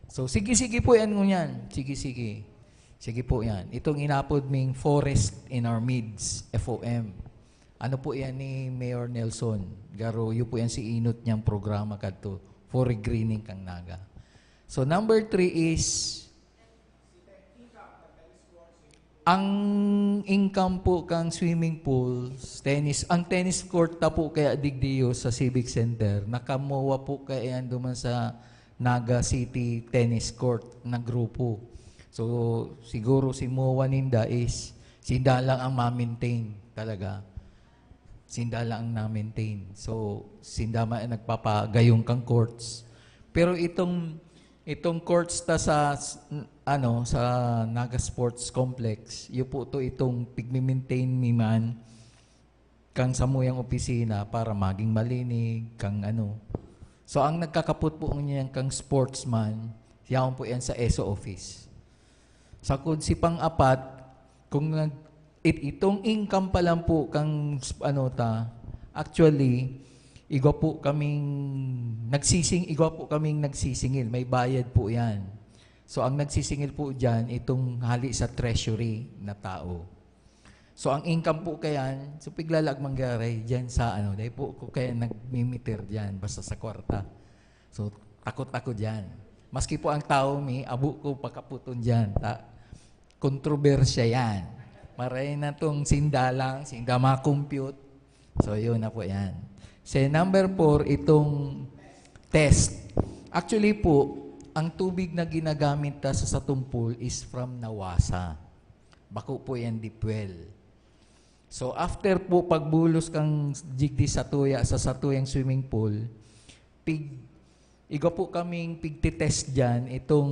So, sige-sige po yan ngunyan. Sige-sige. Sige po yan. Itong inapod ming Forest in Our Midst, F O M. Ano po yan ni Mayor Nelson? Garo, yun po yan si inot niyang programa kadto for regreening kang Naga. So, number three is, ang income po kang swimming pools, tennis, ang tennis court ta po kaya digdiyo sa Civic Center, nakamowa po kaya yan duman sa Naga City Tennis Court na grupo. So, siguro si mowa ninda is sinda lang ang ma-maintain talaga. Sinda lang ang na-maintain. So, sinda man ang nagpapagayong kang courts. Pero itong, itong courts ta sa, s- n- ano, sa Naga Sports Complex, yun po to itong pigmi-maintain mi man kang samuyang opisina para maging malinig, kang ano. So, ang nagkakapot po niyan kang sportsman, yaon po yan sa S O office. Sa kun si pang-apat, kung nag, It-, itong income pa lang po kang s-, ano ta, actually, igwa po kaming nagsising-, igwa po kaming nagsisingil, may bayad po 'yan. So, ang nagsisingil po diyan, itong hali sa treasury na tao. So, ang income po kayan, so, piglalag mangyari diyan sa ano, dahil po ko kaya nagmimitir diyan, basta sa kwarta. So, takot ako diyan. Maski po ang tao mi, abo ko pakaputon diyan. Ta-, kontrobersya yan. Maray na tong sinda lang, sinda ma-compute. So, yun na po yan. Sa number four, itong test. Actually po, ang tubig na ginagamit ta sa satong pool is from Nawasa. Bako po yan deep well. So, after po pagbulos kang digdi sa tuya, sa satuyang swimming pool, pig-, igwa po kaming pigtitest diyan, itong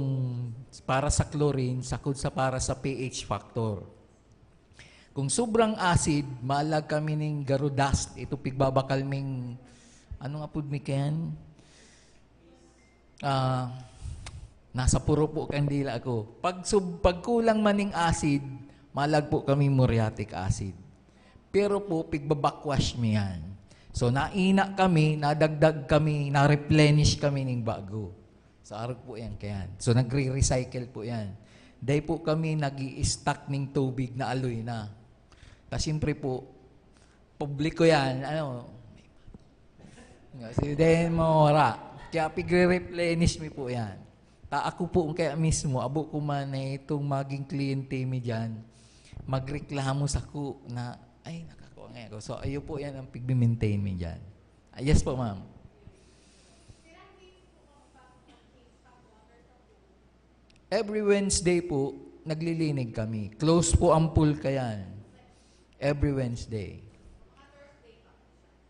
para sa chlorine, sakod sa para sa pH factor. Kung sobrang acid, maalag kami ning garo dust, ito pigbabakal ming, ano nga pud mi kayan? Ah, nasa puro po kandila ako. Pag sub-, pag kulang man ning acid, maalag po kami muriatic acid. Pero po, pigbabakwash mi yan. So, naina kami, nadagdag kami, na-replenish kami ning bago. So, arog po yan kayan. So, nagre-recycle po yan. Dahil po kami nag-i-stock ning tubig na aloy na. Ta siyempre po, publiko yan, ano, nga, si Demo, wala. Kaya pigre-replenish mi po yan. Ta ako po kaya mismo, abo ko man na itong maging kliyente mi dyan, magreklamo sako na, "Ay, nakakuha nga ako." So, ayo po yan ang pigme-maintain mi dyan. Ah, yes po, ma'am. Every Wednesday po, naglilinig kami. Close po ang pool kayan. Every Wednesday.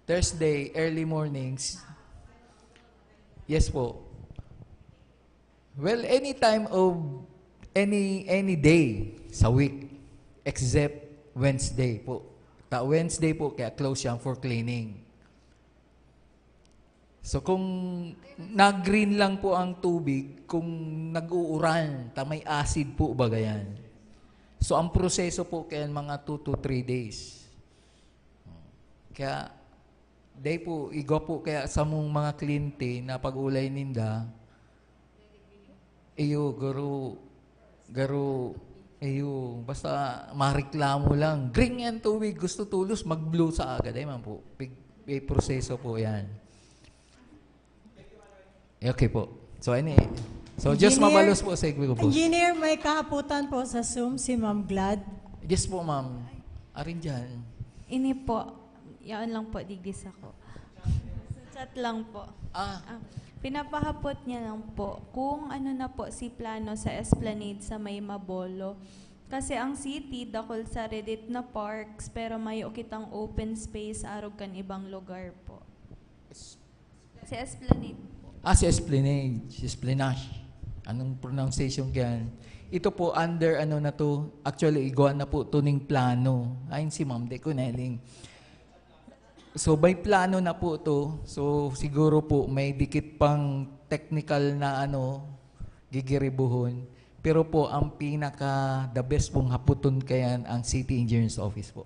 Thursday, early mornings. Yes po. Well, any time of any, any day sa week, except Wednesday po. Ta Wednesday po, kaya close yan for cleaning. So, kung nag-green lang po ang tubig, kung nag-uuran, ta may acid po baga yan. So, ang proseso po kaya mga two to three days. Kaya, day po, igwa po kaya sa mong mga kliyente na pag-ulay ninda, iyo, garo, garo, iyo, basta mareklamo lang. Green yan tubig, gusto tulos, mag-blue sa agad. Ay man po, pig-, may proseso po yan. Okay po. So, ini, so, Diyos Engineer, mabalos po sa igbi ko po. Engineer, may kahapotan po sa Zoom si Ma'am Glad. Yes po, ma'am. Arin dyan. Ini po, yaon lang po, digdi sako. Sa chat lang po. Ah. Ah, pinapahapot niya lang po kung ano na po si plano sa Esplanade sa may Mabolo. Kasi ang city, dakul sa redit na parks, pero mayo kitang open space arog kan ibang lugar po. Sa Esplanade po. Ah, sa Esplanade, sa Esplanade. Anong pronunciation yan? Ito po, under ano na to? Actually, igwa na po to ning plano. Ayun si ma'am, di ko nailing. So, may plano na po to. So, siguro po, may dikit pang technical na ano, gigiribuhon. Pero po, ang pinaka the best pong haputon kayan ang City Engineers Office po.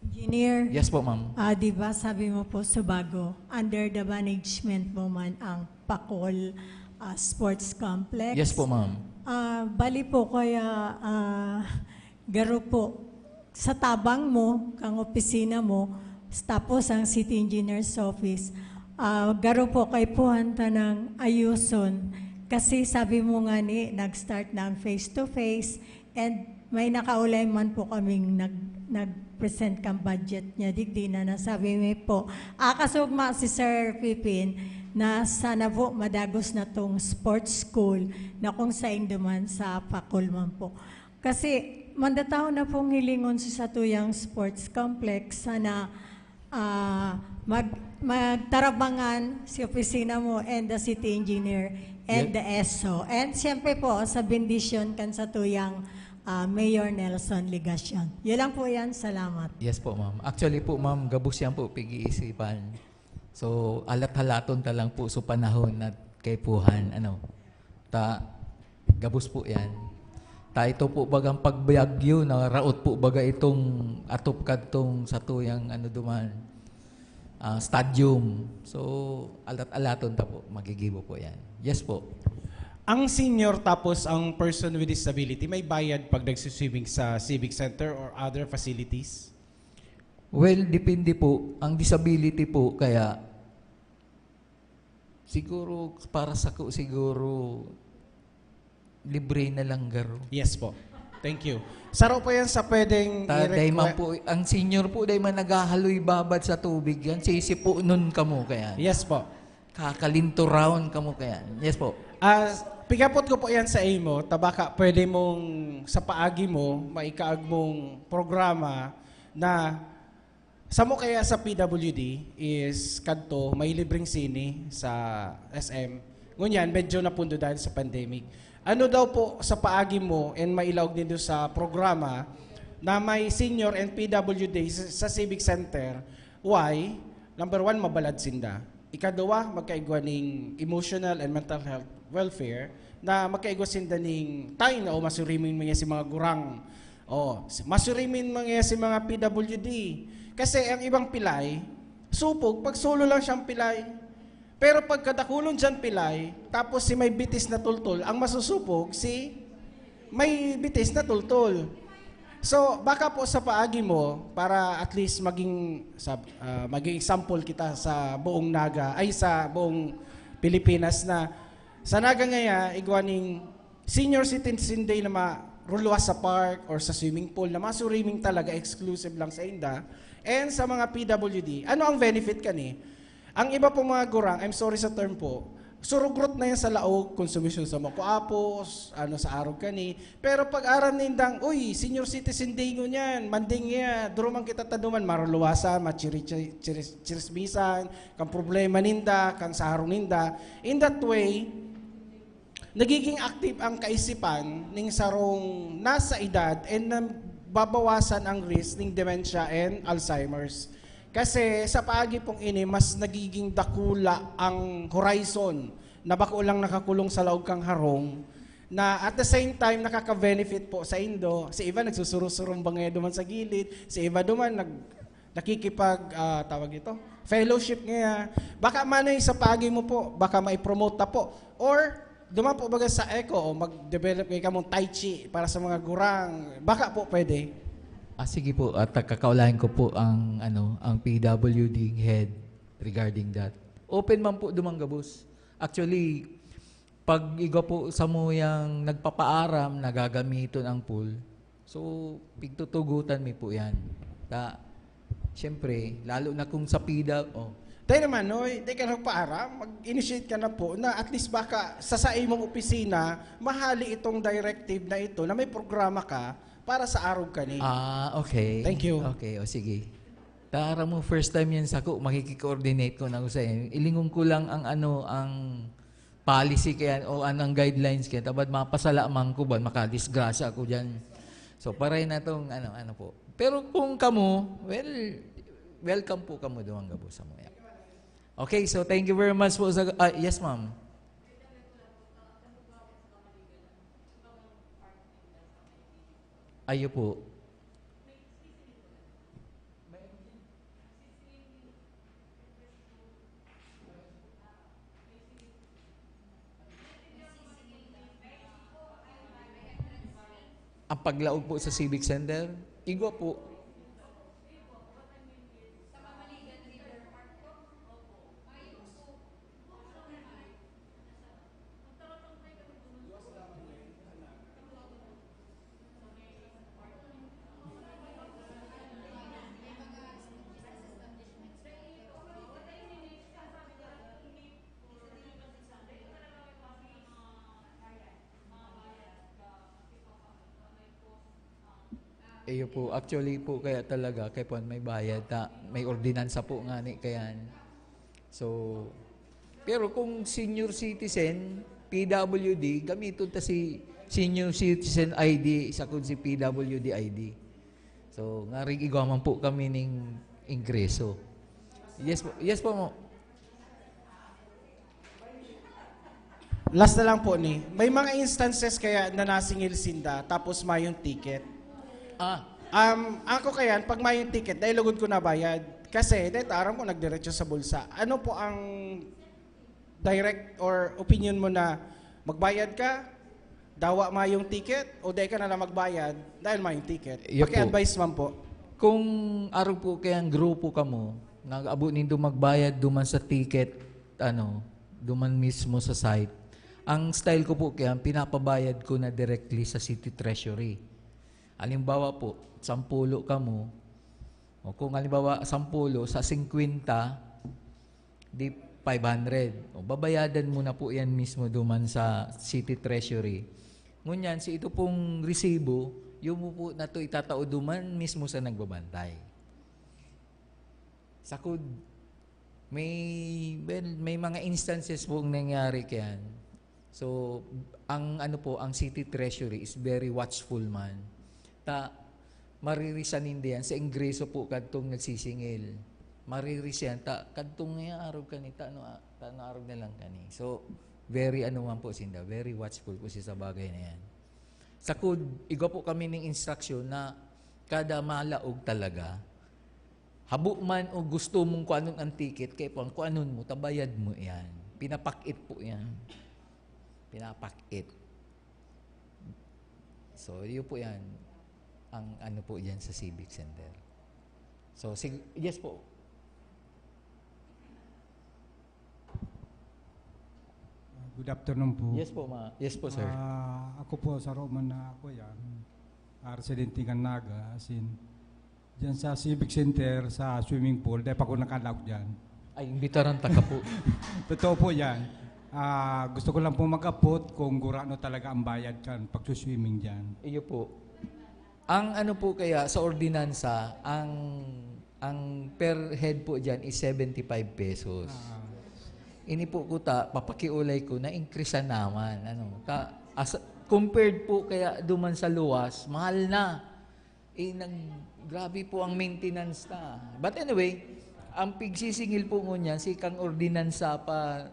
Engineer, Yes po, ma'am. Ah, di ba sabi mo po sa bago, under the management mo man ang Pacol, ah, Sports Complex? Yes po, ma'am. Ah, bali po kaya, ah, garo po, sa tabang mo, kang opisina mo, s-, tapos ang City Engineer's Office, ah, garo po kaipuhan ta ng ayuson. Kasi sabi mo nga ni, nag-start na ang face-to-face, and may nakaulay man po kaming nag-, nag-present kang budget niya, digdi na nasabi mi po. Akasugma si Sir Pipin na sana po madagos na tong sports school na kung saing duman sa Pacol man po. Kasi mandataw na pong hilingon sa satuyang sports complex, sana, ah, mag-, magtarabangan si opisina mo and the city engineer and Ye- the S O. And siyempre po, sa bendisyon kan satuyang, ah, Mayor Nelson Legacion. Yun lang po yan. Salamat. Yes po, ma'am. Actually po, ma'am, gabos yan po, pag-iisipan. So, alat-halaton ta lang po sa panahon na kaipuhan, ano, ta, gabos po yan. Ta ito po bagang pagbagyo, naraot po baga itong atop kadtong satuyang ano duman, ah, stadium. So, alat-alaton ta po, magigibo po yan. Yes po. Ang senior tapos ang person with disability, may bayad pag nagsiswimming sa Civic Center or other facilities? Well, depende po. Ang disability po, kaya siguro para sa ko, siguro libre na lang garo. Yes po. Thank you. Saro po yan sa pwedeng Ta, i-requ- dahil man po, ang senior po, dahil man naghahaloy babad sa tubig yan, sisipunon ka mo kaya. Yes po. Kakalinturaon ka mo kaya. Yes po. Ah, pigapot ko po yan sa imo, tabaka pwede mong sa paagi mo, maikaag mong programa na samo kaya sa P W D is kadto, may libreng sine sa S M. Ngunyan, medyo napundo dahil sa pandemic. Ano daw po sa paagi mo and mailaog nindo sa programa na may senior and P W D sa, sa Civic Center? Why? Number one, mabalad sinda. Ikaduwa, magkaigwa ning emotional and mental health welfare na magkaigwa sinda ning time na o masurimin man niya si mga gurang. O, si- masurimin man niya si mga P W D. Kasi ang ibang pilay, supog, pag solo lang siyang pilay. Pero pagkadakulon dyan pilay, tapos si may bitis na tultol, ang masusupog, si may bitis na tultol. So, baka po sa paagi mo, para at least maging, sa, ah, maging example kita sa buong Naga, ay sa buong Pilipinas na sa Naga ngaya, igwa ning senior citizen day na maruluwas sa park or sa swimming pool na masuriming talaga exclusive lang sa inda and sa mga P W D. Ano ang benefit kani? Ang iba pong mga gurang, I'm sorry sa term po, surugrot na yan sa laog, konsumisyon sa makuapos, ano, sa arog kani. Pero pag aram nindang, uy, senior citizen day ngunyan, manding niya, duruman kita taduman, maruluwasan, machiri-, chiri-, chirismisan, kan problema ninda, kan sa arog ninda. In that way, nagiging active ang kaisipan ning sarong nasa edad and nababawasan ang risk ning dementia and Alzheimer's. Kasi sa paagi pong ini, mas nagiging dakula ang horizon na bako lang nakakulong sa laog kang harong na at the same time nakaka-benefit po sa indo. Si iba nagsusurusurong bangay duman sa gilid, si iba duman nag nakikipag, ah, tawag ito, fellowship niya. Baka manay sa paagi mo po, baka mai-promote ta po. Or, duman po baga sa eco, o mag-develop kayo kamong tai chi para sa mga gurang. Baka po pwede. Ah, sige po, at kakaulahin ko po ang, ano, ang P W D head regarding that. Open man po duman gabos. Actually, pag igwa po samuyang nagpapaaram, nagagamiton ang pool. So, pigtutugutan mi po yan. Ta, siyempre, lalo na kung sa P W, oh, Tayo naman, Noy, di ka nagpaaram, mag-initiate ka na po na at least baka sa sa imong opisina, mahali itong directive na ito na may programa ka para sa arog kani. Ah, okay. Thank you. Okay, o sige. Tara mo, first time yan sa ko, makiki-coordinate ko na ko sa inyo. Ilingon ko lang ang ano, ang policy kaya o anong guidelines kaya tabad mapasala man ko ba, makadisgrasya ako diyan. So paray na tong ano, ano po. Pero kung kamo, well, welcome po kamo duman gabos sa mga. Okay, so thank you very much po sa, ah, yes, ma'am. Ayo po. Ang paglaog po sa Civic Center, igwa po. Iyo po, actually po kaya talaga kay puwan may bayad ta, may ordinansa po ngani kayan. So, pero kung senior citizen, P W D, gamiton ta si senior citizen I D, isa kun si P W D I D. So, ngaring igwa man po kami ning ingreso. Yes po, yes po mo. Last na lang po ni, may mga instances kaya na nasingil sinda tapos mayong ticket. Ah, Um, ako kayan, pag mayong ticket, dahil lugod ko nabayad. Kasi, dahil aram ko, nagdiretso sa bulsa. Ano po ang direct or opinion mo na magbayad ka, dawa mayong ticket, o dahil ka na lang magbayad dahil mayong ticket? Iyo po. Paki-advise man po. Kung arog po kayang grupo kamo, nag-abo nindo magbayad duman sa ticket, ano, duman mismo sa site. Ang style ko po kaya, pinapabayad ko na directly sa City Treasury. Halimbawa po, sampulo kamo, o kung halimbawa, sampulo sa singkwenta, di five hundred. O, babayadan mo na po yan mismo duman sa City Treasury. Ngunyan, si ito pong resibo, yung mo po na to itatao duman mismo sa nagbabantay. Sakod, may, well, may mga instances pong nangyari kayan. So, ang ano po, ang City Treasury is very watchful man. Ta, maririsan ninda yan sa ingreso po kadtong nagsisingil. Maririsan ta, kadtong nga arog kani, ta, ano, ah, ta, ano, arog na lang kani. So, very ano man po sinda, very watchful po siya sa bagay na yan. Sakod, igwa po kami ng instruction na kada malaog talaga, habo man o gusto mong kuanon ang ticket, kaya po ang kuanon mo, tabayad mo yan. Pinapakit po yan. Pinapakit. So, yun po yan. Ang ano po dyan sa Civic Center. So, sig- yes po. Good afternoon po. Yes po, ma. Yes po, sir. Ah, ako po, sa Roman na ako yan. Ah, residente ng Naga, as in, dyan sa Civic Center, sa swimming pool, dahil pa ako nakalaog dyan. Ay, imbitaran ta ka po. Totoo po yan. Ah, gusto ko lang po mag-apot kung gurano talaga ang bayad kan pagsuswimming dyan. Iyo po. Ang ano po kaya sa ordinansa, ang ang per head po diyan is seventy-five pesos. Ah, Ini po kuta, papakiulay ko na increase naman, ano. Ka, as, compared po kaya duman sa luwas, mahal na. Eh, nag, grabe po ang maintenance na. But anyway, ang pigsisingil po ngunyan, si kang ordinansa pa,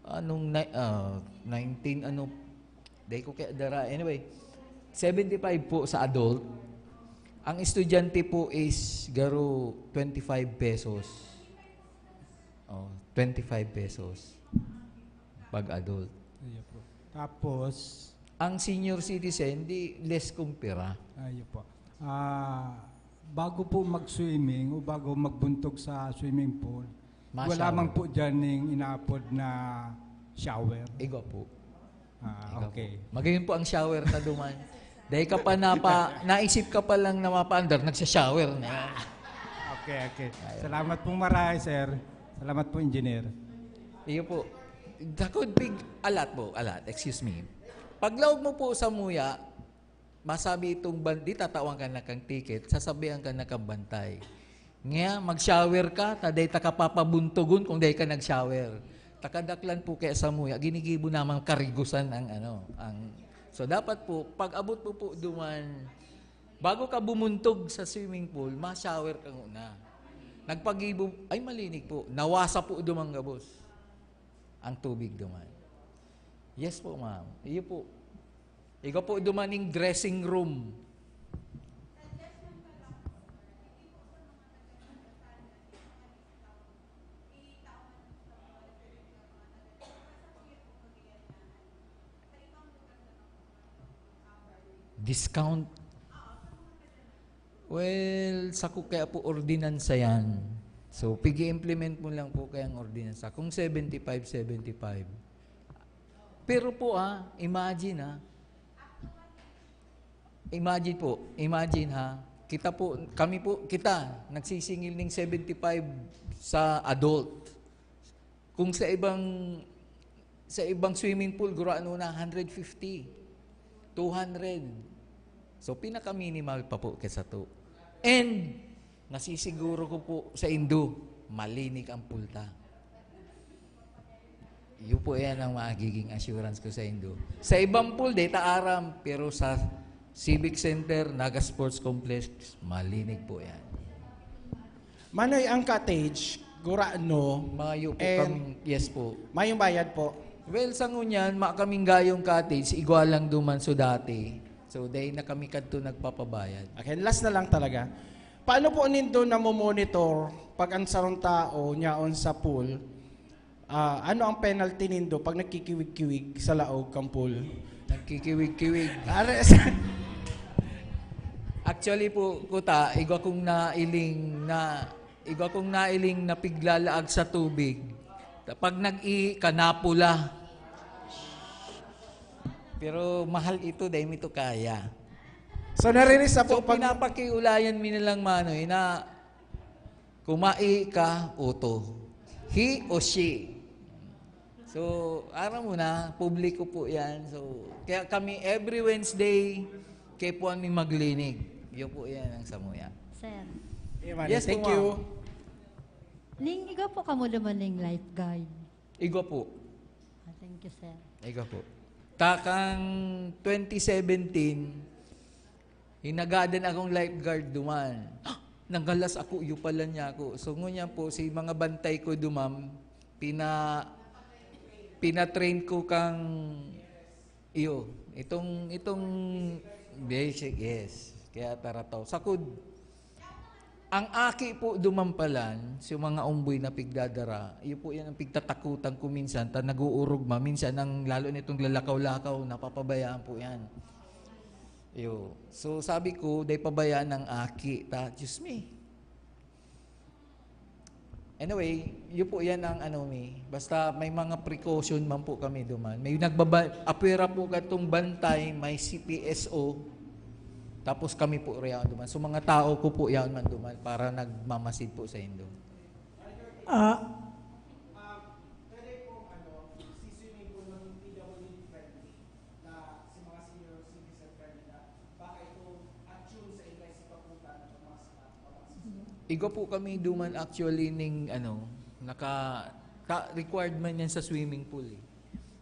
anong na, ah, nineteen, ano, dahil ko kaya dara. Anyway, seventy-five po sa adult. Ang estudyante po is garo twenty-five pesos. Oh, twenty-five pesos pag adult. Ayun po. Tapos, Ang senior citizen, di less kumpira. Ayun po. Ah, bago po mag-swimming o bago magbuntog sa swimming pool, Ma-shower. Wala man po dyan yung inaapod na shower. Igwa po. Ah, Igwa okay. Po. Magayon po ang shower ta duman. Dahil ka pa napa, naisip ka pa lang na mapaandar, nagsha-shower na. Okay, okay. Salamat pong maray, sir. Salamat po, engineer. Iyo po. That could be a lot po, a lot. Excuse me. Paglaog mo po sa muya, masabi itong ban-, di tatawan ka na kang ticket, sasabihan ka na kang bantay. Nga, mag-shower ka, ta dahil ta kapapabuntogon kung dahil ka nag-shower. Takadaklan po kaya sa muya, ginigibo naman karigusan ang ano, ang, so dapat po, pag abot mo po duman, bago ka bumuntog sa swimming pool, ma-shower ka muna. Nagpagibo, ay malinig po, nawasa po duman gabos ang tubig duman. Yes po, ma'am. Iyo po. Ikaw po dumaning dressing room. Discount. Well, sako kaya po ordinansa yan. So, pig-i-implement mo lang po kayang ordinansa. Kung seventy-five, seventy-five. Pero po ah, imagine ah. Imagine po, imagine ha. Kita po, kami po, kita, nagsisingil ng seventy-five sa adult. Kung sa ibang sa ibang swimming pool, gurano na, hundred fifty, two hundred. So, pinaka-minimal pa po kaysa to. And, nasisiguro ko po sa indo, malinig ang pool ta. Iyo po yan ang magiging assurance ko sa indo. Sa ibang pool, di ta aram, pero sa Civic Center, Naga Sports Complex, malinig po yan. Manoy, ang cottage, gurano, Mayo po and kami, yes po. Mayong bayad po. Well, sa ngunyan, ma kaming gayong cottage, igwa lang duman so dati. So, dai na kami kadto nagpapabayad. Okay, last na lang talaga. Paano po nindo namomonitor pag ang sarong tao nyaon sa pool? Ah, ano ang penalty nindo pag nagkikiwig-kiwig sa laog kang pool? Nagkikiwig-kiwig. Are, Actually po, kuta, igwa kong nailing na igwa kong nailing na piglalaag sa tubig. Pag nag-ihi ka, napula. Pero mahal ito, dahil ito kaya. So, narinis na po So, pinapakiulayan mi nilang manoy na kumai ka, uto. He o she. So, aram mo na, publiko po yan. So, kaya kami every Wednesday, kaya po kami maglinig. Yun po yan ang samuya. Sir. Iman, Yes, thank po, you. ma'am. Ning, igwa po kamo naman ning lifeguard. Igwa po. Ah, thank you, sir. Igwa po. Takang twenty seventeen, hinagadan akong lifeguard duman. Nanggalas ako, iyo pala niya ako. So, ngunyan po, si mga bantay ko duman, pina, pina-train ko kang iyo. Itong, itong basic, yes. Kaya tarataw. Sakod, ang aki po duman palan, si mga umboy na pigdadara, iyo po yan ang pigtatakutan ko minsan, ta nag-uurog ma, minsan ang lalo nitong lalakaw-lakaw, napapabayaan po yan. Iyo. So sabi ko, dai pabayaan ng aki, ta, Diyos me. Anyway, yun po yan ang ano mi. Basta may mga precaution man po kami duman. May nagbaba, apwera po katong bantay, may C P S O. Tapos kami po riyan duman. So mga tao ko po yan man duman para nagmamasid po sa indo. Ah, Igwa po kami duman actually ning ano, naka, ka, required man yan sa swimming pool eh.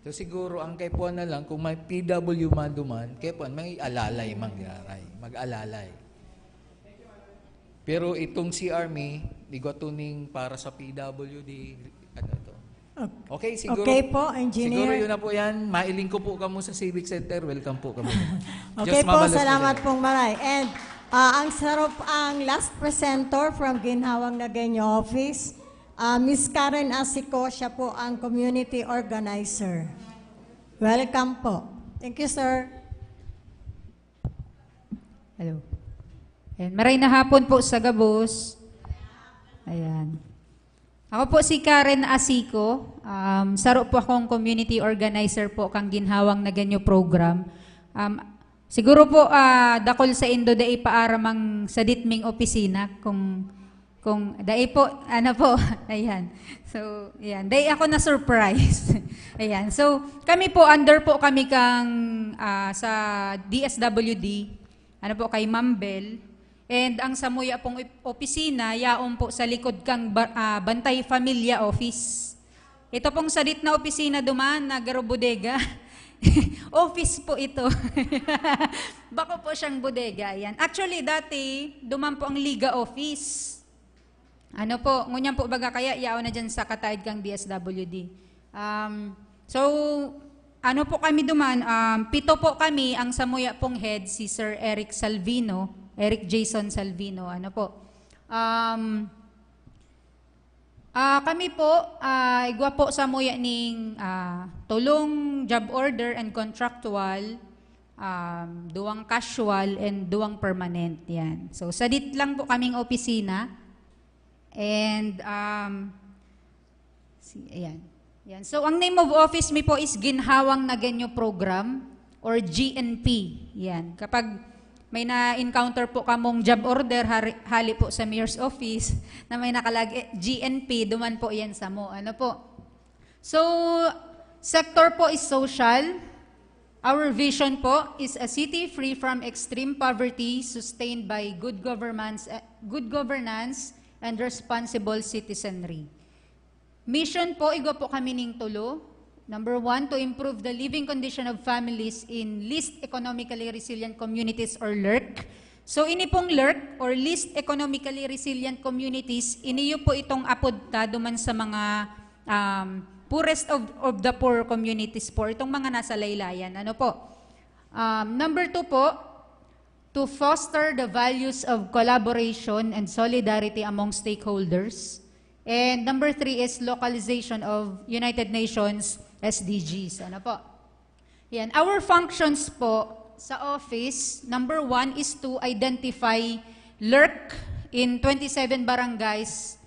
So siguro ang kaipuhan na lang kung may P W man duman, kaipuhan may alalay maglaray, mag-alalay. Pero itong C R mi, igwa to ning para sa P W D, ano to? Okay, siguro. Okay po, engineer. Siguro yun na po yan. Mailing ko po kamo sa Civic Center. Welcome po kamo. Okay po, salamat pong maray. And ah, ang sarop, ang last presenter from Ginhawang Nagueño Office, ah, Miss Karen Asico, siya po ang community organizer. Welcome po. Thank you, sir. Hello. Ayan. Maray na hapon po sa gabos. Ayan. Ako po si Karen Asico. Um, saro po akong community organizer po kang Ginhawang Nagueño Program. Um, siguro po, ah, dakol sa indo dai paaram ang sadit ming opisina kung, kung dai po, ano po, ayan. So, ayan. Dai ako na-surprise. Ayan. So, kami po, under po kami kang ah, sa D S W D, ano po, kay Ma'am Bel. And ang samuya pong op- opisina, yaon po sa likod kang ba- ah, Bantay Familia Office. Ito pong sadit na opisina duman, na garo bodega. Office po ito. Bako po siyang bodega. Ayan. Actually, dati, duman po ang Liga Office. Ano po, ngunyan po baga kaya yaon na dyan sa kataid kang D S W D. Um, so, ano po kami duman, um, pito po kami, ang samuya pong head, si Sir Eric Salvino, Eric Jason Salvino, ano po. Um, ah, kami po, ah, igwa po samuya ning ah, tulong job order and contractual, um, duwang casual and duwang permanent yan. So, sadit lang po kaming opisina. And, um, si, ayan. Yan. So, ang name of office mi po is Ginhawang Nagueño Program or G N P. Yan. Kapag may na-encounter po kamong job order, hari, hali po sa mayor's office na may nakalagay, G N P, duman po yan samo. Ano po? So, sector po is social. Our vision po is a city free from extreme poverty, sustained by good governance, eh, good governance and responsible citizenry. Mission po, igwa po kami ning tulo. Number one, to improve the living condition of families in least economically resilient communities or LERC. So, ini pong LERC or least economically resilient communities, iniyo po itong apod ta duman sa mga um, poorest of, of the poor communities po, itong mga nasa laylayan. Ano po? Um, number two po, to foster the values of collaboration and solidarity among stakeholders. And number three is localization of United Nations S D Gs. Ano po? Yan. Our functions po sa office, number one is to identify lurk in twenty-seven barangays,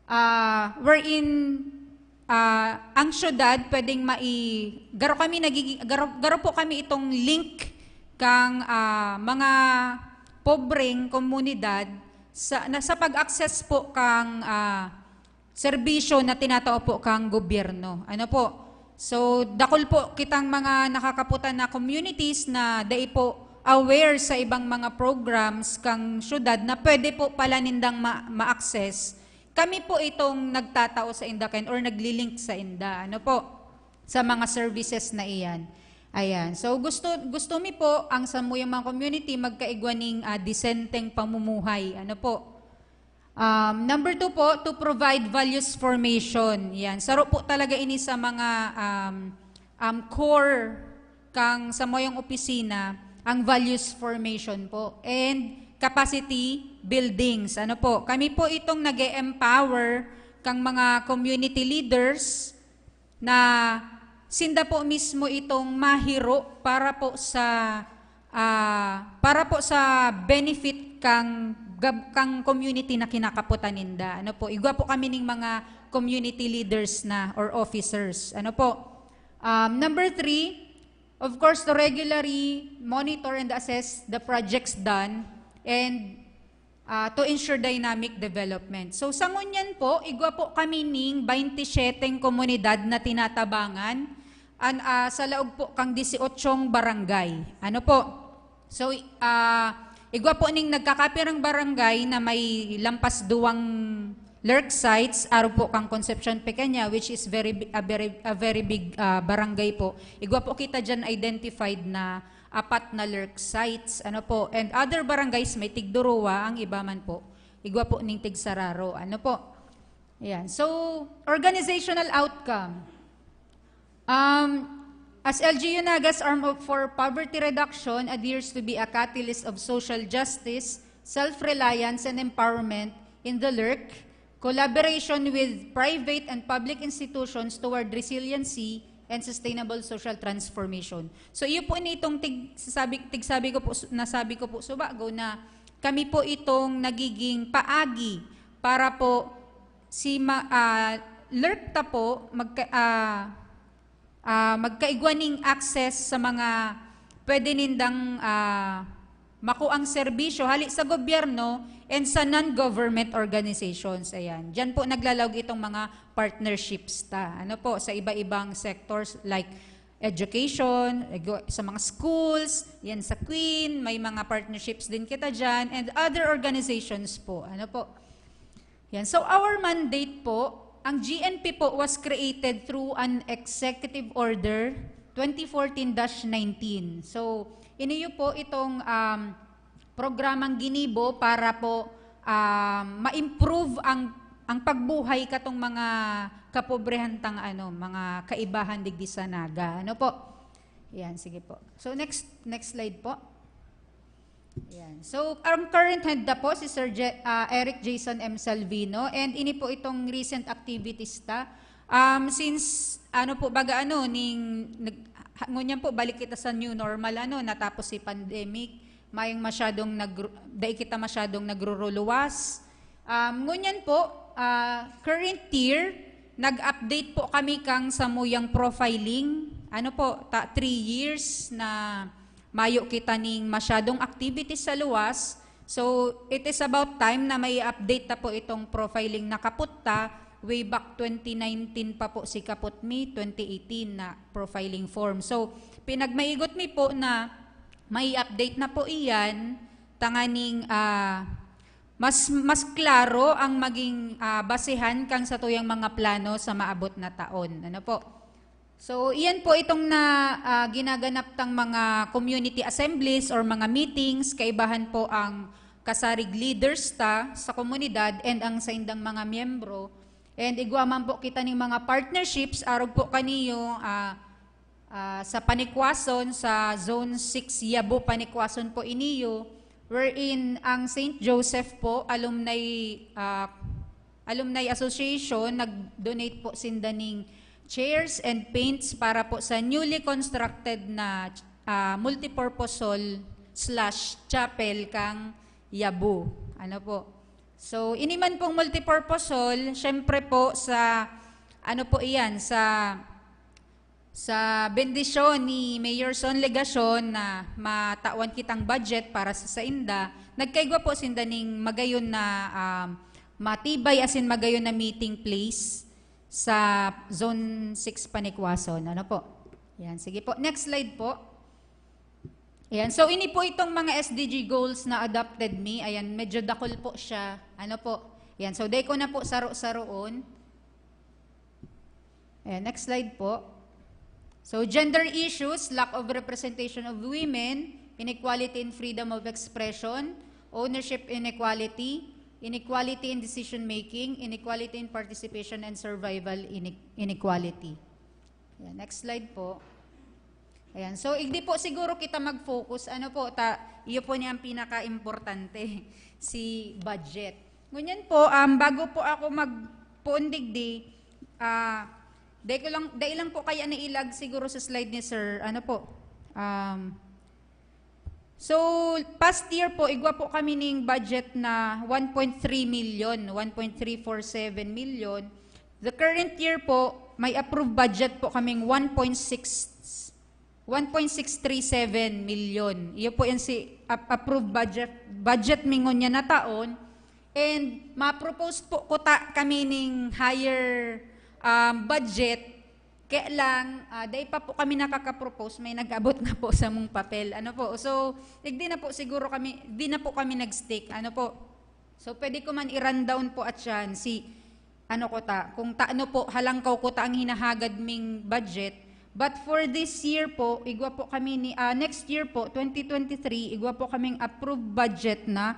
ah, wherein, ah, ang syudad pwedeng mai-, garo kami nagigi-, garo, garo po kami itong link kang, ah, mga pobreng komunidad sa, na, sa pag-access po kang, ah, serbisyo na tinatao po kang gobyerno. Ano po? So, dakul po kitang mga nakakaputan na communities na dai po aware sa ibang mga programs kang syudad na pwede po pala nindang ma-, ma-access. Kami po itong nagtatao sa inda, Ken, or naglilink sa inda. Ano po? Sa mga services na iyan. Ayan. So, gusto, gusto mi po ang samuyang mga community magkaigwa ning, ah, disenteng pamumuhay. Ano po? Um, number two po, to provide values formation. Yan. Saro po talaga ini sa mga, um, um, core kang samuyang opisina, ang values formation po. And capacity buildings. Ano po? Kami po itong nag-e-empower kang mga community leaders na sinda po mismo itong mahiro para po sa, ah, para po sa benefit kang gab-, kang community na kinakaputan ninda. Ano po, igwa po kami ning mga community leaders na or officers. Ano po? Um, number three, of course, to regularly monitor and assess the projects done and, ah, to ensure dynamic development. So, sa ngunyan po, igwa po kami ning baynte siyeteng komunidad na tinatabangan, an, ah, sa laog po kang disyotsyong barangay. Ano po? So, ah, igwa po ning nagkakapirang barangay na may lampas duwang lurk sites, arog po kang Concepcion Pequeña, which is very bi-, a very, a very big, ah, barangay po. Igwa po kita dyan identified na apat na lurk sites. Ano po? And other barangays, may tigduruwa, ang iba man po. Igwa po ning tigsararo. Ano po? Ayan. So, organizational outcome. Um, as L G U Nagas Arm of, for Poverty Reduction adheres to be a catalyst of social justice, self-reliance, and empowerment in the lurk, collaboration with private and public institutions toward resiliency and sustainable social transformation. So, iyo po ini itong tig-, sabi, tigsabi ko po, nasabi ko po subago na kami po itong nagiging paagi para po si ma-, ah, lurk ta po magka-, ah, ah, magkaigwa ning access sa mga pwede nindang, ah, makuang serbisyo hali sa gobyerno and sa non-government organizations. Ayan. Diyan po naglalaog itong mga partnerships ta. Ano po, sa iba-ibang sectors like education, ego-, sa mga schools, yan sa Queen, may mga partnerships din kita dyan, and other organizations po. Ano po? Yan. So, our mandate po, ang G N P po was created through an executive order twenty fourteen dash nineteen. So, iniyo po itong, um, programang ginibo para po, um, ma-improve ang, ang pagbuhay katong mga kapobrehan tang, ano, mga kaibahan digdi sa Naga. Ano po? Yan, sige po. So, next, next slide po. Yan. So, ang current head na po si Sir Je-, ah, Eric Jason M Salvino, and ini po itong recent activities ta. Um, since, ano po, baga ano, ning, nag-, ha-, ngunyan po, balik kita sa new normal, ano, natapos si pandemic, mayong masyadong nagru-, dai kita masyadong nagruruluwas. Um, ngunyan po, ah, current year, nag-update po kami kang samuyang profiling. Ano po, ta-, three years na mayo kita ning masyadong activities sa luwas. So, it is about time na may update ta po itong profiling na kapot ta. Way back twenty nineteen pa po si kapot mi, twenty eighteen na profiling form. So, pinagmaigot mi po na may update na po iyan, tanganing, ah, mas, mas klaro ang maging, ah, basehan kang satuyang mga plano sa maabot na taon. Ano po? So, iyan po itong na, ah, ginaganap tang mga community assemblies or mga meetings, kaibahan po ang kasarig leaders ta sa komunidad and ang saindang mga miyembro. And igwa man po kita ning mga partnerships, arog po kaniyo, ah, ah, sa Panikwason, sa Zone six Yabo, Panikwason po iniyo, wherein ang Saint Joseph po, alumni, ah, Alumni Association, nag-donate po sinda ning chairs and paints para po sa newly constructed na, ah, multipurpose hall slash chapel kang Yabo. Ano po? So, ini man pong multipurpose hall, syempre po sa, ano po iyan, sa, sa bendisyon ni Mayor Son Legacion na matawan kitang budget para sa sainda, nagkaigwa po sinda ning magayon na, um, matibay asin magayon na meeting place sa Zone six Panikwason. Ano po? Yan. Sige po. Next slide po. Ayan. So, ini po itong mga S D G goals na adopted me. Ayan, medyo dakul po siya. Ano po? Ayan. So, dai ko na po saro-saroon. Ayan, next slide po. So, gender issues, lack of representation of women, inequality in freedom of expression, ownership inequality, inequality in decision making, inequality in participation, and survival ine-, inequality. Ayan, next slide po. Ayan. So, igdi po siguro kita mag-focus. Ano po, ta, iyo po ni ang pinaka-importante, si budget. Ngunyan po, um, bago po ako magpoon digdi, ah, dai ko lang, dai lang po kaya nailag siguro sa slide ni Sir. Ano po? Um, so, past year po, igwa po kami ning budget na one point three million, one point three four seven million. The current year po, may approved budget po kaming one point six, one point six three seven million. Iyo po yan si ap-, approved budget, budget mi ngunyan na taon. And ma-propose po kuta kami ning higher, um, budget. Kaya lang, ah, dai pa po kami nakaka-propose, may nag-abot na po sa mong papel. Ano po? So, igdi na po siguro kami, di na po kami nag-stick. Ano po? So, pwede ko man i-run down po at yan, si, ano ko ta, kung taano po, halangkaw ko ta ang hinahagad ming budget. But for this year po, igwa po kami ni, ah, next year po, twenty twenty-three, igwa po kaming approved budget na,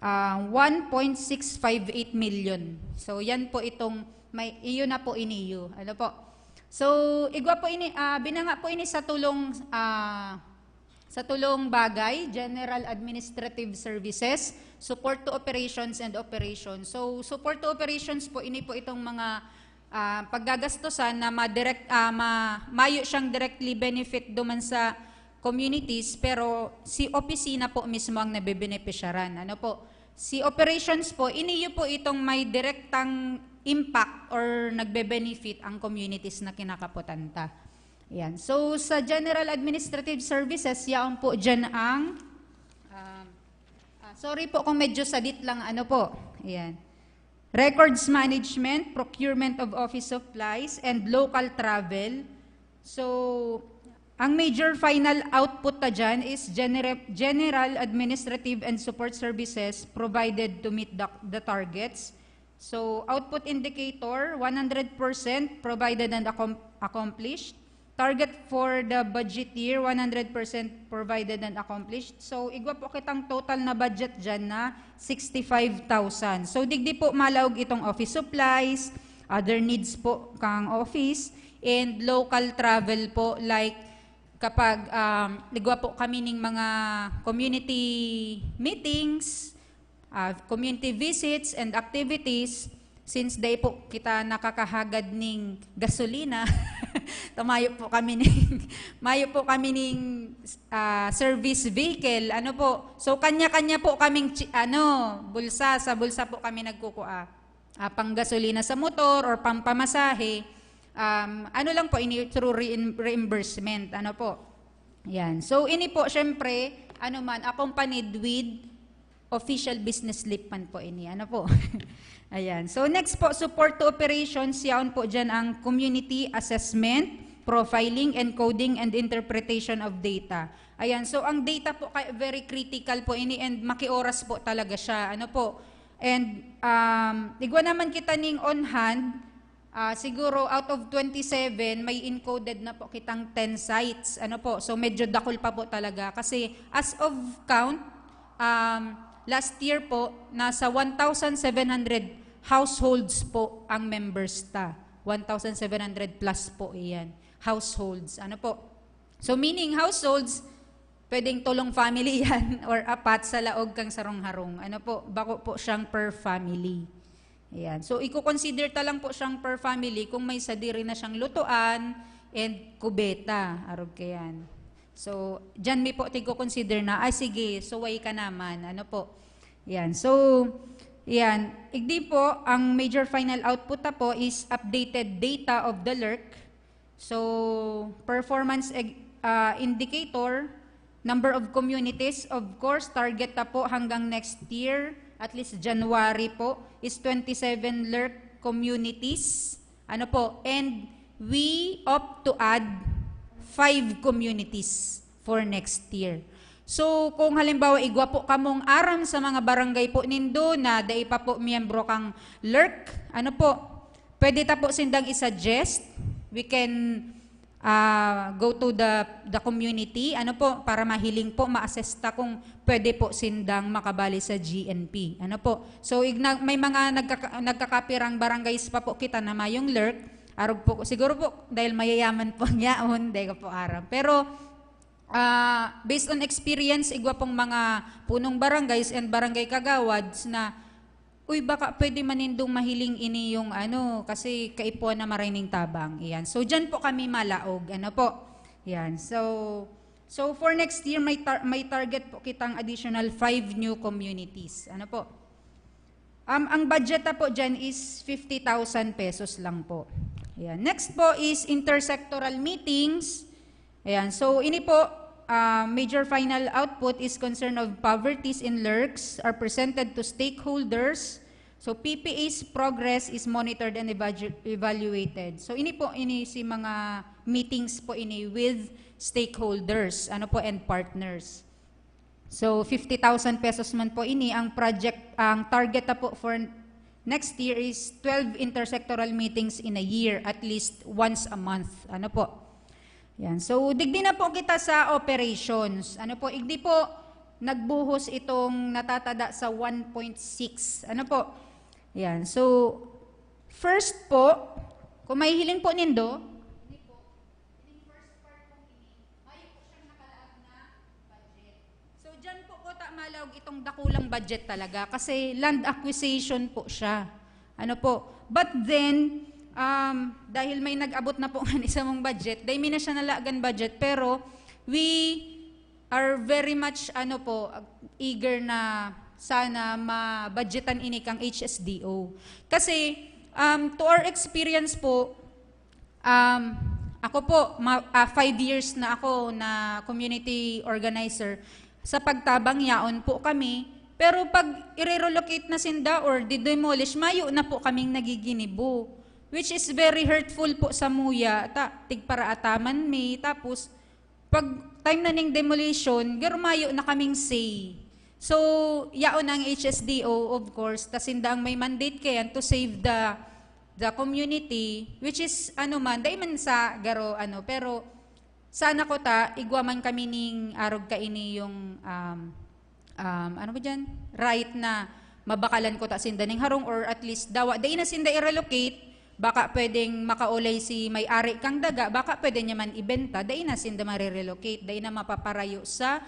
ah, one point six five eight million. So, yan po itong may, iyo na po iniyo. Ano po? So, igwa po ini, ah, binanga po ini sa tulong, ah, sa tulong bagay, General Administrative Services, Support to Operations and Operations. So, Support to Operations po, ini po itong mga, ah, paggagastosan na madirect, ah, ma-, mayo siyang directly benefit duman sa communities, pero si opisina po mismo ang nabebenepisyaran. Ano po? Si operations po, iniyo po itong may direktang impact or nagbe-benefit ang communities na kinakaputan ta. Ayan. So, sa General Administrative Services, yaon po dyan ang, um, ah, sorry po kung medyo sadit lang, ano po. Ayan. Records management, procurement of office supplies, and local travel. So, ang major final output ta dyan is genera-, general administrative and support services provided to meet the, the targets. So, output indicator, one hundred percent provided and accom-, accomplished. Target for the budget year, one hundred percent provided and accomplished. So, igwa po kitang total na budget dyan na sixty-five thousand. So, digdi po malaog itong office supplies, other needs po kang office, and local travel po, like kapag, um, igwa po kami ning mga community meetings, ah, community visits and activities, since dai po kita nakakahagad ning gasolina, ta mayo po kami ning, mayo po kami ning, ah, service vehicle, ano po. So, kanya-kanya po kaming chi-, ano, bulsa, sa bulsa po kami nagkukua. Ah, panggasolina sa motor or pampamasahe, um, ano lang po, ini through reim-, reimbursement, ano po. Yan. So, ini po, syempre, ano man, accompanied with official business slip man po ini. Ano po? Ayan. So, next po, support to operations. Yaon po dyan ang community assessment, profiling, encoding, and interpretation of data. Ayan. So, ang data po, kay-, very critical po ini and makioras po talaga siya. Ano po? And, um, igwa naman kita ning on hand, ah, siguro out of twenty-seven, may encoded na po kitang ten sites. Ano po? So, medyo dakul pa po talaga. Kasi as of count, um, last year po, nasa one thousand seven hundred households po ang members ta. One thousand seven hundred plus po iyan. Households. Ano po? So, meaning households, pwedeng tolong family yan or apat sa laog kang sarong harong. Ano po? Bako po siyang per family. Ayan. So, i-consider ta lang po siyang per family kung may sadiri na siyang lutoan and kubeta. Arog kayan. So, dyan mi po tig-consider na, "Ay, sige, suway ka naman." Ano po? Yan. So, yan. Igdi po, ang major final output na po is updated data of the LERC. So, performance eg- ah, indicator, number of communities, of course, target na po hanggang next year, at least January po, is twenty-seven LERC communities. Ano po? And we opt to add five communities for next year. So, kung halimbawa, igwa po kamong aram sa mga barangay po nindo na dai pa po miyembro kang LERC, ano po, pwede ta po sindang i-suggest. We can ah, go to the, the community, ano po, para mahiling po, ma-assess ta kung pwede po sindang makabali sa G N P. Ano po? So, igna- may mga nagkaka- nagkakapirang barangays pa po kita na mayong LERC. Arog po, siguro po, dahil mayayaman po ang yaon, dahil ko po aram. Pero, ah, based on experience, igwa pong mga punong barangays and barangay kagawads na, "Uy, baka pwede man nindong mahiling ini yung ano, kasi kaipuhan na maray ning tabang." Iyan. So, dyan po kami malaog. Ano po? Yan. So, so for next year, may, tar- may target po kitang additional five new communities. Ano po? Um, ang budget na po dyan is fifty thousand pesos lang po. Ayan. Next po is intersectoral meetings. Ayan. So, ini po, ah, major final output is concern of poverties in LERCs are presented to stakeholders. So, P P A's progress is monitored and evalu- evaluated. So, ini po, ini si mga meetings po ini with stakeholders, ano po, and partners. So, fifty thousand pesos man po ini, ang project, ang target na po for next year is twelve intersectoral meetings in a year, at least once a month. Ano po? Yan. So, digdi na po kita sa operations. Ano po? Igdi po, nagbuhos itong natatada sa one point six. Ano po? Yan. So, first po, kung mahihiling po nindo, ini po, ining first part po ini, mayo po siyang nakalaag na budget. So, dyan po ko ta malaog itong dakulang budget talaga kasi land acquisition po siya. Ano po? But then, um, dahil may nag-abot na po nga ni samong budget, dai mi na siya nalagan budget, pero we are very much, ano po, eager na sana ma-budgetan ini kang H S D O. Kasi, um, to our experience po, um, ako po, ma- ah, five years na ako na community organizer. Sa pagtabang, yaon po kami. Pero pag i-relocate na sinda or di-demolish, mayo na po kaming nagiginibo. Which is very hurtful po sa muya. Ta, tigparaataman mi. Tapos, pag time na ning demolition, garo mayo na kaming say. So, yaon ang H S D O, of course, ta sinda ang may mandate kayan to save the the community, which is, ano man, dai man sa garo, ano, pero sana ko ta, igwa man kami ning arog kaini yung, um, um, ano ba dyan? Right na mabakalan ko ta sinda ning harong, or at least dawa, dai na sinda i-relocate, baka pwedeng makaulay si may-ari kang daga, baka pwede niya man ibenta, dai na sinda marirelocate, dai na mapaparayo sa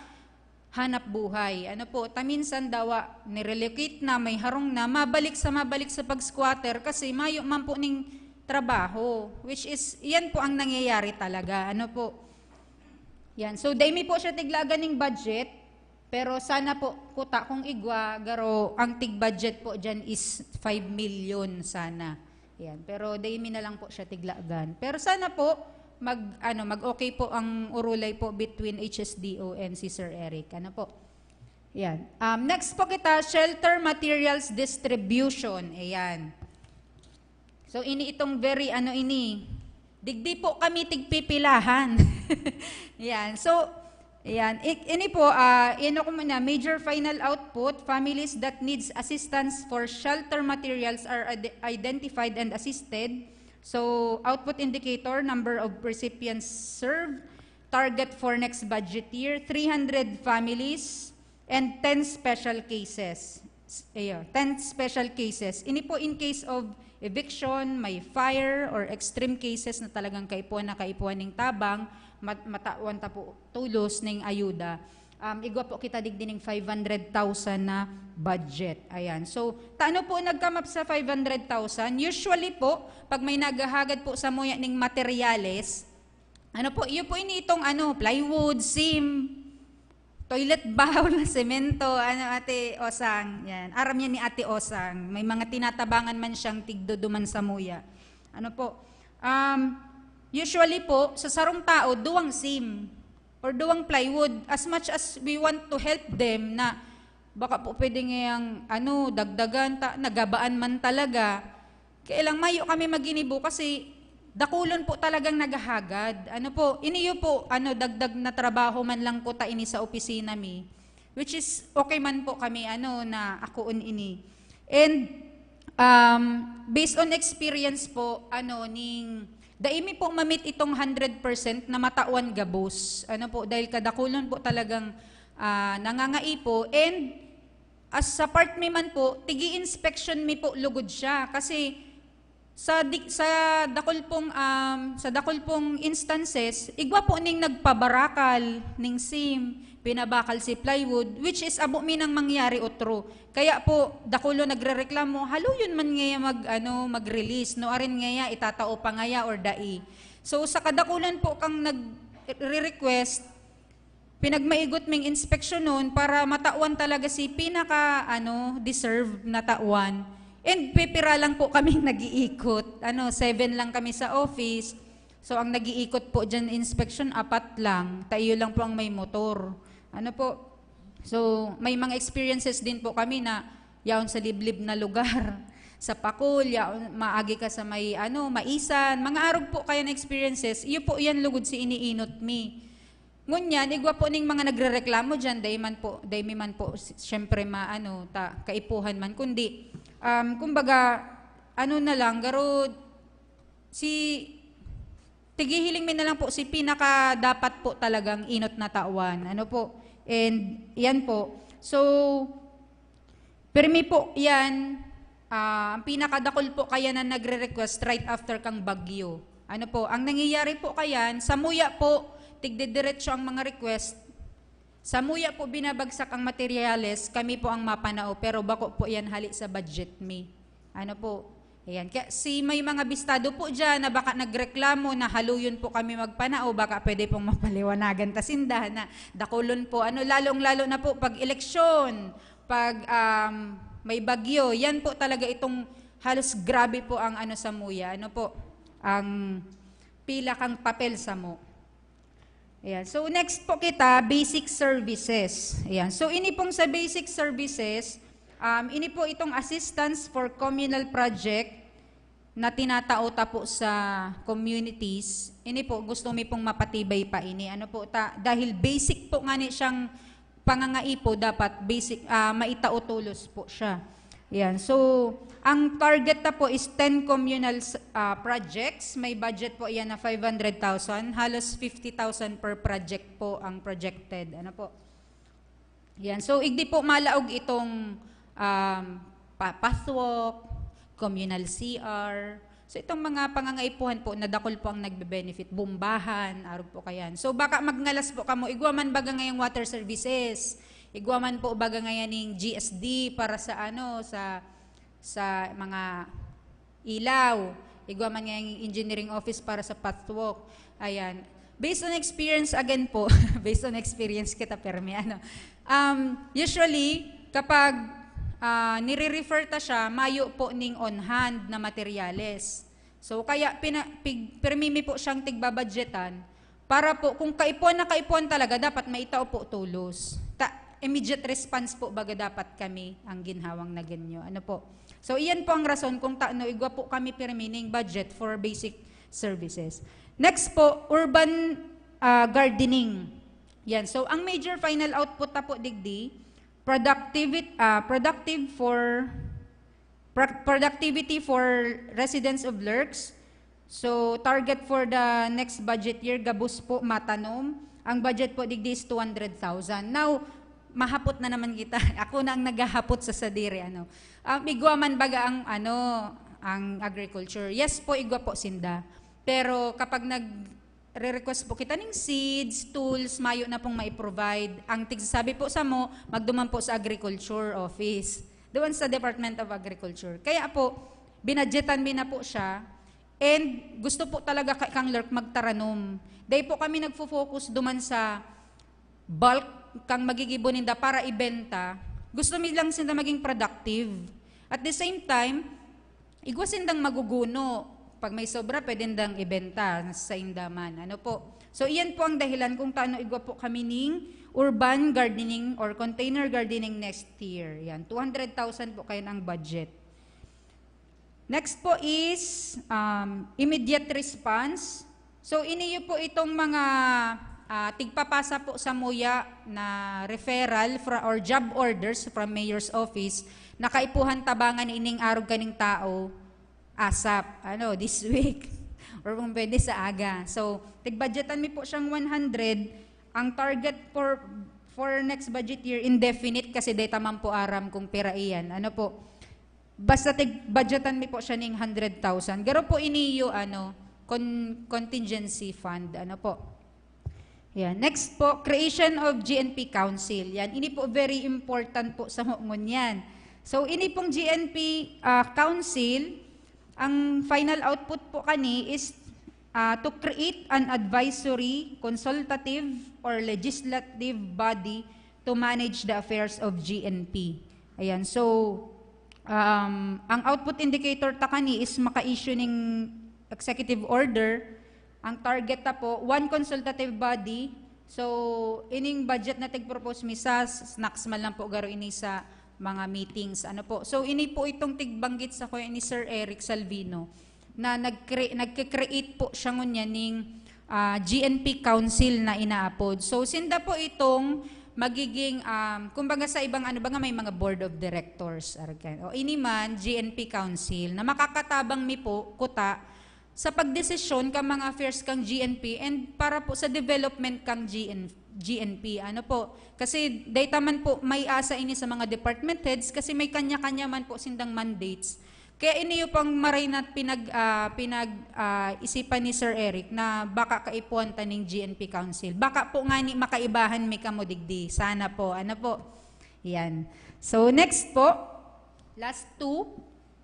hanap buhay. Ano po, ta minsan dawa, nirelocate na, may harong na, mabalik sa mabalik sa pag-squatter kasi mayo man po ning trabaho, which is, yan po ang nangyayari talaga. Ano po? Yan. So, dai mi po siya tiglagan ning budget, pero sana po, kuta kung igwa, garo, ang tig-budget po dyan is five million sana. Yan. Pero dai mi na lang po siya tiglagan. Pero sana po, mag, ano, mag-okay po ang urulay po between H S D O and si Sir Eric. Ano po? Yan. Um, next po kita, shelter materials distribution. Ayan. So, ini itong very, ano ini, digdi po kami tigpipilahan. Yan. So, yan. I- ini po, ah, ano ko muna, major final output, families that needs assistance for shelter materials are ide- identified and assisted. So, output indicator, number of recipients served, target for next budget year, three hundred families, and ten special cases. Ayo, ten special cases. Ini po in case of eviction, may fire, or extreme cases na talagang kaipuhan na kaipuhan ning tabang, mat- matawan ta po tulos ning ayuda. Um, igwa po kita digdi ning five hundred thousand na budget. Ayan. So, taano po nag-come up sa five hundred thousand? Usually po, pag may naghahagad po samuya ning materyales, ano po, iyo po ini itong ano, plywood, seam, toilet bowl, semento, ano, Ate Osang, yan. Aram yan ni Ate Osang. May mga tinatabangan man siyang tigduduman samuya. Ano po? Um, usually po, sa sarong tao, duwang seam or duwang plywood. As much as we want to help them na baka po pwede ngayang, ano, dagdagan, ta, nagabaan man talaga. Kaya lang, mayo kami maginibo kasi dakulon po talagang naghahagad. Ano po, iniyo po, ano, dagdag na trabaho man lang po ta ini sa opisina mi. Which is, okay man po kami, ano, na akoon ini. And, um, based on experience po, ano, ning, dai mi po mamit itong hundred percent na matawan gabos. Ano po, dahil kadakulon po talagang, ah, nangangaipo. And, as sa part mi man po, tigi-inspection mi po lugod siya. Kasi, sa di-, sa dakul pong, um, sa dakul pong instances, igwa po ning nagpabarakal ning seam, pinabakal si plywood, which is abo mi nang mangyari otro. Kaya po, dakulo nagrereklamo, haluyon man ngaya mag, ano, mag-release, no, arin ngaya itatao pa ngaya or dai. So, sa kadakulan po kang nagre-request, pinagmaigot ming inspeksyonon para matawan talaga si pinaka, ano, deserve na tawan. And pipira lang po kaming nag-iikot. Ano, seven lang kami sa office. So, ang nag-iikot po dyan inspeksyon, apat lang. Ta iyo lang po ang may motor. Ano po? So, may mga experiences din po kami na yaon sa liblib na lugar. Sa Pacol, yaon, maagi ka sa may, ano, Maisan. Mga arog po kaya na experiences. Iyo po yan, lugod si iniinot mi. Ngunyan, igwa po ning mga nagrereklamo diyan, dai man po, dai mi man po, si-, siyempre, maano, ta, kaipuhan man, kundi, um, kumbaga, ano na lang, garo, si, tigihiling mi na lang po si pinaka dapat po talagang inot na tawan. Ano po? And, yan po. So, pirmi po yan, ah, ang pinakadakul po kaya na nagre-request right after kang bagyo. Ano po, ang nangyayari po kayan, samuya po, tigdidiretso ang mga request. Samuya po binabagsak ang materyales, kami po ang mapanao, pero bako po yan hali sa budget mi. Ano po, ayan. Kaya si may mga bistado po dyan na baka nagreklamo na haluyon po kami magpanao, baka pwede pong mapaliwanagan ta sinda na dakulon po. Ano, lalong-lalo na po pag eleksyon, pag, um, may bagyo, yan po talaga itong halos grabe po ang ano samuya. Ano po, ang pila kang papel samo. Ayan. So, next po kita, basic services. Ayan. So, ini pong sa basic services, um, ini po itong assistance for communal project na tinatao ta po sa communities. Ini po, gusto mi pong mapatibay pa ini. Ano po, ta, dahil basic po nga ni siyang pangangaipo, dapat basic, ah, maitao tolos po siya. Yan. So, ang target ta po is ten communal s-, ah, projects. May budget po yan na five hundred thousand. Halos fifty thousand per project po ang projected. Ano po? Yan. So, igdi po malaog itong, um, pa-, pathwalk, communal C R. So, itong mga pangangaipuhan po na dakul po ang nagbe-benefit, bombahan, arog po kayan. So, baka magngalas po kamo, igwa man baga ngayang water services, igwa man po baga ngayan ning G S D para sa ano, sa, sa mga ilaw, igwa man ngayang engineering office para sa pathwalk. Ayan. Based on experience, again po, based on experience kita, permi, ano. Um, usually, kapag, ah, nire-refer ta siya, mayo po ning on hand na materyales. So, kaya pina-, pig-, pirmi mi po siyang tigbabadgetan para po, kung kaipuhan na kaipuhan talaga, dapat maitao po tolos. Ta-, immediate response po baga dapat kami ang ginhawang na ganyo. Ano po? So, iyan po ang rason kung taano igwa po kami pirmi ning budget for basic services. Next po, urban, ah, gardening. Yan. So, ang major final output ta po digdi, productivity, ah, productive for, pro-, productivity for residents of Lurks. So, target for the next budget year, gabos po matanom. Ang budget po digdi is two hundred thousand. Now, Mahapot na naman kita. Ako na ang naghahapot sa sadiri, ano. Um, igwa man baga ang, ano, ang agriculture. Yes po, igwa po sinda. Pero kapag nagre-request po kita ning seeds, tools, mayo na pong mai-provide. Ang tigsasabi po samo, magduman po sa agriculture office. Doon sa Department of Agriculture. Kaya po, binadgetan mi na po siya. And gusto po talaga ka, kang Lerk magtaranom. Dahil po kami nagfo-focus duman sa bulk kang magigibo ninda para ibenta. Gusto mi lang sinda maging productive. At the same time, igwa sindang maguguno. Pag may sobra, pwede nindang ibenta sa indaman. Ano po? So, iyan po ang dahilan kung taano igwa po kami ning urban gardening or container gardening next year. Yan, two hundred thousand po kayo ang budget. Next po is um, immediate response. So, iniyo po itong mga ah, tigpapasa po sa muya na referral fra- or job orders from mayor's office na kaipuhan tabangan ining arog kaning tao ASAP, ano, this week. Or kung pwede sa aga. So, tigbudgetan mi po siyang one hundred. Ang target for for next budget year, indefinite kasi data man po aram kung pira iyan. Ano po? Basta tig-budgetan mi po siya ning hundred thousand. Garo po iniyo, ano, con- contingency fund. Ano po? Yan. Next po, creation of G N P Council. Yan. Ini po very important po sa ngunyan. So, ini pong G N P ah, Council, ang final output po kani is ah, to create an advisory, consultative, or legislative body to manage the affairs of G N P. Ayan. So, um, ang output indicator ta kani is maka-issue ning executive order. Ang target ta po, one consultative body. So, ining budget na tig-propose mi sa snacks man lang po garo ini sa mga meetings. Ano po? So, ini po itong tigbanggit sa kuya ni Sir Eric Salvino na nagcre- nagke-create po siya ngunyan ning ah, G N P Council na inaapod. So, sinda po itong magiging, um, kumbaga sa ibang ano ba nga may mga board of directors, argan. O ini man, G N P Council, na makakatabang mi po, kuta, sa pagdesisyon ka mga affairs kang G N P and para po sa development kang G N, G N P. Ano po? Kasi data man po may asa ini sa mga department heads kasi may kanya-kanya man po sindang mandates. Kaya iniyo pang maray na pinag, ah, pinag, ah, isipan ni Sir Eric na baka kaipuhan ta ning G N P Council. Baka po nga ni makaibahan mi kamo digdi. Sana po. Ano po? Yan. So, next po. Last two.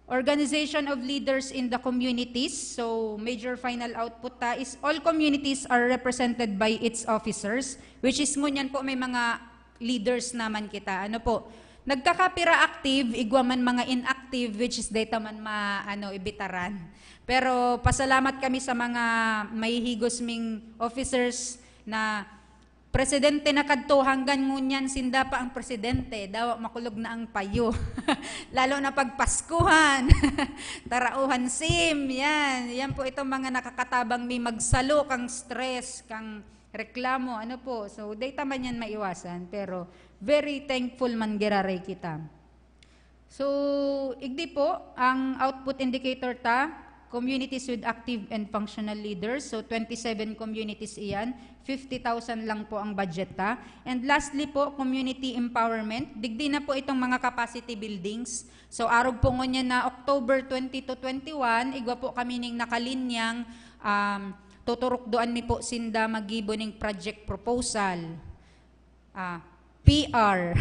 Organization of leaders in the communities. So, major final output ta is all communities are represented by its officers, which is ngunyan po may mga leaders naman kita. Ano po? Nagkakapira active, igwa man mga inactive, which is data man ma, ano, ibitaran. Pero pasalamat kami sa mga mahihigos ming officers na presidente na kadto, hanggang ngunyan sinda pa ang presidente, dawa makulog na ang payo. Lalo na pag Paskuhan, tarauhan sim, yan. Yan po itong mga nakakatabang mi magsalo kang stress, kang reklamo, ano po. So, data man yan maiwasan, pero very thankful man giraray kita. So, igdi po, ang output indicator ta, communities with active and functional leaders. So, twenty-seven communities iyan, fifty thousand lang po ang budget ta. And lastly po, community empowerment. Digdi na po itong mga capacity buildings. So, arog po ngunyan na October twenty to twenty-one, igwa po kami ning nakalinyang um, tuturukdoan mi po sinda magibo ning project proposal. Ah, P R.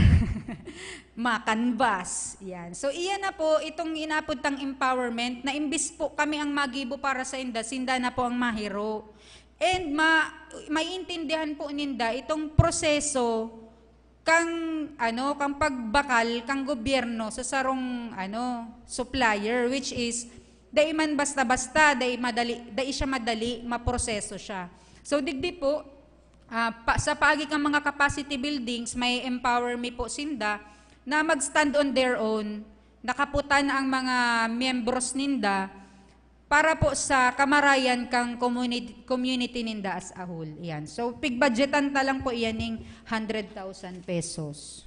Ma-canvas. Yan. So, iyan na po itong inapod tang empowerment na imbis po kami ang magibo para sa inda, sinda na po ang mahiro. And ma maiintindihan po ninda itong proseso kang, ano, kang pagbakal kang gobyerno sa sarong, ano, supplier, which is dai man basta-basta, dai madali, dai siya madali, maproseso siya. So, digdi po, ah, pa, sa paagi kang mga capacity buildings, may empower mi po sinda na mag-stand on their own. Nakaputan ang mga miyembros ninda para po sa kamarayan kang community, community ninda as a whole. Yan. So, pigbudgetan ta lang po iyan ning hundred thousand pesos.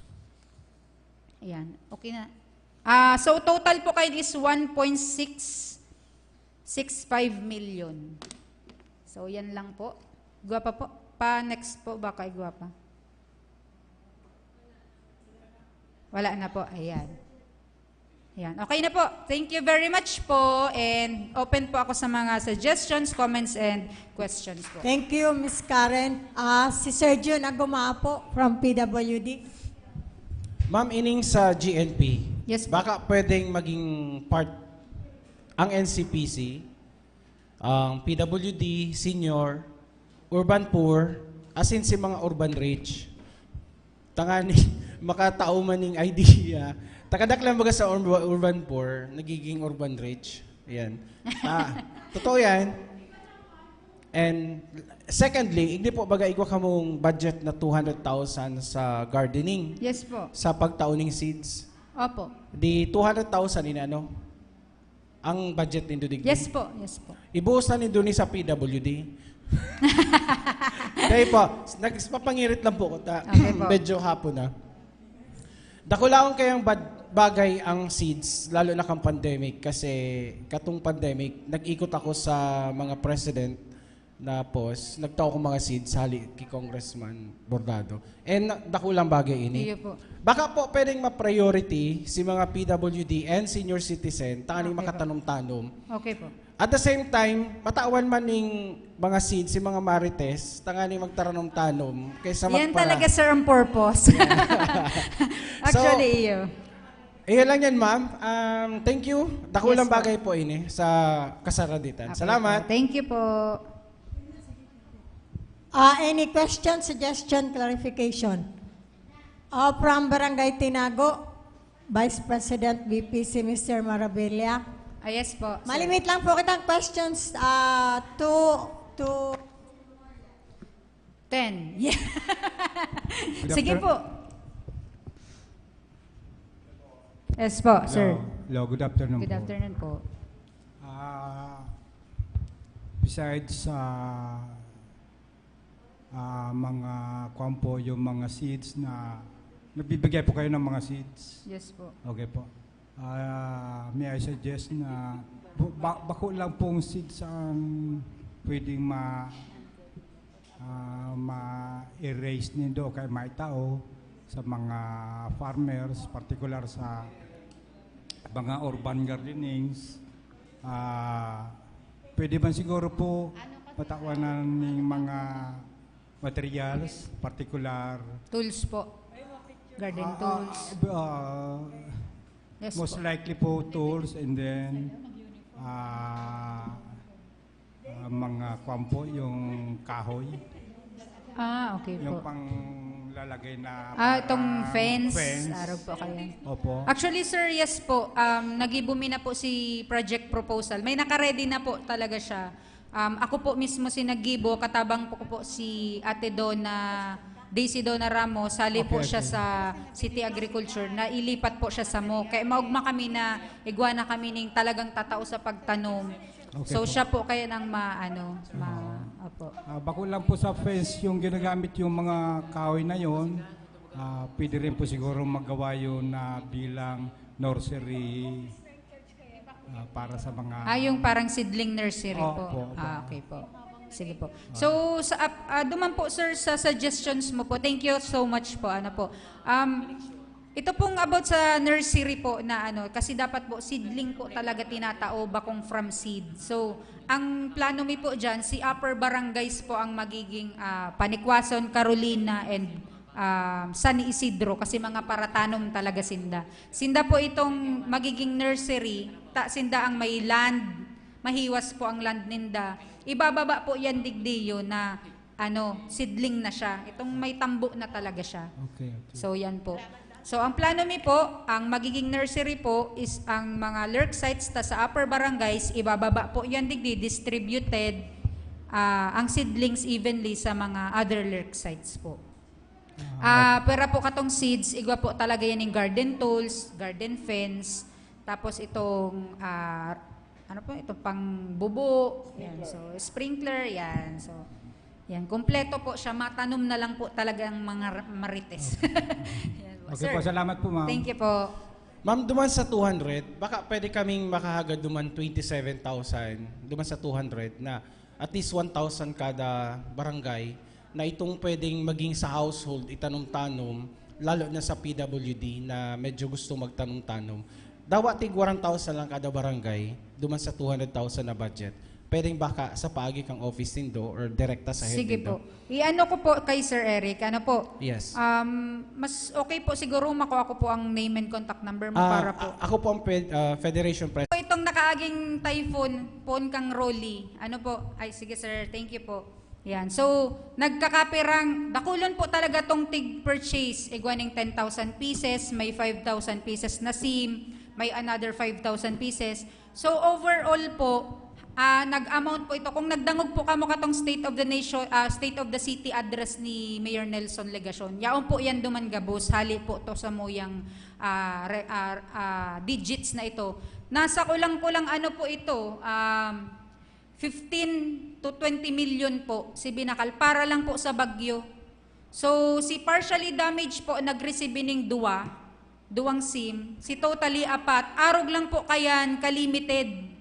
Yan. Okay na. Ah, so, total po kayo is one point six six five million. So, yan lang po. Igwa pa po. Pa next po, baka igwa pa. Wala na po. Ayan. Ayan. Okay na po. Thank you very much po. And open po ako sa mga suggestions, comments, and questions po. Thank you, Miss Karen. Ah, si Sergio Naguma po from P W D. Ma'am, ining sa G N P, Yes po. baka pwedeng maging part ang N C P C, ang P W D, senior, urban poor, asin si mga urban rich. Tangani, makatao man ning idea. Takadaklan baga sa urba- urban poor, nagiging urban rich. Yan. Ah, totoo yan. And secondly, hindi po baga igwa kamong budget na two hundred thousand sa gardening, Yes po. sa pagtao ning seeds. Opo. Di two hundred thousand in ano, ang budget nindo digdi. Yes po. Yes po. Ibuhos na nindo ni sa P W D. Dahil po, nagpapangirit lang po ko ta. Okay po. Medyo hapon na. Dakulaon kayang bad- bagay ang seeds, lalo na kang pandemic. Kasi katong pandemic, nag-ikot ako sa mga president na pos, nagtao ko mga seeds, hali ki Congressman Bordado. And na- dakulang bagay ini. Iyo po. Baka po pwedeng ma-priority si mga P W D and senior citizen, tanganing Okay po. makatanom-tanom. Okay po. At the same time, matawan man ning mga seeds, si mga marites, tanganing magtaranom-tanom kaysa Yan magpara- talaga, sir, ang purpose. Actually, iyo. Iyon lang yan, ma'am. Um, thank you. Dakulang Yes po. bagay po ini sa kasaraditan. Okay Salamat. po. Thank you po. Ah, any question, suggestion, clarification? Ah, from Barangay Tinago, Vice President V P C, Mister Marabella. Ah, yes po, sir. Malimit lang po kitang questions. Ah, two, two, Ten. Yeah. Good Sige after- po. Yes po, sir. Hello, hello, good afternoon Good po. Afternoon po. Ah, besides sa ah, mga, kwan po, yung mga seeds na, nagbibigay po kayo ng mga seeds? Yes po. Okay po. Ah, may I suggest na bu- ba- bako lang pong seeds ang pwedeng ma ah, ma-erase nindo kay maitao sa mga farmers, partikular sa mga urban gardenings. Ah, pwede man siguro po patawanan ng mga materials, partikular Tools po. Garden ah, tools. ah, ah, Yes most po. Likely po tools, and then ah ah, mga kwan po, yung kahoy. Ah, okay Yung po. Panglalagay na Ah, itong parang fence. fence. Araw po kayo. Opo. Actually, sir, yes po. Um, nagibo mi na po si project proposal. May naka-ready na po talaga siya. Um, ako po mismo si naggibo, katabang po ko po si Ate Donna, Daisy Donna Ramos. Hali po Okay, siya okay. Sa City Agriculture. Nailipat po siya sa mo. Kaya maugma kami na igwa na kami ning talagang tatao sa pagtanom. Okay So, po. Siya po kaya nang ma-, ano, ma-, opo. Ah, bako lang po sa fence yung ginagamit yung mga kahoy na yon. Ah, pwede rin po siguro magawa yun na bilang nursery ah, para sa mga... Ah, yung parang seedling nursery Opo, po. opo. Ah, okay po. Sige po. So, sa, ap- ah, duman po, sir, sa suggestions mo po. Thank you so much po. Ano po? Um, ito pong about sa nursery po na ano, kasi dapat po seedling po talaga tinatao, bakong from seed. So, ang plano mi po dyan, si upper barangays po ang magiging ah, Panikwason, Carolina, and ah, San Isidro, kasi mga paratanom talaga sinda. Sinda po itong magiging nursery, ta sinda ang may land, mahiwas po ang land ninda. Ibababa po yan digdiyo na ano, seedling na siya. Itong may tambo na talaga siya. Okay, okay. So, yan po. So, ang plano mi po, ang magiging nursery po is ang mga lurk sites ta sa upper barangays, ibababa po yan digdi, distributed ah, ang seedlings evenly sa mga other lurk sites po. Ah, pwera po katong seeds, igwa po talaga yan yung garden tools, garden fence, tapos itong, ah, ano po, itong pangbubo, yan. So, sprinkler, yan. So, yan, kompleto po siya. Matanom na lang po talaga ang mga r- marites. Yan po. Okay Sir, po, salamat po, ma'am. Thank you po. Ma'am, duman sa two hundred, baka pwede kaming makahagad duman twenty-seven thousand, duman sa two hundred na at least one thousand kada barangay na itong pwedeng maging sa household, itanom-tanom, lalo na sa P W D na medyo gusto magtanom-tanom, dawa tig one thousand lang kada barangay, duman sa two hundred thousand na budget. Pwedeng baka sa paagi kang office nindo or direkta sa head Sige nindo. po. I-ano ko po kay Sir Eric, ano po? Yes. Um, mas okay po siguro makuha ko po ang name and contact number mo Ah, para po. a- ako po ang fed- ah, federation president. Po itong nakaaging typhoon, phone kang Rolly. Ano po? Ay, sige sir, thank you po. Yan. So, nagkakapirang, dakulon po talaga tong tig-purchase. Igwa ning ten thousand pieces, may five thousand pieces na SIM, may another five thousand pieces. So, overall po, ah, nag-amount po ito. Kung nagdangog po kamo katong State of the Nation, ah, State of the City address ni Mayor Nelson Legacion, yaon po yan duman gabos. Hali po to sa muyang ah, re- ah, ah, digits na ito. Nasa kulang-kulang ano po ito, um, fifteen to twenty million po si Binakal para lang po sa bagyo. So, si partially damaged po, nag-receive ning duwa, duwang SIM. Si totally apat. Arog lang po kayan, kalimited.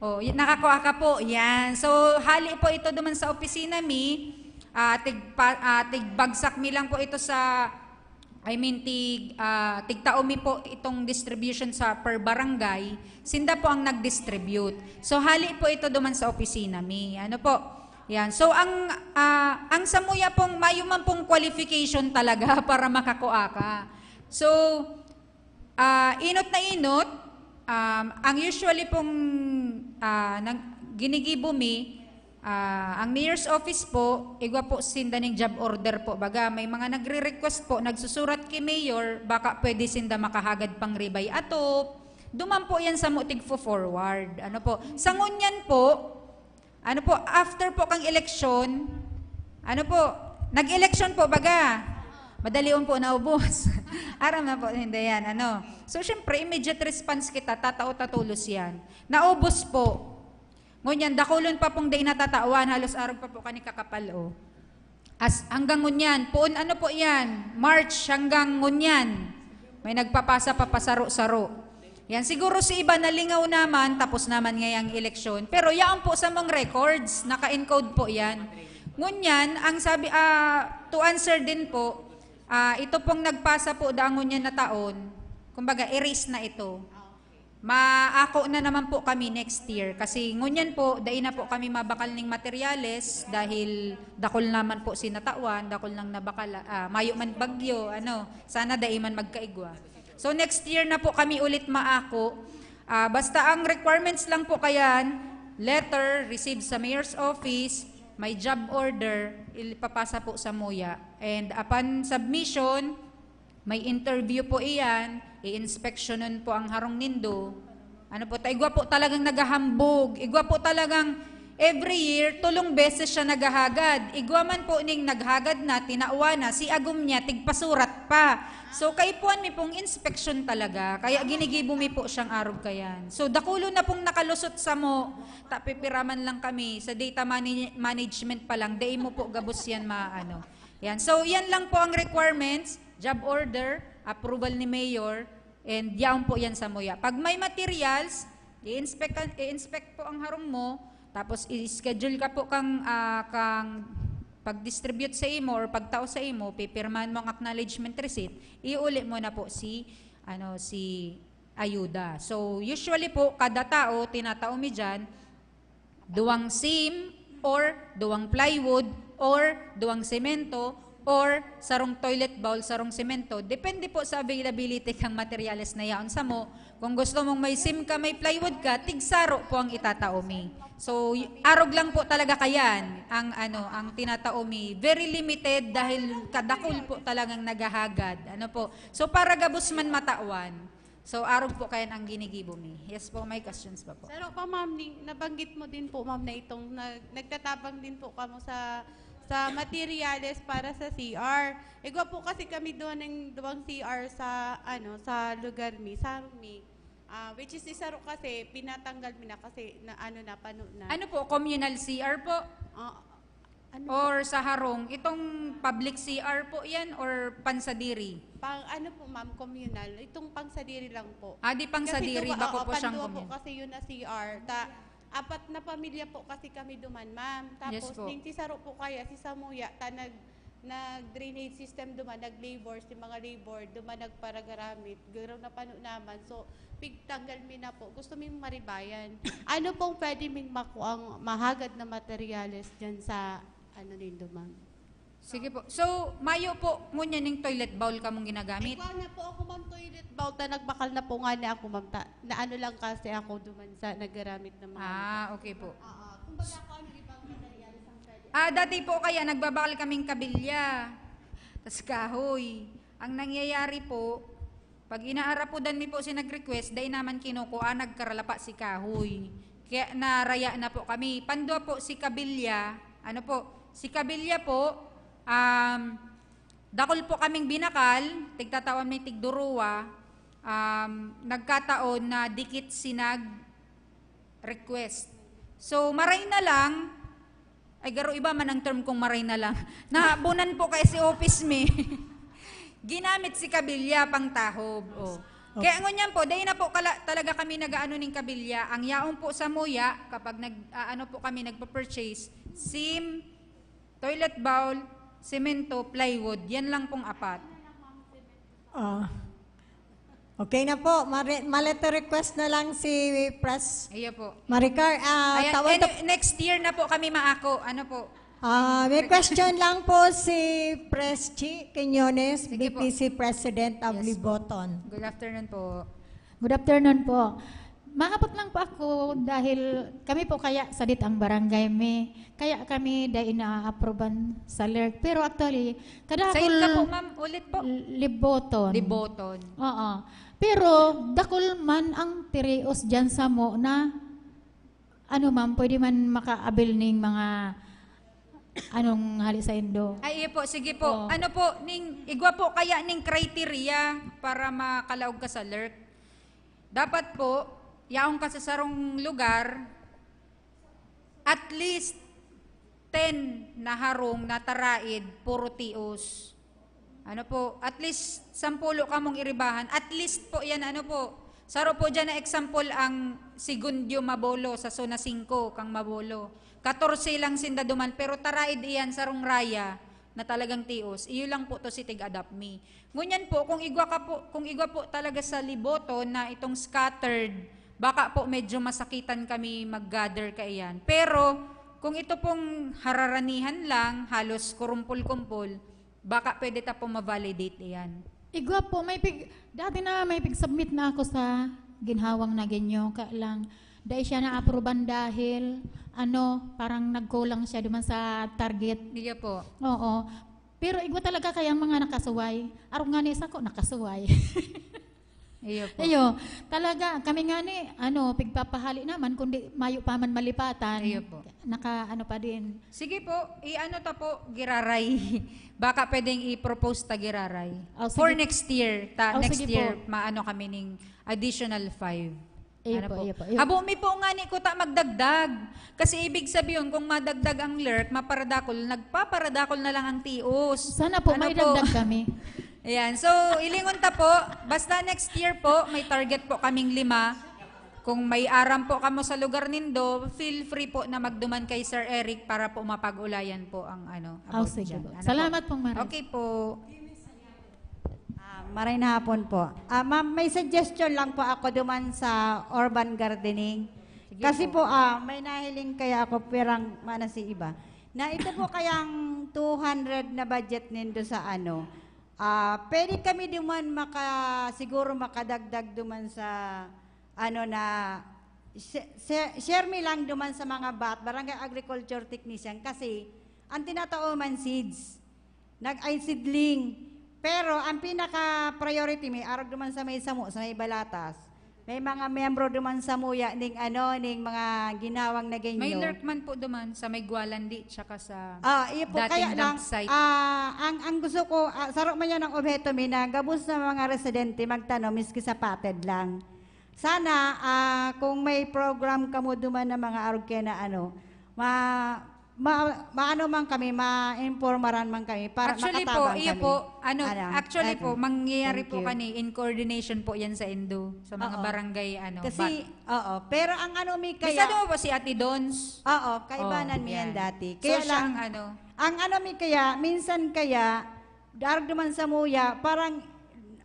Oh, y- nakakuha ka po. Yan. So, hali po ito duman sa opisina mi. Ah, tig, pa, ah, tigbagsak mi lang po ito sa, I mean, tig, ah, tigtao mi po itong distribution sa per barangay. Sinda po ang nag-distribute. So, hali po ito duman sa opisina mi. Ano po? Yan. So, ang, ah, ang samuya pong, mayo man pong qualification talaga para makakuha ka. So, ah, inot na inot, um, ang usually pong, ah, nang, ginigibo mi, ah, ang mayor's office po, igwa po sinda ning job order po. Baga, may mga nagre-request po, nagsusurat kay mayor, baka pwede sinda makahagad pang ribay atop. Duman po yan sa mutig forward. Ano po? Sa ngunyan po, ano po, after po kang eleksyon, ano po, nag-eleksyon po, baga, madalion po naubos. Aram na po, hindi yan, ano. So, syempre, immediate response kita, tatao tatulos yan. Naubos po. Ngunyan, dakulon pa pong dai natatawan, halos arog pa po kani kakapal, oh. As, hanggang ngunyan, poon ano po yan, March hanggang ngunyan, may nagpapasa papasaro-saro. Yan, siguro si iba nalingaw naman, tapos naman ngayang eleksyon. Pero yaon po sa mga records, naka-encode po yan. Ngunyan, ang sabi, ah, to answer din po, ah, ito pong nagpasa po daan ngunyan na taon, kumbaga, erase na ito. Maako na naman po kami next year kasi ngunyan po, dai na po kami mabakal ning materyales dahil dakul naman po sinatawan, dakul nang nabakal, ah, mayo man bagyo, ano, sana dai man magkaigwa. So next year na po kami ulit maako. Ah, basta ang requirements lang po kayan, letter, receive sa mayor's office, may job order, ipapasa po sa muya. And upon submission, may interview po iyan, i-inspeksyonon po ang harong nindo. Ano po, ta-, igwa po talagang naghahambog. Igwa po talagang every year, tulong beses siya naghahagad. Igwa man po ning naghagad na, tinawa na, si agom niya, tigpasurat pa. So, kaipuhan mi pong inspeksyon talaga. Kaya ginigibo mi po siyang arog kayan. So, dakulo na pong nakalusot sa mo, tapipiraman lang kami. Sa data mani-, management pa lang, dai mo po gabos yan maano. Yan. So, yan lang po ang requirements. Job order, approval ni mayor, and yaon po yan sa muya. Pag may materials, i-inspect, ka- i-inspect po ang harong mo, tapos i-schedule ka po kang, ah, kang pag-distribute sa imo or pagtao sa imo, pipirmahan mo ang acknowledgement receipt, iuli mo na po si, ano, si ayuda. So, usually po, kada tao, tinatao mi dyan, duwang SIM or duwang plywood or duwang semento or sarong toilet bowl, sarong semento. Depende po sa availability kang materyales na yaon sa mo. Kung gusto mong may SIM ka, may plywood ka, tigsaro po ang itatao mi. So, y- arog lang po talaga kayan ang, ano, ang tinatao mi. Very limited dahil kadakul po talagang naghahagad. Ano po? So, para gabos man matawan. So, arog po kayan ang ginigibo mi. Yes po, may questions pa po. Saro pa, ma'am, ning, nabanggit mo din po, ma'am, na itong nag, nagtatabang din po kamo sa sa materyales para sa C R. Igwa po kasi kami doon ng duwang C R sa, ano, sa lugar mi, sa mi. Ah, which is, isaro kasi, pinatanggal mi na kasi na, ano na, pano na. Ano po, communal C R po? Ah, ano? Or sa harong? Itong public C R po yan or pansadiri? Pang, ano po, ma'am, communal. Itong pangsadiri lang po. Ah, di pangsadiri, Kasi duwa, bako oo, po siyang panduwa po communal. Kasi yun na C R. Ta, apat na pamilya po kasi kami duman, ma'am. Tapos, Yes po. Ning si Saro po kaya, si Samuya, ta nag, Nag-drainage system duman, nag-labor, si mga labor, duman nagparagaramit, garo na pano naman. So, pigtanggal mi na po. Gusto mi maribayan. Ano pong pwede ming makuang mahagad na materyales dyan sa ano nindo, ma'am? Sige po. So, mayo po ngunyan ning toilet bowl kamong ginagamit? Ikaw na po ako, ma'am, toilet bowl. Ta, nagbakal na po nga na ako, ma'am. Ta, na ano lang kasi ako duman sa nagaramit ng mga Ah, okay po. Oo. Kumbaga ako, ano ibang materyales ang pwede? Ah, dati po kaya nagbabakal kaming kabilya. Tas kahoy. Ang nangyayari po, pag inaarapudan mi po si nag-request, dai naman kinukuha, nagkaralapa si kahoy. Kaya naraya na po kami. Pandua po si kabilya, ano po, si kabilya po, um, dakul po kaming binakal, tigtatawan may tigduruwa, um, nagkataon na dikit si nag-request. So, maray na lang, ay garo iba man ang term kung maray na lang, nahabunan po kay si office mi. Ginamit si kabilya pang tahob. Oh. Kaya ngunyan po, dahil na po kala, talaga kami nag-aano ning kabilya. Ang yaon po sa muya, kapag nag, ah, ano po kami nagpa-purchase, sim, toilet bowl, semento, plywood. Yan lang pong apat. Ah. Okay na po. Mare- ma-letter request na lang si Pres Iyo po. Maricar. Ah, Ayan, tawag any- next year na po kami maako. Ano po? Ah, may question lang po si Pres Chi Quiñones, Sige po. B P C President of Yes po. Liboton. Good afternoon po. Good afternoon po. Maabot lang po ako dahil kami po kaya sadit ang barangay mi. Kaya kami dai naaaproban sa LERC. Pero actually, Sa kadakol ka po, ma'am, ulit po. Liboton. Liboton. Oo. Pero dakol man ang tirios dyan sa mo na ano ma'am, pwede man makaabil ning mga anong hali sa indo. Ay, iyo po. Sige po. Oo. Ano po, ning, igwa po kaya ning criteria para makalaog ka sa LERC? Dapat po, yaong ka sa sarong lugar, at least ten na harong na taraid, puro tios. Ano po, at least sampulo kamong iribahan. At least po yan, ano po. Saro po dyan na example ang Segundio Mabolo sa Zona singko kang Mabolo. Katorse lang sinda duman, pero taraid iyan sarong raya na talagang tios. Iyo lang po to si tig-adapt me. Ngunyan po, kung igwa ka po, kung igwa po talaga sa Liboton na itong scattered, baka po medyo masakitan kami mag-gather kaiyan. Pero kung ito pong hararanihan lang, halos kurumpol-kumpol, baka pwede ta po ma-validate iyan. Igwa po, may pig, dati na may pig-submit na ako sa ginhawang na ginyo, ka lang, dai siya naaproban dahil, ano, parang nagkulang siya duman sa target. Iyo po. Oo. Pero igwa talaga kaya ang mga nakasuway. Arog nga ni sa ko, nakasuway. Iyo po. Iyo, talaga, kami nga ni, ano, pigpapahali naman, kundi mayo pa man malipatan. Iyo po. Naka, ano pa din. Sige po, i-ano ta po, giraray. Baka pwedeng i-propose ta giraray. Oh, For sige. Next year, ta, Oh, next sige year, po. Maano kami ning additional five. Iyo Ano po, po? Iyo po, iyo. Habo mi po nga ni kuta magdagdag. Kasi ibig sabihin, kung madagdag ang LERC, maparadakol, nagpaparadakol na lang ang tios. Sana po, Ano may po? dagdag kami. Ayan. So, ilingon ta po, basta next year po, may target po kaming lima. Kung may aram po kamo sa lugar nindo, feel free po na magduman kay Sir Eric para po mapag-ulayan po ang ano, Oh, about sige dyan. po. Ano Salamat pong maray. Okay po. Ah, maray na hapon po. Ah, ma'am, may suggestion lang po ako duman sa urban gardening. Sige Kasi po. po, ah, may nahiling kaya ako pirang mana si iba. Na ito po kayang two hundred na budget nindo sa ano, ah, pwede kami duman maka, siguro makadagdag duman sa ano na, sh- sh- share mi lang duman sa mga bat, barangay agriculture technician kasi ang tinatao man seeds, nag ay seedling. Pero ang pinaka priority mi arog duman sa may samo, sa may balatas. May mga miyembro duman sa muya ning ano, ning mga ginawang na ganyo. May LERC man po duman sa may Gualandi tsaka sa Ah, iyo po, dating kaya lang, dump site. Ah, ang, ang gusto ko, ah, saro man yan ang obheto mi na gabos na mga residente magtanom miski sa potted lang. Sana, ah, kung may program kamo duman na mga arog kaya na ano, ma, ma, maano man kami, ma-informaran man kami para Actually po, makatabang iyo kami. po, ano, Ano? actually Okay. po, mangyayari Thank po you. kani in coordination po yan sa indo, sa mga Oo. barangay, ano, Kasi, oo, pero ang ano mi Kaya, kaya, mo po si Ate Dons? oo, kaibanan Oh, mi yan yan. dati. So, Kaya siya lang, ang ano? Ang ano mi kaya, minsan kaya, darag duman sa muya, parang,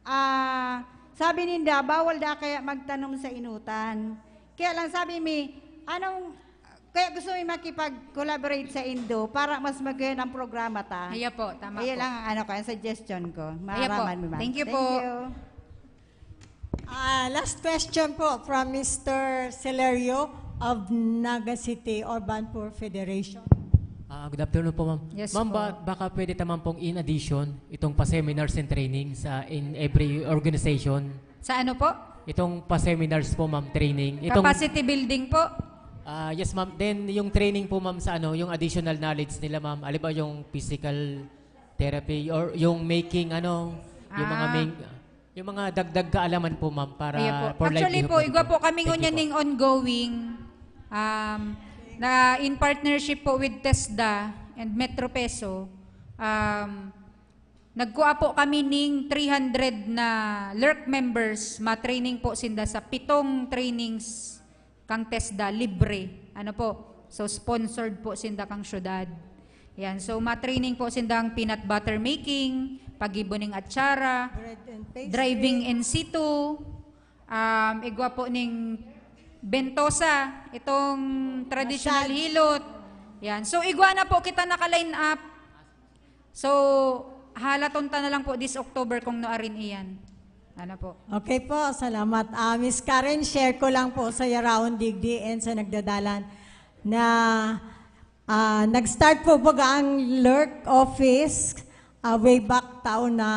ah, sabi ninda, bawal da kaya magtanom sa inutan. Kaya lang sabi mi, anong, kaya gusto mi makipag-collaborate sa Indo para mas magayon ang programa ta. Kaya po, tama Kaya po. lang ang ano ko, ang suggestion ko. Kaya po. Maaraman mo man. Thank you Thank po. you. Ah, last question po from Mister Celerio of Naga City Urban Poor Federation. Ah, good afternoon po, ma'am. Yes ma'am, po. ba, baka pwede ta, ma'am, pong in addition itong pa-seminars and trainings sa in every organization. Sa ano po? Itong pa-seminars po, ma'am, training. Itong, Capacity building po. Ah, yes, ma'am. Then, yung training po, ma'am, sa ano, yung additional knowledge nila, ma'am. Halimbawa, yung physical therapy or yung making, ano, yung mga Ah. main, yung mga dagdag kaalaman po, ma'am, para Ayan po. for Actually livelihood po, na igwa po kami Thank you ngunyan po. ning ongoing um, na in partnership po with TESDA and Metro Peso. Um, nagkuha po kami ning three hundred na LERC members, ma-training po sinda sa pitong trainings kang TESDA, libre. Ano po? So, sponsored po sinda kang syudad. Yan. So, ma-training po sindang peanut butter making, paggibo ning atsara, Bread and pastry. Driving in situ, um, igwa po ning bentosa, itong traditional Massage. Hilot. Yan. So, igwa na po kita naka-line up. So, halaton ta na lang po this October kung no arin iyan. Ano po? Okay po, salamat. Ah, Miss Karen, share ko lang po sa Yaraon Digdi and sa Nagdadalan na ah, nag-start po baga ang LERC office ah, way back taon na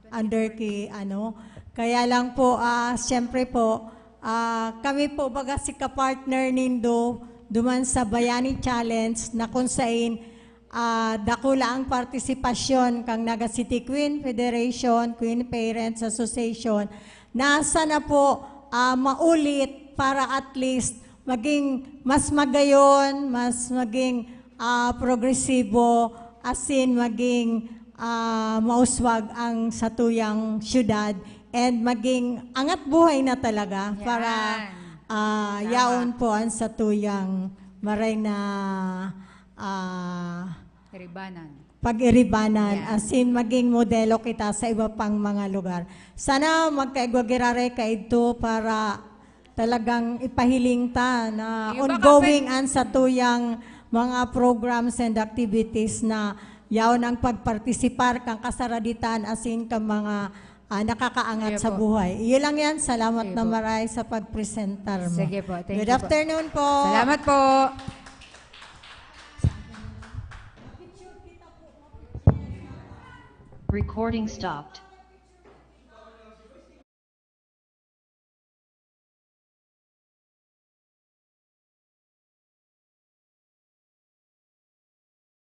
under ki ano. Kaya lang po, ah, siyempre po, ah, kami po baga si ka-partner nindo duman sa Bayani Challenge na kung sain ah, dakula ang partisipasyon kang Naga City Queen Federation, Queen Parents Association, na sana po ah, maulit para at least maging mas magayon, mas maging ah, progresibo, asin maging ah, mauswag ang satuyang syudad and maging angat buhay na talaga Yan. para ah, Tama. yaon po ang satuyang maray na ah, Iribanan. pag-iribanan, Yeah. asin maging modelo kita sa iba pang mga lugar. Sana magkaigwa giraray kaidto para talagang ipahiling ta na Yung baka ongoing pwede- ang satuyang mga programs and activities na yaon ang pagpartisipar kang kasaraditan asin kang mga ah, nakakaangat Ayun sa po. buhay. Iyo lang yan. Salamat Ayun na po. maray sa pagpresentar mo. Sige po. Thank Good you po. Afternoon po. Salamat po. Recording stopped.